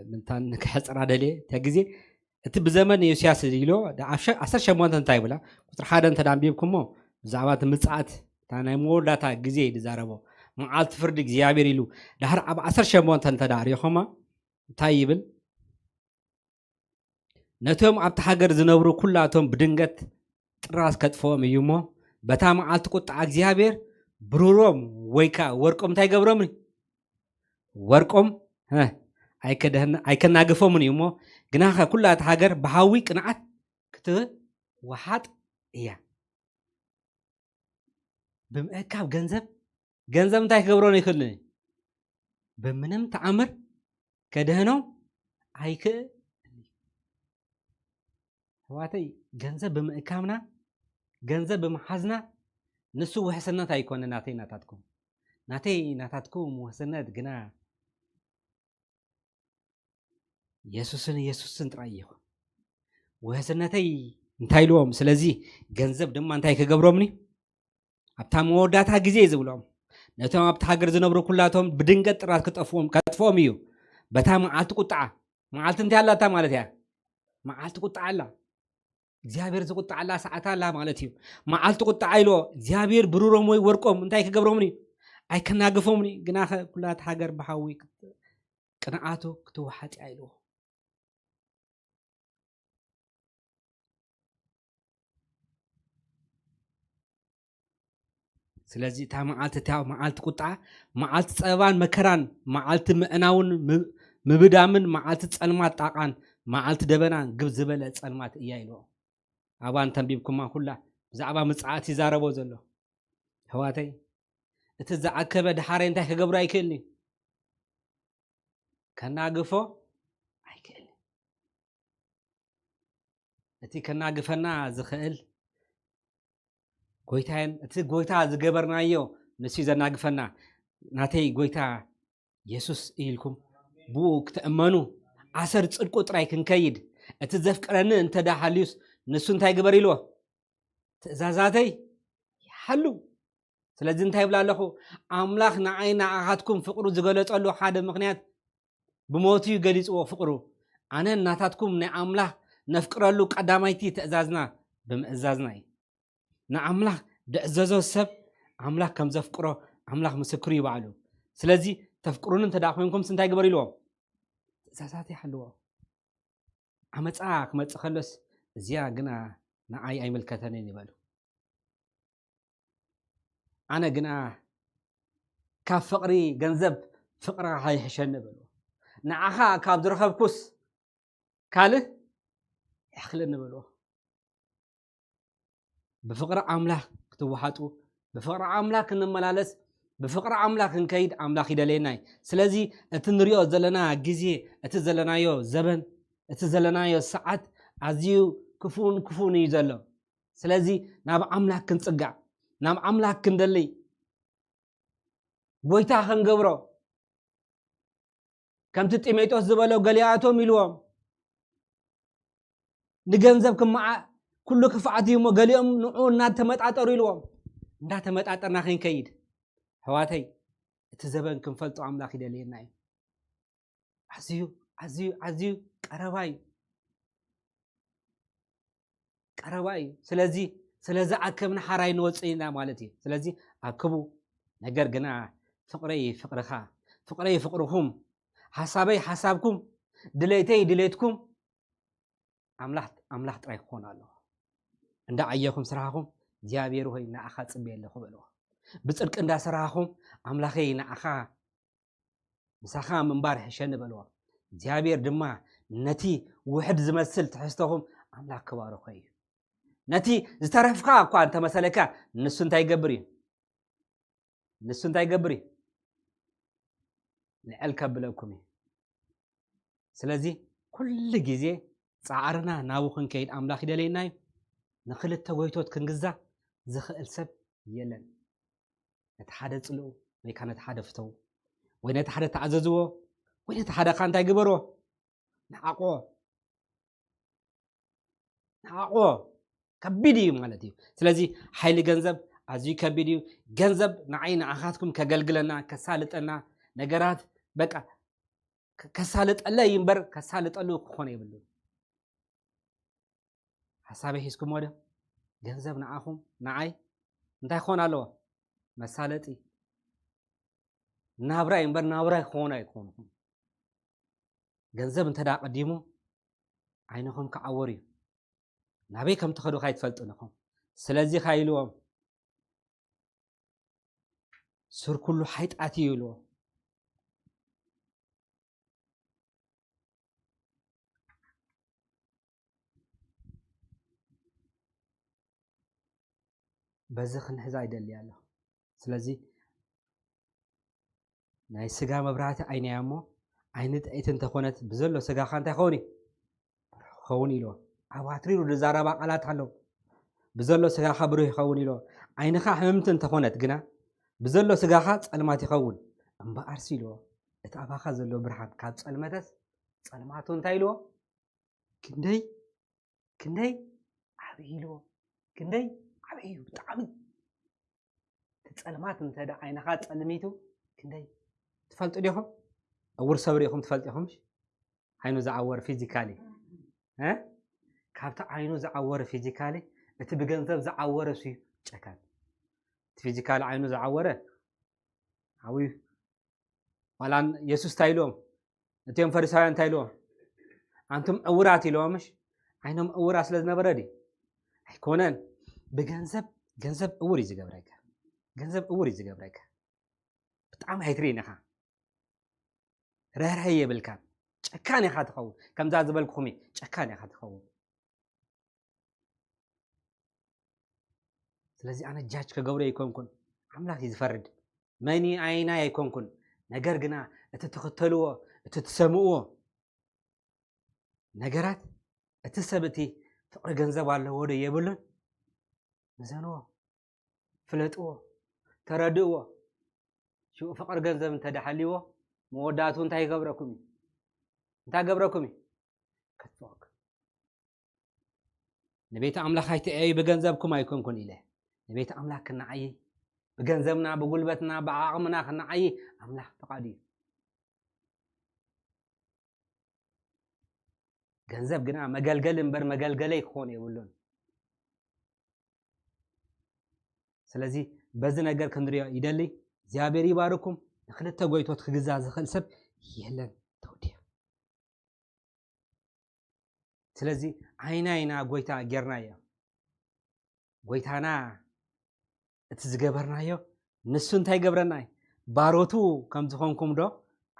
ምንታን ክሕፅራ ደልየ እታ ግዜ እቲ ብዘመን ዮስያስ ኢሎ ዓሰርተ ሸሞንተ እንታይ ይብላ ቁፅሪ ሓደ እንተ ኣንቢብኩሞ ብዛዕባ እቲ ምፅኣት እታ ናይ መወዳእታ ግዜ ዝዛረቦ መዓልቲ ፍርዲ እግዚኣብሔር ኢሉ ድሕሪ ኣብ ዓሰርተ ሸሞንተ እንተ ሪኹማ እንታይ ይብል ነቶም ኣብቲ ሃገር ዝነብሩ ኩላቶም ብድንገት ጥራዝ ከጥፍኦም እዩ እሞ በታ መዓልቲ ቁጥዓ እግዚኣብሔር ብሩሮም ወይ ከዓ ወርቆም እንታይ ገብሮምን ወርቆም ኣይከናግፎምን እዩ እሞ ግናኸ ኩላ እታ ሃገር ብሃዊ ቅንዓት ክትወሓጥ እያ ብምእካብ ገንዘብ ገንዘብ እንታይ ክገብሮ ይኽእል ብምንም ተኣምር ከድህኖ ኣይክእል ኣሕዋተይ ገንዘብ ብምእካብና ገንዘብ ብምሓዝና ንሱ ውሕስነት ኣይኮነ ናተይ ናታትኩም ናተይ ናታትኩም ውሕስነት ግና የሱስን የሱስን ጥራይ ይኹን ውሕስነተይ እንታይ ኢልዎም ስለዚ ገንዘብ ድማ እንታይ ክገብሮምኒ ኣብታ መወዳእታ ግዜ ዝብሎም ነቶም ኣብቲ ሃገር ዝነብሩ ኩላቶም ብድንገት ጥራት ክጠፍኦም ከጥፍኦም እዩ በታ መዓልቲ ቁጣዓ መዓልቲ እንታይ ኣላታ ማለት እያ መዓልቲ ቁጣዓ ኣላ እግዚኣብሔር ዝቁጣዓላ ሰዓት ኣላ ማለት እዩ መዓልቲ ቁጣዓ ኢሎ እግዚኣብሔር ብሩሮም ወይ ወርቆም እንታይ ክገብሮምን እዩ ኣይከናግፎምን እዩ ግናኸ ኩላት ሃገር ብሓዊ ቅንዓቱ ክትወሓጥ እያ ኢልዎ ስለዚ እታ መዓልቲ እታ መዓልቲ ቁጣ መዓልቲ ፀበባን መከራን መዓልቲ ምእናውን ምብዳምን መዓልቲ ፀልማት ጣቃን መዓልቲ ደበናን ግብ ዝበለ ፀልማት እያ ኢልዎ ኣባን ተንቢብኩማ ኩላ ብዛዕባ ምፅዓት ይዛረቦ ዘሎ ኣሕዋተይ እቲ ዝዓከበ ድሓረይ እንታይ ክገብሮ ኣይክእልኒ ከናግፎ ኣይክእልን እቲ ከናግፈና ዝኽእል ጎይታየን እቲ ጎይታ ዝገበርናዮ ንሱ ዘናግፈና ናተይ ጎይታ የሱስ ኢልኩም ብኡ ክትእመኑ ኣሰር ፅድቁ ጥራይ ክንከይድ እቲ ዘፍቅረኒ እንተዳ ሃልዩስ ንሱ እንታይ ግበር ኢልዎ ትእዛዛተይ ይሓሉ ስለዚ እንታይ ይብላ ኣለኹ ኣምላኽ ንዓይ ንዓኻትኩም ፍቕሩ ዝገለጸሉ ሓደ ምኽንያት ብሞቱ እዩ ገሊጽዎ ፍቕሩ ኣነ ናታትኩም ናይ ኣምላኽ ነፍቅረሉ ቀዳማይቲ ትእዛዝና ብምእዛዝና እዩ ንኣምላኽ ድዕዘዞ ሰብ ኣምላኽ ከም ዘፍቅሮ ኣምላኽ ምስክሩ ይባዕሉ ስለዚ ተፍቅሩኒ እንተ ኮይንኩም እንታይ ግበር ኢልዎ ትእዛዛት ይሓልዎ ዓመፃ ክመፅእ ከሎስ እዚኣ ግና ንዓይ ኣይምልከተንን ይበሉ ኣነ ግና ካብ ፍቕሪ ገንዘብ ፍቕርኻ ይሕሸኒ በልዎ ንዓኻ ካብ ዝረኸብኩስ ካልእ ይሕኽለኒ በልዎ ብፍቕሪ ኣምላኽ ክትወሓጡ፣ ብፍቕሪ ኣምላኽ ክንመላለስ፣ ብፍቕሪ ኣምላኽ ክንከይድ ኣምላኽ ይደልየና እዩ። ስለዚ እቲ ንሪኦ ዘለና ግዜ፣ እቲ ዘለናዮ ዘበን፣ እቲ ዘለናዮ ሰዓት ኣዝዩ ክፉን ክፉን እዩ ዘሎ። ስለዚ ናብ ኣምላኽ ክንጽጋዕ፣ ናብ ኣምላኽ ክንደሊ፣ ጎይታ ክንገብሮ፣ ከምቲ ጢሞቴዎስ ዝበሎ፣ ገሊኣቶም ኢልዎም፣ ንገንዘብ ክመዓ ኩሉ ክፍኣት እዩ እሞ፣ ገሊኦም ንዑ እናተመጣጠሩ ኢልዎም። እንዳተመጣጠርና ክንከይድ፣ ኣሕዋተይ፣ እቲ ዘበን ክንፈልጦ ኣምላኽ ይደልየና እዩ። ኣዝዩ ኣዝዩ ኣዝዩ ቀረባ እዩ፣ ቀረባ እዩ። ስለዚ ስለዚ ኣከብና ሓራይ ንወፅእ ኢና ማለት እዩ። ስለዚ ኣክቡ፣ ነገር ግና ፍቕረይ ፍቕርኻ፣ ፍቕረይ ፍቕርኹም፣ ሓሳበይ ሓሳብኩም፣ ድሌተይ ድሌትኩም ኣምላኽ ኣምላኽ ጥራይ ክኾን ኣለዎ። እንዳ ዓየኹም ስራሕኹም፣ እግዚኣብሔር ሆይ ንዓኻ ጽቤ ኣለኹ በልዎ። ብጽድቂ እንዳ ሰራሕኹም፣ ኣምላኸይ ንዓኻ ምሳኻ ምንባር ሕሸኒ በልዎ። እግዚኣብሔር ድማ ነቲ ውሕድ ዝመስል ትሕዝቶኹም ኣምላኽ ክባርኾ እዩ። ነቲ ዝተረፍካ እኳ እንተመሰለካ፣ ንሱ እንታይ ይገብር እዩ? ንሱ እንታይ ይገብር እዩ? ልዕል ከብለኩም እዩ። ስለዚ ኩሉ ግዜ ጻዕርና ናብኡ ክንከይድ ኣምላኽ ይደልየና እዩ። ንኽልተ ጎይቶት ክንግዛእ ዝኽእል ሰብ የለን። ነቲ ሓደ ጽልኡ፣ ወይ ከኣ ነቲ ሓደ ፍተዉ፣ ወይ ነቲ ሓደ ተኣዘዝዎ፣ ወይ ነቲ ሓደ ከኣ እንታይ ግበርዎ? ንዓቕዎ። ንዓቕዎ። ከቢድ እዩ ማለት እዩ። ስለዚ ሓይሊ ገንዘብ ኣዝዩ ከቢድ እዩ። ገንዘብ ንዓይ ንዓኻትኩም ከገልግለና፣ ከሳልጠና፣ ነገራት በቃ ከ-፣ ከሳልጠለይ እምበር ከሳልጠሉ ክኾን የብሉን። ሓሳበይ ሒዝኩሞ ዶ? ገንዘብ ንዓኹም ንዓይ እንታይ ክኾን ኣለዎ? መሳለጢ። ናብራይ እምበር ናብራይ ክኾን ኣይኮንኹም። ገንዘብ እንተ ደኣ ቀዲሙ ዓይንኹም ክዓወር እዩ። ናበይ ከም ትኸዱ ካይትፈልጡን ኢኹም። ስለዚ ኸኣ ኢልዎም፣ ሱር ኩሉ ሓይጣት እዩ ኢልዎም። በዚ ክንሕዛ ይደሊ ኣሎ። ስለዚ ናይ ስጋ መብራህቲ ዓይኒ እያ እሞ፣ ዓይኒ ጥዕይቲ እንተኾነት ብዘሎ ስጋኻ እንታይ ይኸውን እዩ? ብሩህ ይኸውን ኢልዎ። ኣብ ኣትሪሩ ዝዛረባ ቃላት ኣለዉ። ብዘሎ ስጋኻ ብሩህ ይኸውን ኢልዎ። ዓይንኻ ሕምምቲ እንተኾነት ግና ብዘሎ ስጋኻ ጸልማት ይኸውን። እምበኣርሲ ኢልዎ፣ እቲ ኣባኻ ዘሎ ብርሃን ካብ ጸልመተስ ጸልማቱ እንታይ ኢልዎ? ክንደይ፣ ክንደይ ዓብዪ ኢልዎ። ክንደይ ዓብዪ እዩ፣ ብጣዕሚ። እቲ ጸልማት እንተ ደኣ ዓይንኻ ጸልሚቱ፣ ክንደይ ትፈልጡ ዲኹም? ዕዉር ሰብ ርኢኹም ትፈልጡ ኢኹም? ዓይኑ ዝዓወረ ፊዚካሊ፣ እ? ካብቲ ዓይኑ ዝዓወረ ፊዚካሊ፣ እቲ ብገንዘብ ዝዓወረ እሱ እዩ ጨካን። እቲ ፊዚካሊ ዓይኑ ዝዓወረ፣ ዓብዩ ዋላ የሱስ እንታይ ኢልዎም? እቲኦም ፈሪሳውያን እንታይ ኢልዎም? ኣንቱም ዕውራት ኢልዎም፣ ምሽ? ዓይኖም ዕውራት ስለ ዝነበረ ድዩ? ኣይኮነን። ብገንዘብ፣ ገንዘብ ዕውር እዩ ዝገብረካ። ገንዘብ ዕውር እዩ ዝገብረካ። ብጣዕሚ ኣይትርእይን ኢኻ። ርህራሄ የብልካን። ጨካን ኢኻ ትኸውን። ከምዛ ዝበልኩኹም እዩ፣ ጨካን ኢኻ ትኸውን። ስለዚ ኣነ ጃጅ ከገብሮ ኣይኮንኩን፣ ኣምላኽ እዩ ዝፈርድ። መኒ ኣይናይ ኣይኮንኩን። ነገር ግና እቲ ትኽተልዎ፣ እቲ ትሰምዕዎ ነገራት፣ እቲ ሰብ እቲ ፍቕሪ ገንዘብ ኣለዎ ዶ የብሉን? ምዘንዎ፣ ፍለጥዎ፣ ተረድእዎ። ሽኡ ፍቕሪ ገንዘብ እንተ ደሓልዎ፣ መወዳእቱ እንታይ ይገብረኩም እዩ? እንታይ ገብረኩም እዩ? ክትፈወክ። ንቤት ኣምላኽ ኣይትእየዩ፣ ብገንዘብኩም ኣይኮንኩን ኢለ። ንቤት ኣምላኽ ክንዓዪ፣ ብገንዘብና፣ ብጉልበትና፣ ብዓቕምና ክንዓዪ ኣምላኽ ፍቓዱ እዩ። ገንዘብ ግና መገልገሊ እምበር መገልገለይ ክኾን የብሉን። ስለዚ በዚ ነገር ክንሪኦ ይደሊ። እግዚኣብሔር ይባርኩም። ንክልተ ጎይቶት ክግዛ ዝኽእል ሰብ የለን። ተወዲኣ። ስለዚ ዓይና ኢና ጎይታ ጌርናዮ። ጎይታና እቲ ዝገበርናዮ ንሱ እንታይ ገብረና እዩ? ባሮቱ ከም ዝኾንኩም ዶ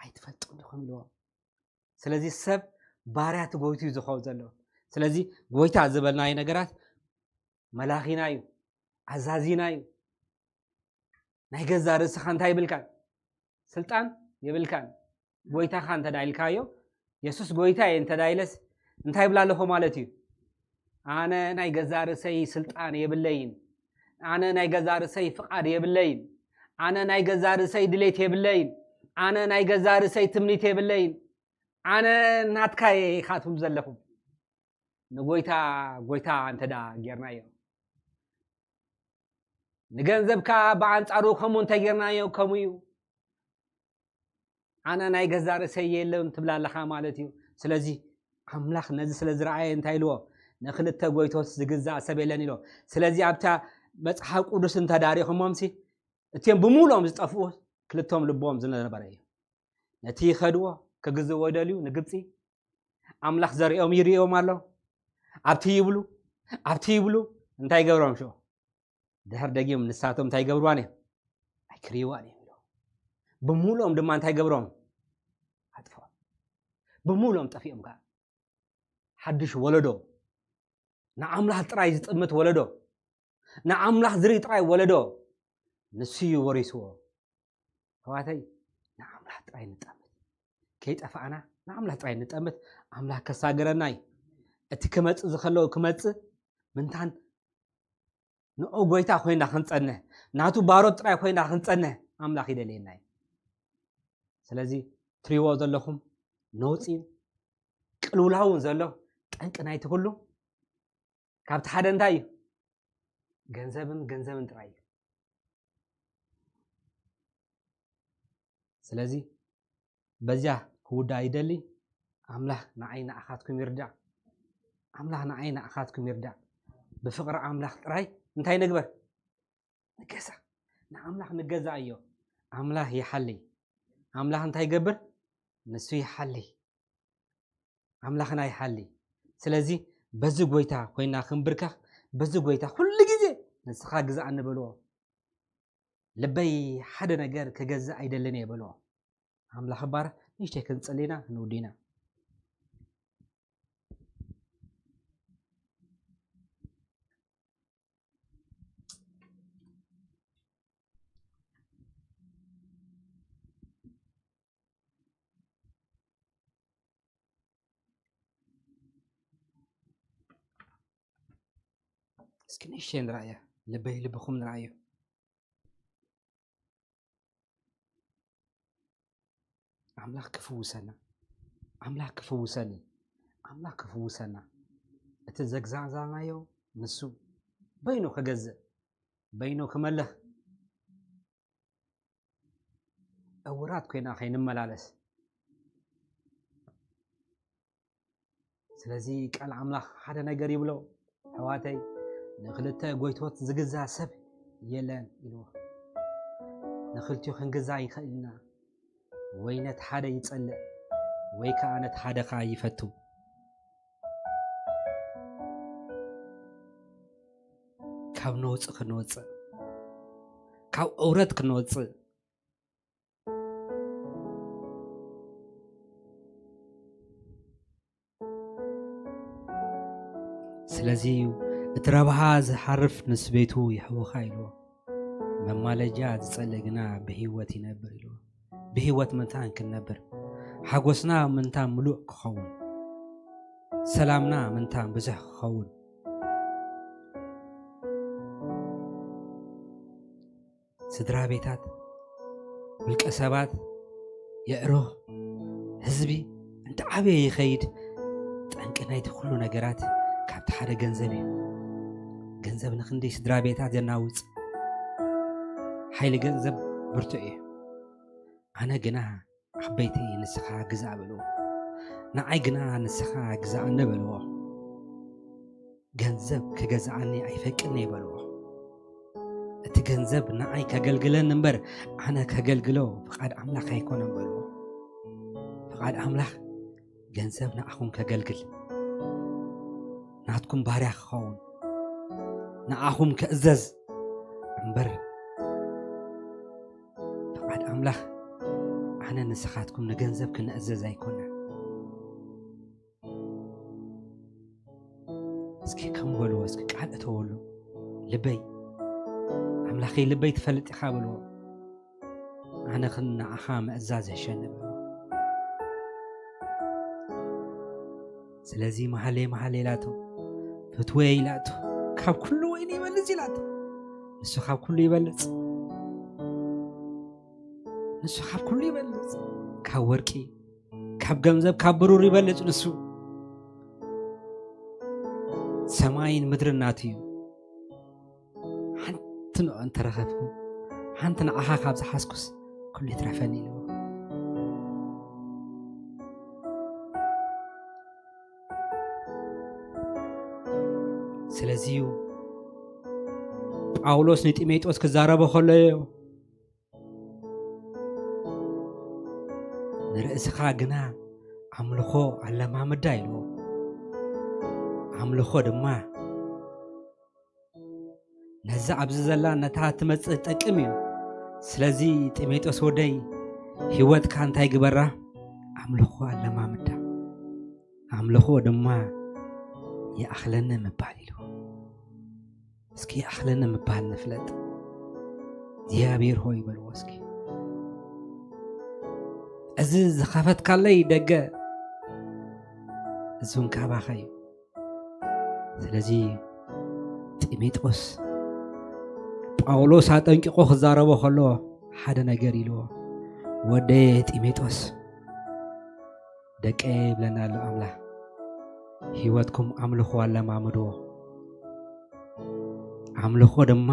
ኣይትፈልጡን ዲኹም ኢልዎም። ስለዚ ሰብ ባርያ እቲ ጎይቱ እዩ ዝኸውን ዘሎ። ስለዚ ጎይታ ዝበልናዮ ነገራት መላኺና እዩ። ኣዛዚና እዩ። ናይ ገዛ ርእስኻ እንታይ ይብልካን? ስልጣን የብልካን። ጎይታኻ እንተ ዳ ኢልካዮ፣ የሱስ ጎይታ እየ እንተ ዳ ኢለስ፣ እንታይ ይብላ ኣለኹ ማለት እዩ? ኣነ ናይ ገዛ ርእሰይ ስልጣን የብለይን። ኣነ ናይ ገዛ ርእሰይ ፍቓድ የብለይን። ኣነ ናይ ገዛ ርእሰይ ድሌት የብለይን። ኣነ ናይ ገዛ ርእሰይ ትምኒት የብለይን። ኣነ ናትካ እየ ኢኻ ትብሉ ዘለኹም። ንጎይታ ጎይታ እንተ ዳ ጌርናዮ፣ ንገንዘብ ከኣ ብኣንጻሩ ከምኡ እንተ ጌርናዮ ከምኡ እዩ። ኣነ ናይ ገዛ ርእሰይ የለን ትብላ ኣለኻ ማለት እዩ። ስለዚ ኣምላኽ ነዚ ስለ ዝረኣየ እንታይ ኢልዎ? ንክልተ ጎይቶት ዝግዛእ ሰብ የለን ኢልዎ። ስለዚ ኣብታ መጽሓፍ ቅዱስ እንተ ዳሪኹሞምሲ እቲኦም ብምሉኦም ዝጠፍኡ ክልቶም ልቦም ዝነበረ እዩ። ነቲ ይኸድዎ ክግዝዎ ይደልዩ ንግብጺ ኣምላኽ ዘርእዮም ይርእዮም ኣሎ። ኣብቲ ይብሉ ኣብቲ ይብሉ እንታይ ይገብሮም ሽዑ? ድሕር ደጊም ንሳቶም እንታይ ይገብርዋን እዮም? ኣይክርእይዋን እዮም ኢሎም። ብምሉኦም ድማ እንታይ ገብሮም? ኣጥፍኦም። ብምሉኦም ጠፊኦም ከኣ ሓድሽ ወለዶ፣ ንኣምላኽ ጥራይ ዝጥምት ወለዶ፣ ንኣምላኽ ዝርኢ ጥራይ ወለዶ ንሱ እዩ ወሪስዎ። ኣሕዋተይ፣ ንኣምላኽ ጥራይ ንጠምት። ከይጠፋእና ንኣምላኽ ጥራይ ንጠምት። ኣምላኽ ከሳግረና እዩ። እቲ ክመጽእ ዝኸለዉ ክመጽእ ምንታን ንኡ ጎይታ ኮይና ክንጸንሕ፣ ናቱ ባሮት ጥራይ ኮይና ክንጸንሕ ኣምላኽ ይደልየና እዩ። ስለዚ ትሪዎ ዘለኹም ነውጺን ቅልውላውን ዘሎ ጠንቂ ናይቲ ኩሉ ካብቲ ሓደ እንታይ እዩ? ገንዘብን ገንዘብን ጥራይ እዩ። ስለዚ በዚያ ክውዳ ይደሊ። ኣምላኽ ንዓይ ንኣኻትኩም ይርዳእ። ኣምላኽ ንዓይ ንኣኻትኩም ይርዳእ። ብፍቕሪ ኣምላኽ ጥራይ እንታይ ንግበር? ንገዛ። ንኣምላኽ ንገዛ እዮ። ኣምላኽ ይሓሊ። ኣምላኽ እንታይ ይገብር? ንሱ ይሓሊ። ኣምላኽና ይሓሊ። ስለዚ በዚ ጎይታ ኮይና ክንብርከኽ፣ በዚ ጎይታ ኩሉ ግዜ ንስኻ ግዛእ ንበልዎ። ልበይ ሓደ ነገር ክገዝእ ኣይደልን እየ በልዎ። ኣምላኽ ባር ንእሽተይ ክንጽል ኢና፣ ክንውዲ ኢና። እስኪ ንእሽተይ ንርኣያ፣ ልበይ ልብኹም ንርኣዩ። ኣምላኽ ክፍውሰና፣ ኣምላኽ ክፍውሰኒ፣ ኣምላኽ ክፍውሰና። እቲ ዘግዛዕዛዕናዮ ንሱ በይኑ ክገዝእ፣ በይኑ ክመልኽ፣ ዕውራት ኮይና ከይንመላለስ። ስለዚ ቃል ኣምላኽ ሓደ ነገር ይብሎ፣ ኣሕዋተይ፣ ንክልተ ጎይቶት ዝግዛእ ሰብ የለን ኢልዎ። ንክልቲኡ ክንግዛእ ይኽእል ኢና፣ ወይ ነቲ ሓደ ይጸልእ፣ ወይ ከኣ ነቲ ሓደ ከኣ ይፈቱ። ካብ ነውጺ ክንወጽእ፣ ካብ ዕውረት ክንወጽእ፣ ስለዚ እዩ እቲ ረብሃ ዝሓርፍ ንስቤቱ የሕውኻ ኢልዎ። መማለጃ ዝጸልእ ግና ብህይወት ይነብር ኢልዎ። ብህይወት ምንታን ክንነብር፣ ሓጎስና ምንታን ምሉእ ክኸውን፣ ሰላምና ምንታን ብዙሕ ክኸውን። ስድራ ቤታት፣ ውልቀ ሰባት፣ የዕሩኽ፣ ህዝቢ እንተ ዓበየ ይኸይድ፣ ጠንቂ ናይቲ ኩሉ ነገራት ካብቲ ሓደ ገንዘብ እዩ። ገንዘብ ንኽንደይ ስድራ ቤታት የናውጽ። ሓይሊ ገንዘብ ብርቱዕ እዩ። ኣነ ግና ዓበይቲ ንስኻ ግዛእ በልዎ። ንዓይ ግና ንስኻ ግዛእኒ በልዎ። ገንዘብ ክገዝኣኒ ኣይፈቅድን እየ በልዎ። እቲ ገንዘብ ንዓይ ከገልግለኒ እምበር ኣነ ከገልግሎ ፍቓድ ኣምላኽ ኣይኮነን በልዎ። ፍቓድ ኣምላኽ ገንዘብ ንዓኹም ከገልግል፣ ናትኩም ባርያ ክኸውን፣ ንዓኹም ክእዘዝ እምበር ፍቓድ ኣምላኽ ኣነ ንስኻትኩም ንገንዘብ ክንእዘዝ ኣይኮነን። እስኪ ከም በልዎ፣ እስኪ ቃል እተወሉ። ልበይ፣ ልበይ ትፈልጥ ኢኻ በልዎ። ኣነ ኽን ንዓኻ ምእዛዝ የሸኒ በልዎ። ስለዚ መሃሌ መሃሌ ኢላቶ፣ ፍትወይ ኢላቶ፣ ካብ ኩሉ ወይኒ ይበልጽ ኢላቶ። ንሱ ካብ ኩሉ ይበልጽ፣ ንሱ ካብ ኩሉ ይበልጽ። ካብ ወርቂ፣ ካብ ገንዘብ፣ ካብ ብሩር ይበልጽ ንሱ። ሰማይን ምድርን ናቱ እዩ። ሓንቲ ንኦ እንተረኸብኩ፣ ሓንቲ ንዓኻ ካብ ዝሓዝኩስ ኩሉ ይትረፈኒ ኢልዎ። ስለዚ እዩ ጳውሎስ ንጢሞቴዎስ ክዛረቦ ከሎ ንርእስኻ ግና ኣምልኾ ኣለማምዳ ኢልዎ። ኣምልኾ ድማ ነዛ ኣብዚ ዘላ ነታ ትመጽእ ጠቅም እዩ። ስለዚ ጢሞቴዎስ ወደይ ህይወትካ እንታይ ግበራ? ኣምልኾ ኣለማምዳ። ኣምልኾ ድማ ይኣኽለኒ ምባል ኢልዎ። እስኪ ይኣኽለኒ ምባል ንፍለጥ። እግዚኣብሔር ሆይ በልዎ እስኪ። እዚ ዝኸፈትካለይ ደገ እሱን ካባኻ እዩ። ስለዚ ጢሞቴዎስ ጳውሎስ ኣጠንቂቑ ክዛረቦ ከሎ ሓደ ነገር ኢልዎ። ወደየ ጢሞቴዎስ፣ ደቀየ ይብለና ኣሎ ኣምላኽ። ህይወትኩም ኣምልኾ ኣለማምድዎ። ኣምልኾ ድማ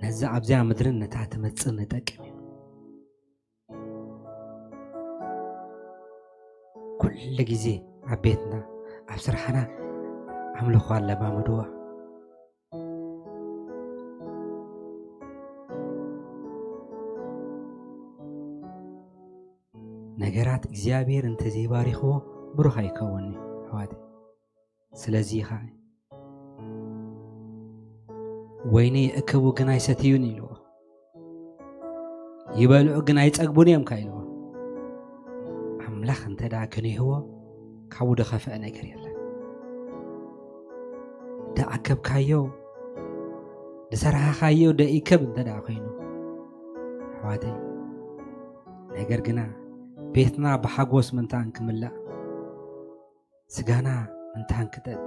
ነዛ ኣብዚኣ ምድርን ነታ ትመጽእ ንጠቅም እዩ። ኩሉ ግዜ ኣብ ቤትና ኣብ ስራሕና ኣምልኾ ኣለማምድዎ። ነገራት እግዚኣብሔር እንተዘይባሪኽዎ ብሩኽ ኣይከውን'ዩ ኣሕዋተይ። ስለዚ ኸኣ ወይኒ ይእክቡ ግን ኣይሰትዩን ኢልዎ። ይበልዑ ግን ኣይጸግቡን እዮም ከ ኢልዎ። ኣምላኽ እንተ ደኣ ከኒህዎ ካብኡ ዝኸፍአ ነገር የለን። ደኣከብካዮ ዝሰራሕኻዮ ደይከብ እንተ ደኣ ኮይኑ ኣሕዋተይ፣ ነገር ግና ቤትና ብሓጎስ ምንታን ክምላእ፣ ስጋና ምንታን ክጠጥ፣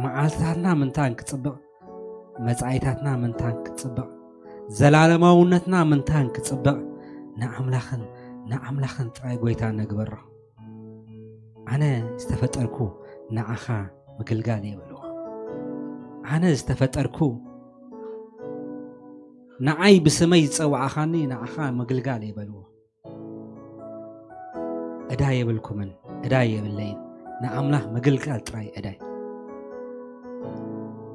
መዓልትታትና ምንታን ክጽብቕ፣ መጻኢታትና ምንታን ክጽብቕ፣ ዘላለማውነትና ምንታን ክጽብቕ፣ ንኣምላኽን ንኣምላኽን ጥራይ ጎይታ ነግበሮ። ኣነ ዝተፈጠርኩ ንዓኻ ምግልጋል እየ በልዎ። ኣነ ዝተፈጠርኩ ንዓይ ብስመይ ዝጸዋዕኻኒ ንዓኻ ምግልጋል እየ በልዎ። ዕዳ የብልኩምን፣ ዕዳ የብለይን። ንኣምላኽ ምግልጋል ጥራይ ዕዳይ።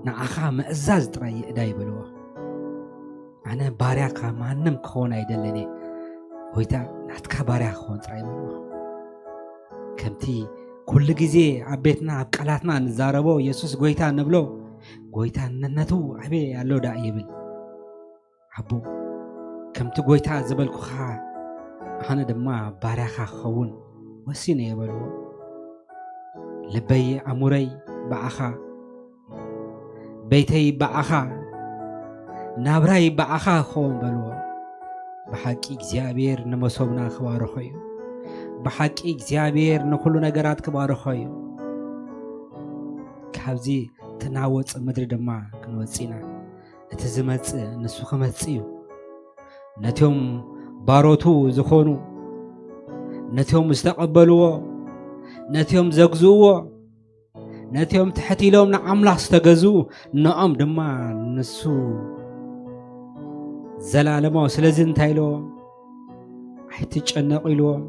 ንዓኻ ምእዛዝ ጥራይ ዕዳይ በልዎ። ኣነ ባርያ ካብ ማንም ክኸውን ኣይደልን እየ። ጎይታ ናትካ ባርያ ክኸውን ጥራይ በልዎ። ከምቲ ኩሉ ግዜ ኣብ ቤትና ኣብ ቃላትና ንዛረቦ የሱስ ጎይታ ንብሎ፣ ጎይታነቱ ኣበይ ኣሎ ደኣ ይብል። ኣቦ፣ ከምቲ ጎይታ ዝበልኩኻ ኣነ ድማ ባርያኻ ክኸውን ወሲነ እየ በልዎ። ልበይ ኣእምሮይ ብኣኻ፣ ቤተይ ብኣኻ፣ ናብራይ ብኣኻ ክኸውን በልዎ። ብሓቂ እግዚኣብሔር ንመሶብና ክባርኾ እዩ። ብሓቂ እግዚኣብሔር ንኹሉ ነገራት ክባርኾ እዩ። ካብዚ ትናወጽ ምድሪ ድማ ክንወጽእ ኢና። እቲ ዝመጽእ ንሱ ክመጽእ እዩ። ነቶም ባሮቱ ዝኾኑ፣ ነቶም ዝተቐበልዎ፣ ነቶም ዘግዝእዎ፣ ነቶም ትሕት ኢሎም ንኣምላኽ ዝተገዝኡ፣ ንኦም ድማ ንሱ ዘላለማዊ። ስለዚ እንታይ ኢልዎም? ኣይትጨነቑ ኢልዎም።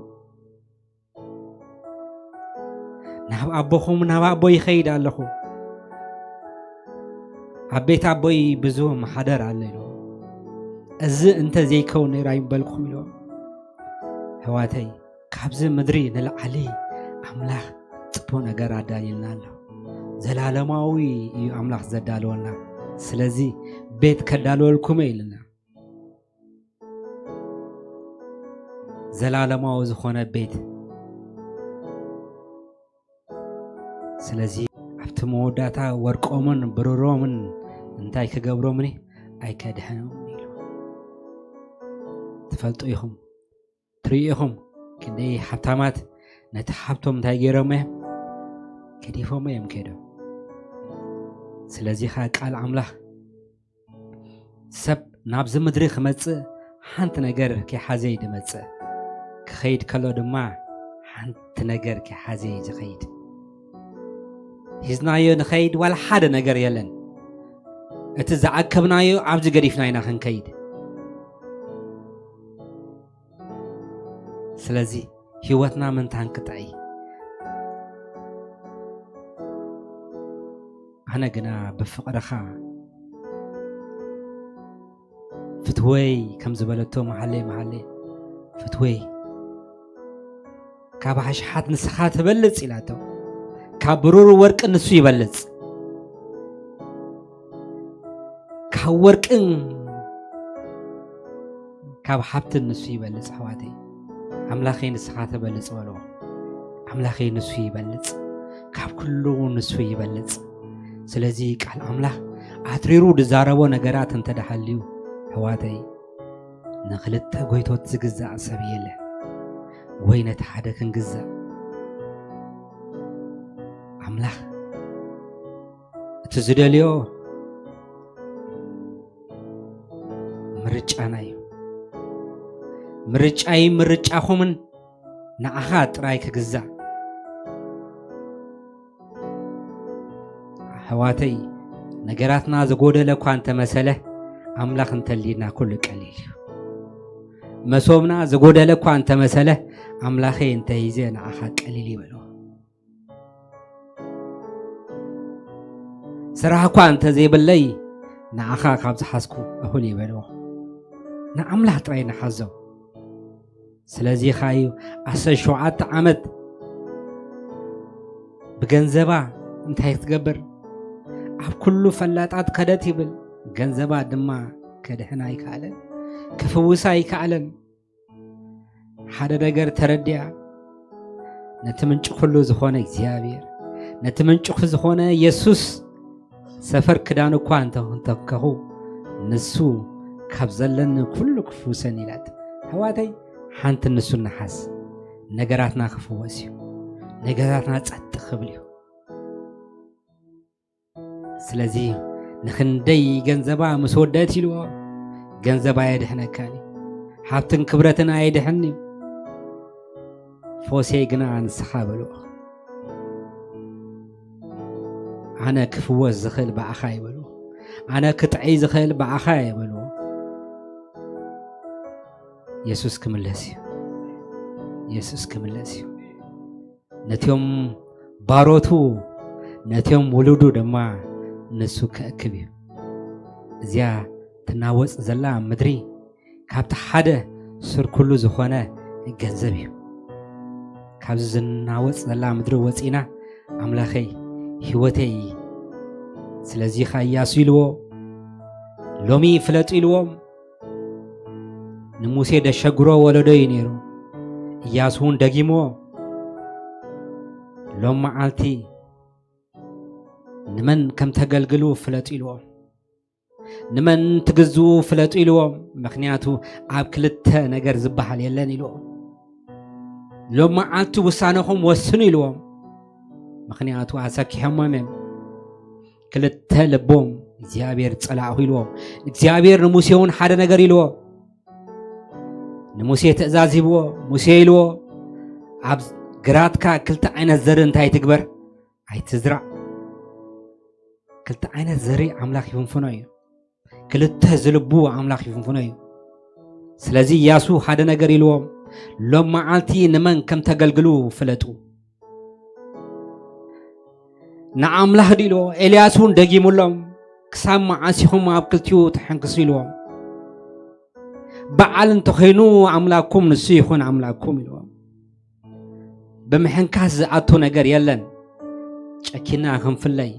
ናብ ኣቦኹም፣ ናብ ኣቦይ ይኸይድ ኣለኹ፣ ኣብ ቤት ኣቦይ ብዙ ማሕደር ኣሎ ኢልዎም። እዚ እንተ ዘይከውን ነይሩ ኣይምበልኩም ኢልዎም። ኣሕዋተይ፣ ካብዚ ምድሪ ንላዕሊ ኣምላኽ ጽቡቕ ነገር ኣዳልዩልና ኣሎ። ዘላለማዊ እዩ ኣምላኽ ዘዳለወልና። ስለዚ ቤት ከዳልወልኩም እየ ኢልና። ዘላለማዊ ዝኾነ ቤት። ስለዚ ኣብቲ መወዳእታ ወርቆምን ብሩሮምን እንታይ ክገብሮምኒ ኣይከድሕኖምን ኢሉ። ትፈልጡ ኢኹም፣ ትርእዩ ኢኹም፣ ክንደይ ሃብታማት ነቲ ሃብቶም እንታይ ገይሮም እዮም? ገዲፎም እዮም ከይዶም። ስለዚ ኸኣ ቃል ኣምላኽ ሰብ ናብዚ ምድሪ ክመጽእ ሓንቲ ነገር ከይሓዘ እዩ ዝመጽእ። ክኸይድ ከሎ ድማ ሓንቲ ነገር ከይሓዘ እዩ ዝኸይድ። ሒዝናዮ ንኸይድ ዋላ ሓደ ነገር የለን። እቲ ዝኣከብናዮ ኣብዚ ገዲፍና ኢና ክንከይድ። ስለዚ ህይወትና ምንታን ክጥዒ። ኣነ ግና ብፍቕርኻ ፍትወይ ከም ዝበለቶ መሓለይ መሓለይ ፍትወይ ካብ ኣሽሓት ንስኻ ትበልጽ ኢላቶ። ካብ ብሩር ወርቂ ንሱ ይበልጽ። ካብ ወርቅን ካብ ሃብትን ንሱ ይበልጽ። ኣሕዋተይ ኣምላኸይ ንስኻ ትበልጽ በልዎ። ኣምላኸይ ንሱ ይበልጽ፣ ካብ ኩሉ ንሱ ይበልጽ። ስለዚ ቃል ኣምላኽ ኣትሪሩ ዝዛረቦ ነገራት እንተ ደሃልዩ ኣሕዋተይ ንኽልተ ጎይቶት ዝግዛእ ሰብ የለን። ወይ ነቲ ሓደ ክንግዛእ ኣምላኽ እቲ ዝደልዮ ምርጫና እዩ። ምርጫይ ምርጫኹምን ንዓኻ ጥራይ ክግዛእ። ኣሕዋተይ ነገራትና ዝጎደለ እኳ እንተመሰለ ኣምላኽ እንተሊና ኩሉ ቀሊል እዩ። መሶብና ዝጎደለ እኳ እንተመሰለ ኣምላኸይ እንተሂዘ ንዓኻ ቀሊል ይበሎ። ስራሕ እኳ እንተዘይብለይ ንዓኻ ካብ ዝሓዝኩ እኹል ይበልዎ። ንኣምላኽ ጥራይ ንሓዞ። ስለዚ ኻዩ ዓሰርተ ሸውዓተ ዓመት ብገንዘባ እንታይ ክትገብር ኣብ ኩሉ ፈላጣት ከደት ይብል። ገንዘባ ድማ ከድሕን ኣይከኣለን፣ ክፍውስ ኣይከኣለን። ሓደ ነገር ተረዲኣ ነቲ ምንጭ ኩሉ ዝኾነ እግዚኣብሔር ነቲ ምንጭ ኩ ዝኾነ የሱስ ሰፈር ክዳን እኳ እንተንተከኹ ንሱ ካብ ዘለኒ ኩሉ ክፍውሰን ኢላት። ኣሕዋተይ ሓንቲ ንሱ ንሓዝ። ነገራትና ክፍወስ እዩ። ነገራትና ጸጥ ክብል እዩ። ስለዚ ንኽንደይ ገንዘባ ምስ ወደት ኢልዎ ገንዘባ የድሕነካን እዩ። ሃብትን ክብረትን ኣየድሕን እዩ። ፎሴ ግና ንስኻ በልዎ። ኣነ ክፍወስ ዝኽእል ብኣኻ ይበልዎ። ኣነ ክጥዕይ ዝኽእል ብኣኻ ይበልዎ። የሱስ ክምለስ እዩ። የሱስ ክምለስ እዩ። ነቲኦም ባሮቱ ነቲኦም ውሉዱ ድማ ንሱ ክእክብ እዩ። እዚያ ትናወጽ ዘላ ምድሪ ካብቲ ሓደ ስር ኩሉ ዝኾነ ገንዘብ እዩ። ካብዚ ዝናወጽ ዘላ ምድሪ ወጺና ኣምላኸይ ህይወተይ ስለዚ ኸኣ ኢያሱ ኢልዎ ሎሚ ፍለጡ ኢልዎም ንሙሴ ደሸግሮ ወለዶ እዩ ነይሩ። ኢያሱ እውን ደጊምዎ ሎም መዓልቲ ንመን ከም ተገልግሉ ፍለጡ ኢልዎም። ንመን ትግዝኡ ፍለጡ ኢልዎም። ምኽንያቱ ኣብ ክልተ ነገር ዝበሃል የለን ኢልዎም። ሎም መዓልቲ ውሳነኹም ወስኑ ኢልዎም። ምኽንያቱ ኣሰኪሖሞም እዮም። ክልተ ልቦም እግዚኣብሔር ጸላእኹ ኢልዎም። እግዚኣብሔር ንሙሴ እውን ሓደ ነገር ኢልዎ። ንሙሴ ትእዛዝ ሂብዎ። ሙሴ ኢልዎ ኣብ ግራትካ ክልተ ዓይነት ዘርኢ እንታይ ትግበር ኣይትዝራእ። ክልተ ዓይነት ዘርኢ ኣምላኽ ይፍንፍኖ እዩ። ክልተ ዝልቡ ኣምላኽ ይፍንፍኖ እዩ። ስለዚ ኢያሱ ሓደ ነገር ኢልዎም፣ ሎም መዓልቲ ንመን ከም ተገልግሉ ፍለጡ። ንኣምላኽ ድኢልዎ። ኤልያስ እውን ደጊሙሎም፣ ክሳብ መዓስ ኢኹም ኣብ ክልቲኡ ትሕንክሱ ኢልዎም። በዓል እንተኾይኑ ኣምላኩም ንሱ ይኹን ኣምላኩም ኢልዎም። ብምሕንካስ ዝኣቱ ነገር የለን። ጨኪና ክንፍለይ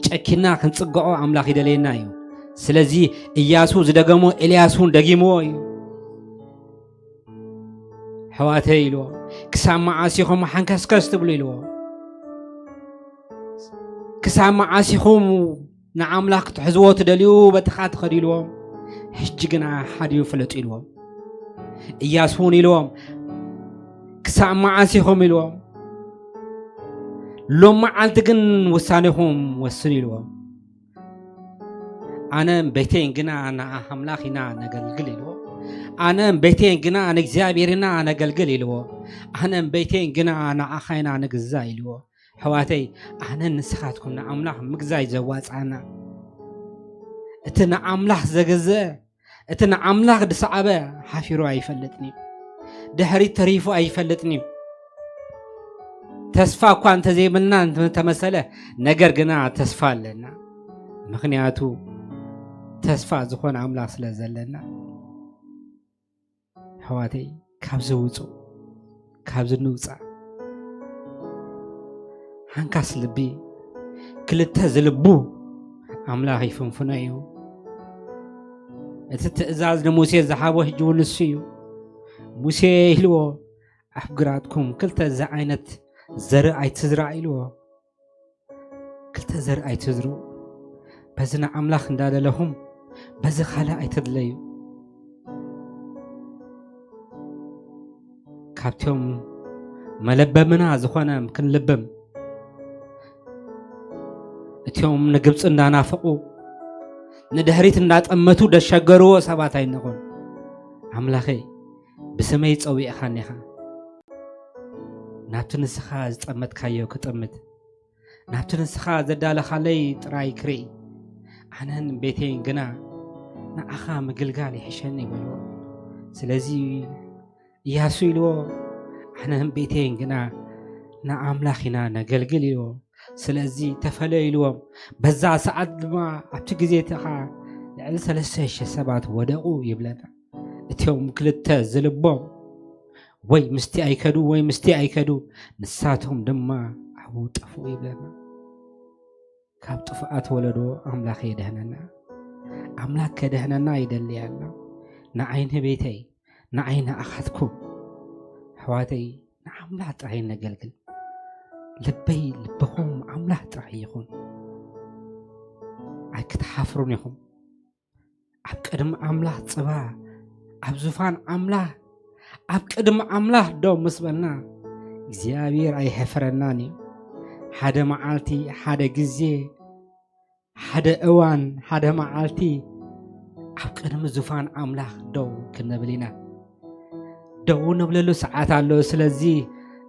ጨኪና ክንጽግዖ ኣምላኽ ይደልየና እዩ። ስለዚ ኢያሱ ዝደገሞ ኤልያስ እውን ደጊምዎ እዩ። ኣሕዋተይ ኢልዎ፣ ክሳብ መዓስ ኢኹም ሓንከስከስ ትብሉ ኢልዎ። ክሳብ መዓስ ኢኹም ንኣምላኽ ክትሕዝዎ ትደልዩ በትኻ ትኸዱ ኢልዎም። ሕጂ ግና ሓድዩ ፍለጡ ኢልዎም። እያሱ እውን ኢልዎም፣ ክሳብ መዓስ ኢኹም ኢልዎም። ሎም መዓልቲ ግን ውሳኔኹም ወስኑ ኢልዎም። ኣነን ቤተይን ግና ንኣምላኽ ኢና ነገልግል ኢልዎ። ኣነን ቤተይን ግና ንእግዚኣብሔር ኢና ነገልግል ኢልዎ። ኣነን ቤተይን ግና ንኣኻ ኢና ንግዛእ ኢልዎ። ኣሕዋተይ፣ ኣነን ንስኻትኩም ንኣምላኽ ምግዛይ ዘዋፅኣና። እቲ ንኣምላኽ ዘገዘ፣ እቲ ንኣምላኽ ዝሰዓበ ሓፊሩ ኣይፈልጥን እዩ። ድሕሪት ተሪፉ ኣይፈልጥን እዩ። ተስፋ እኳ እንተዘይብልና እንተመሰለ፣ ነገር ግና ተስፋ ኣለና። ምኽንያቱ ተስፋ ዝኾነ ኣምላኽ ስለ ዘለና። ኣሕዋተይ፣ ካብዚ ውፁ፣ ካብዚ ንውፃእ። ሓንካስ ልቢ፣ ክልተ ዝልቡ ኣምላኽ ይፍንፍኖ እዩ። እቲ ትእዛዝ ንሙሴ ዝሃቦ ሕጂ እውን ንሱ እዩ። ሙሴ ኢልዎ፣ ኣብ ግራትኩም ክልተ ዝዓይነት ዘርኢ ኣይትዝራእ ኢልዎ። ክልተ ዘርኢ ኣይትዝርኡ። በዚ ንኣምላኽ እንዳደለኹም፣ በዚ ካልእ ኣይትድለዩ። ካብቶም መለበምና ዝኾነ ክንልብም፣ እቲኦም ንግብፂ እንዳናፈቑ፣ ንድሕሪት እንዳጠመቱ ደሸገርዎ ሰባት ኣይንኹን። ኣምላኸይ፣ ብስመይ ጸዊዕኻኒ ኢኻ። ናብቲ ንስኻ ዝጠመትካዮ ክጥምት፣ ናብቲ ንስኻ ዘዳለኻለይ ጥራይ ክርኢ፣ ኣነን ቤተይን ግና ንዓኻ ምግልጋል ይሕሸኒ በልዎ። ስለዚ እያሱ ኢልዎ፣ ኣነን ቤተይን ግና ንኣምላኽ ኢና ነገልግል ኢልዎ። ስለዚ ተፈለዩ ኢልዎም። በዛ ሰዓት ድማ ኣብቲ ግዜ እቲ ኸዓ ልዕሊ ሰለስተ ሽሕ ሰባት ወደቑ ይብለና። እቲኦም ክልተ ዝልቦም ወይ ምስቲ ኣይከዱ ወይ ምስቲ ኣይከዱ፣ ንሳቶም ድማ ኣብኡ ጠፍኡ ይብለና። ካብ ጥፍኣት ወለዶ ኣምላኽ የድሕነና። ኣምላኽ ከድሕነና ይደሊ ኣሎ። ንዓይ ንቤተይ፣ ንዓይ ንኣኻትኩም፣ ኣሕዋተይ፣ ንኣምላኽ ጥራይ ነገልግል። ልበይ ልብኹም ኣምላኽ ጥራይ ይኹን። ኣይክትሓፍሩን ኢኹም። ኣብ ቅድሚ ኣምላኽ ጽባ፣ ኣብ ዙፋን ኣምላኽ፣ ኣብ ቅድሚ ኣምላኽ ደው ምስ በልና፣ እግዚኣብሔር ኣይሕፍረናን እዩ። ሓደ መዓልቲ፣ ሓደ ግዜ፣ ሓደ እዋን፣ ሓደ መዓልቲ ኣብ ቅድሚ ዙፋን ኣምላኽ ደው ክንብል ኢና። ደው ንብለሉ ሰዓት ኣሎ። ስለዚ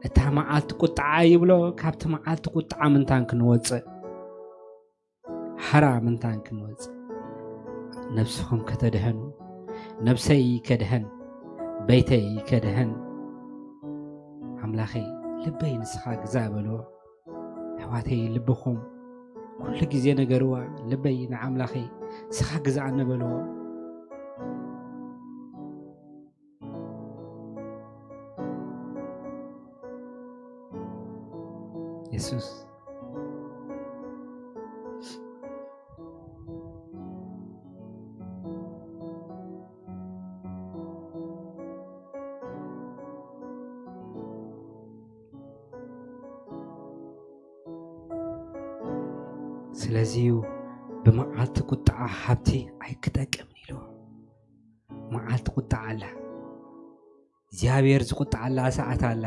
እታ መዓልቲ ቁጥዓ ይብሎ፣ ካብቲ መዓልቲ ቁጥዓ ምንታን ክንወጽእ፣ ሓራ ምንታን ክንወጽእ፣ ነብስኹም ከተድሕኑ፣ ነብሰይ ከድሕን፣ ቤተይ ከድሕን፣ ኣምላኸይ ልበይ ንስኻ ግዛእ በልዎ። ኣሕዋተይ ልብኹም ኩሉ ግዜ ነገርዋ፣ ልበይ ንኣምላኸይ ንስኻ ግዛኣኒ በልዎ። የሱስ። ስለዚ እዩ ብመዓልቲ ቁጥዓ ሃብቲ ኣይክጠቅምን ኢልዎ። መዓልቲ ቁጥዓ ኣላ። እግዚኣብሔር ዝቁጥዓላ ሰዓት ኣላ።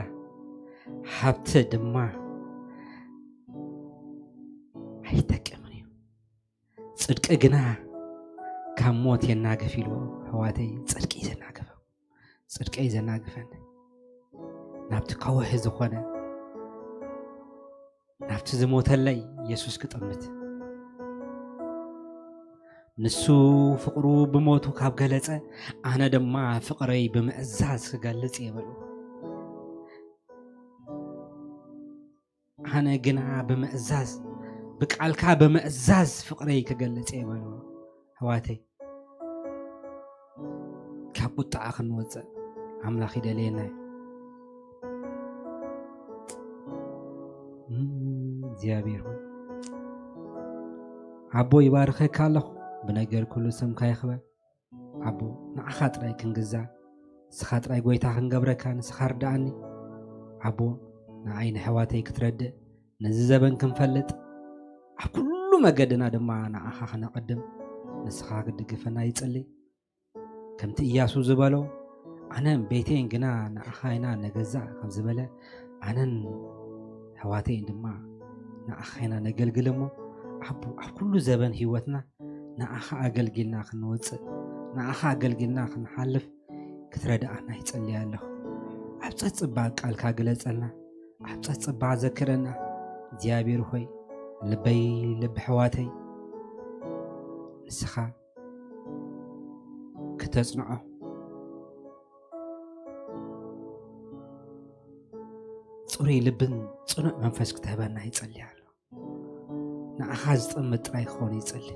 ሃብቲ ድማ ኣይጠቅምን እዩ። ጽድቂ ግና ካብ ሞት የናግፍ ኢልዎ። ኣሕዋተይ፣ ጽድቂ እዩ ዘናግፈ። ጽድቂ እዩ ዘናግፈኒ። ናብቲ ከውሒ ዝኾነ፣ ናብቲ ዝሞተለይ የሱስ ክጥምት። ንሱ ፍቕሩ ብሞቱ ካብ ገለጸ፣ ኣነ ድማ ፍቕረይ ብምእዛዝ ክገልጽ እየ በሉ። ኣነ ግና ብምእዛዝ፣ ብቃልካ ብምእዛዝ ፍቕረይ ክገልጽ እየ በሉ። ኣሕዋተይ፣ ካብ ቁጥዓ ክንወፅእ ኣምላኽ ይደልየና እዩ። እም፣ እግዚኣብሔር ሆይ፣ ኣቦ ይባርኸካ ኣለኹ። ብነገር ኩሉ ስምካ ይኽበር። ኣቦ፣ ንዓኻ ጥራይ ክንግዛእ፣ ንስኻ ጥራይ ጎይታ ክንገብረካ፣ ንስኻ ርድኣኒ። ኣቦ፣ ንዓይ ንኣሕዋተይ ክትረድእ፣ ነዚ ዘበን ክንፈልጥ፣ ኣብ ኩሉ ኩሉ መገድና ድማ ንዓኻ ክነቐድም ንስኻ ክትድግፈና ይጽሊ። ከምቲ ኢያሱ ዝበሎ ኣነን ቤተይን ግና ንዓኻ ኢና ነገዛእ ከም ዝበለ ኣነን ኣሕዋተይን ድማ ንዓኻ ኢና ነገልግል እሞ ኣቦ ኣብ ኩሉ ዘበን ህይወትና ንዓኻ ኣገልጊልና ክንወፅእ ንዓኻ ኣገልጊልና ክንሓልፍ ክትረድኣና ይጸልይ ኣለኹ። ኣብ ጸጽባቕ ቃልካ ግለጸልና፣ ኣብ ጸጽባቕ ዘክረና እግዚኣብሔር ሆይ ልበይ ልቢ ኣሕዋተይ ንስኻ ክተጽንዖ ጽሩይ ልብን ጽኑዕ መንፈስ ክትህበና ይጸልይ ኣሎ። ንዓኻ ዝጥምት ጥራይ ክኸውን ይጸሊ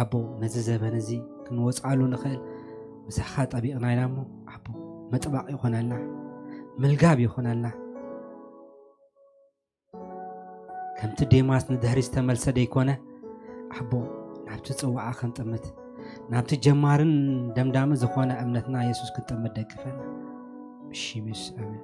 ኣቦ ነዚ ዘበን እዚ ክንወፅኣሉ ንኽእል ምሳኻ ጠቢቕና ኢና እሞ ኣቦ መጥባቕ ይኾነልና ምልጋብ ይኾነልና ከምቲ ዴማስ ንድሕሪ ዝተመልሰ ደይኮነ ኣቦ ናብቲ ጽዋዓ ክንጥምት ናብቲ ጀማርን ደምዳሚ ዝኾነ እምነትና የሱስ ክንጥምት ደግፈና ብሽም የሱስ ኣሜን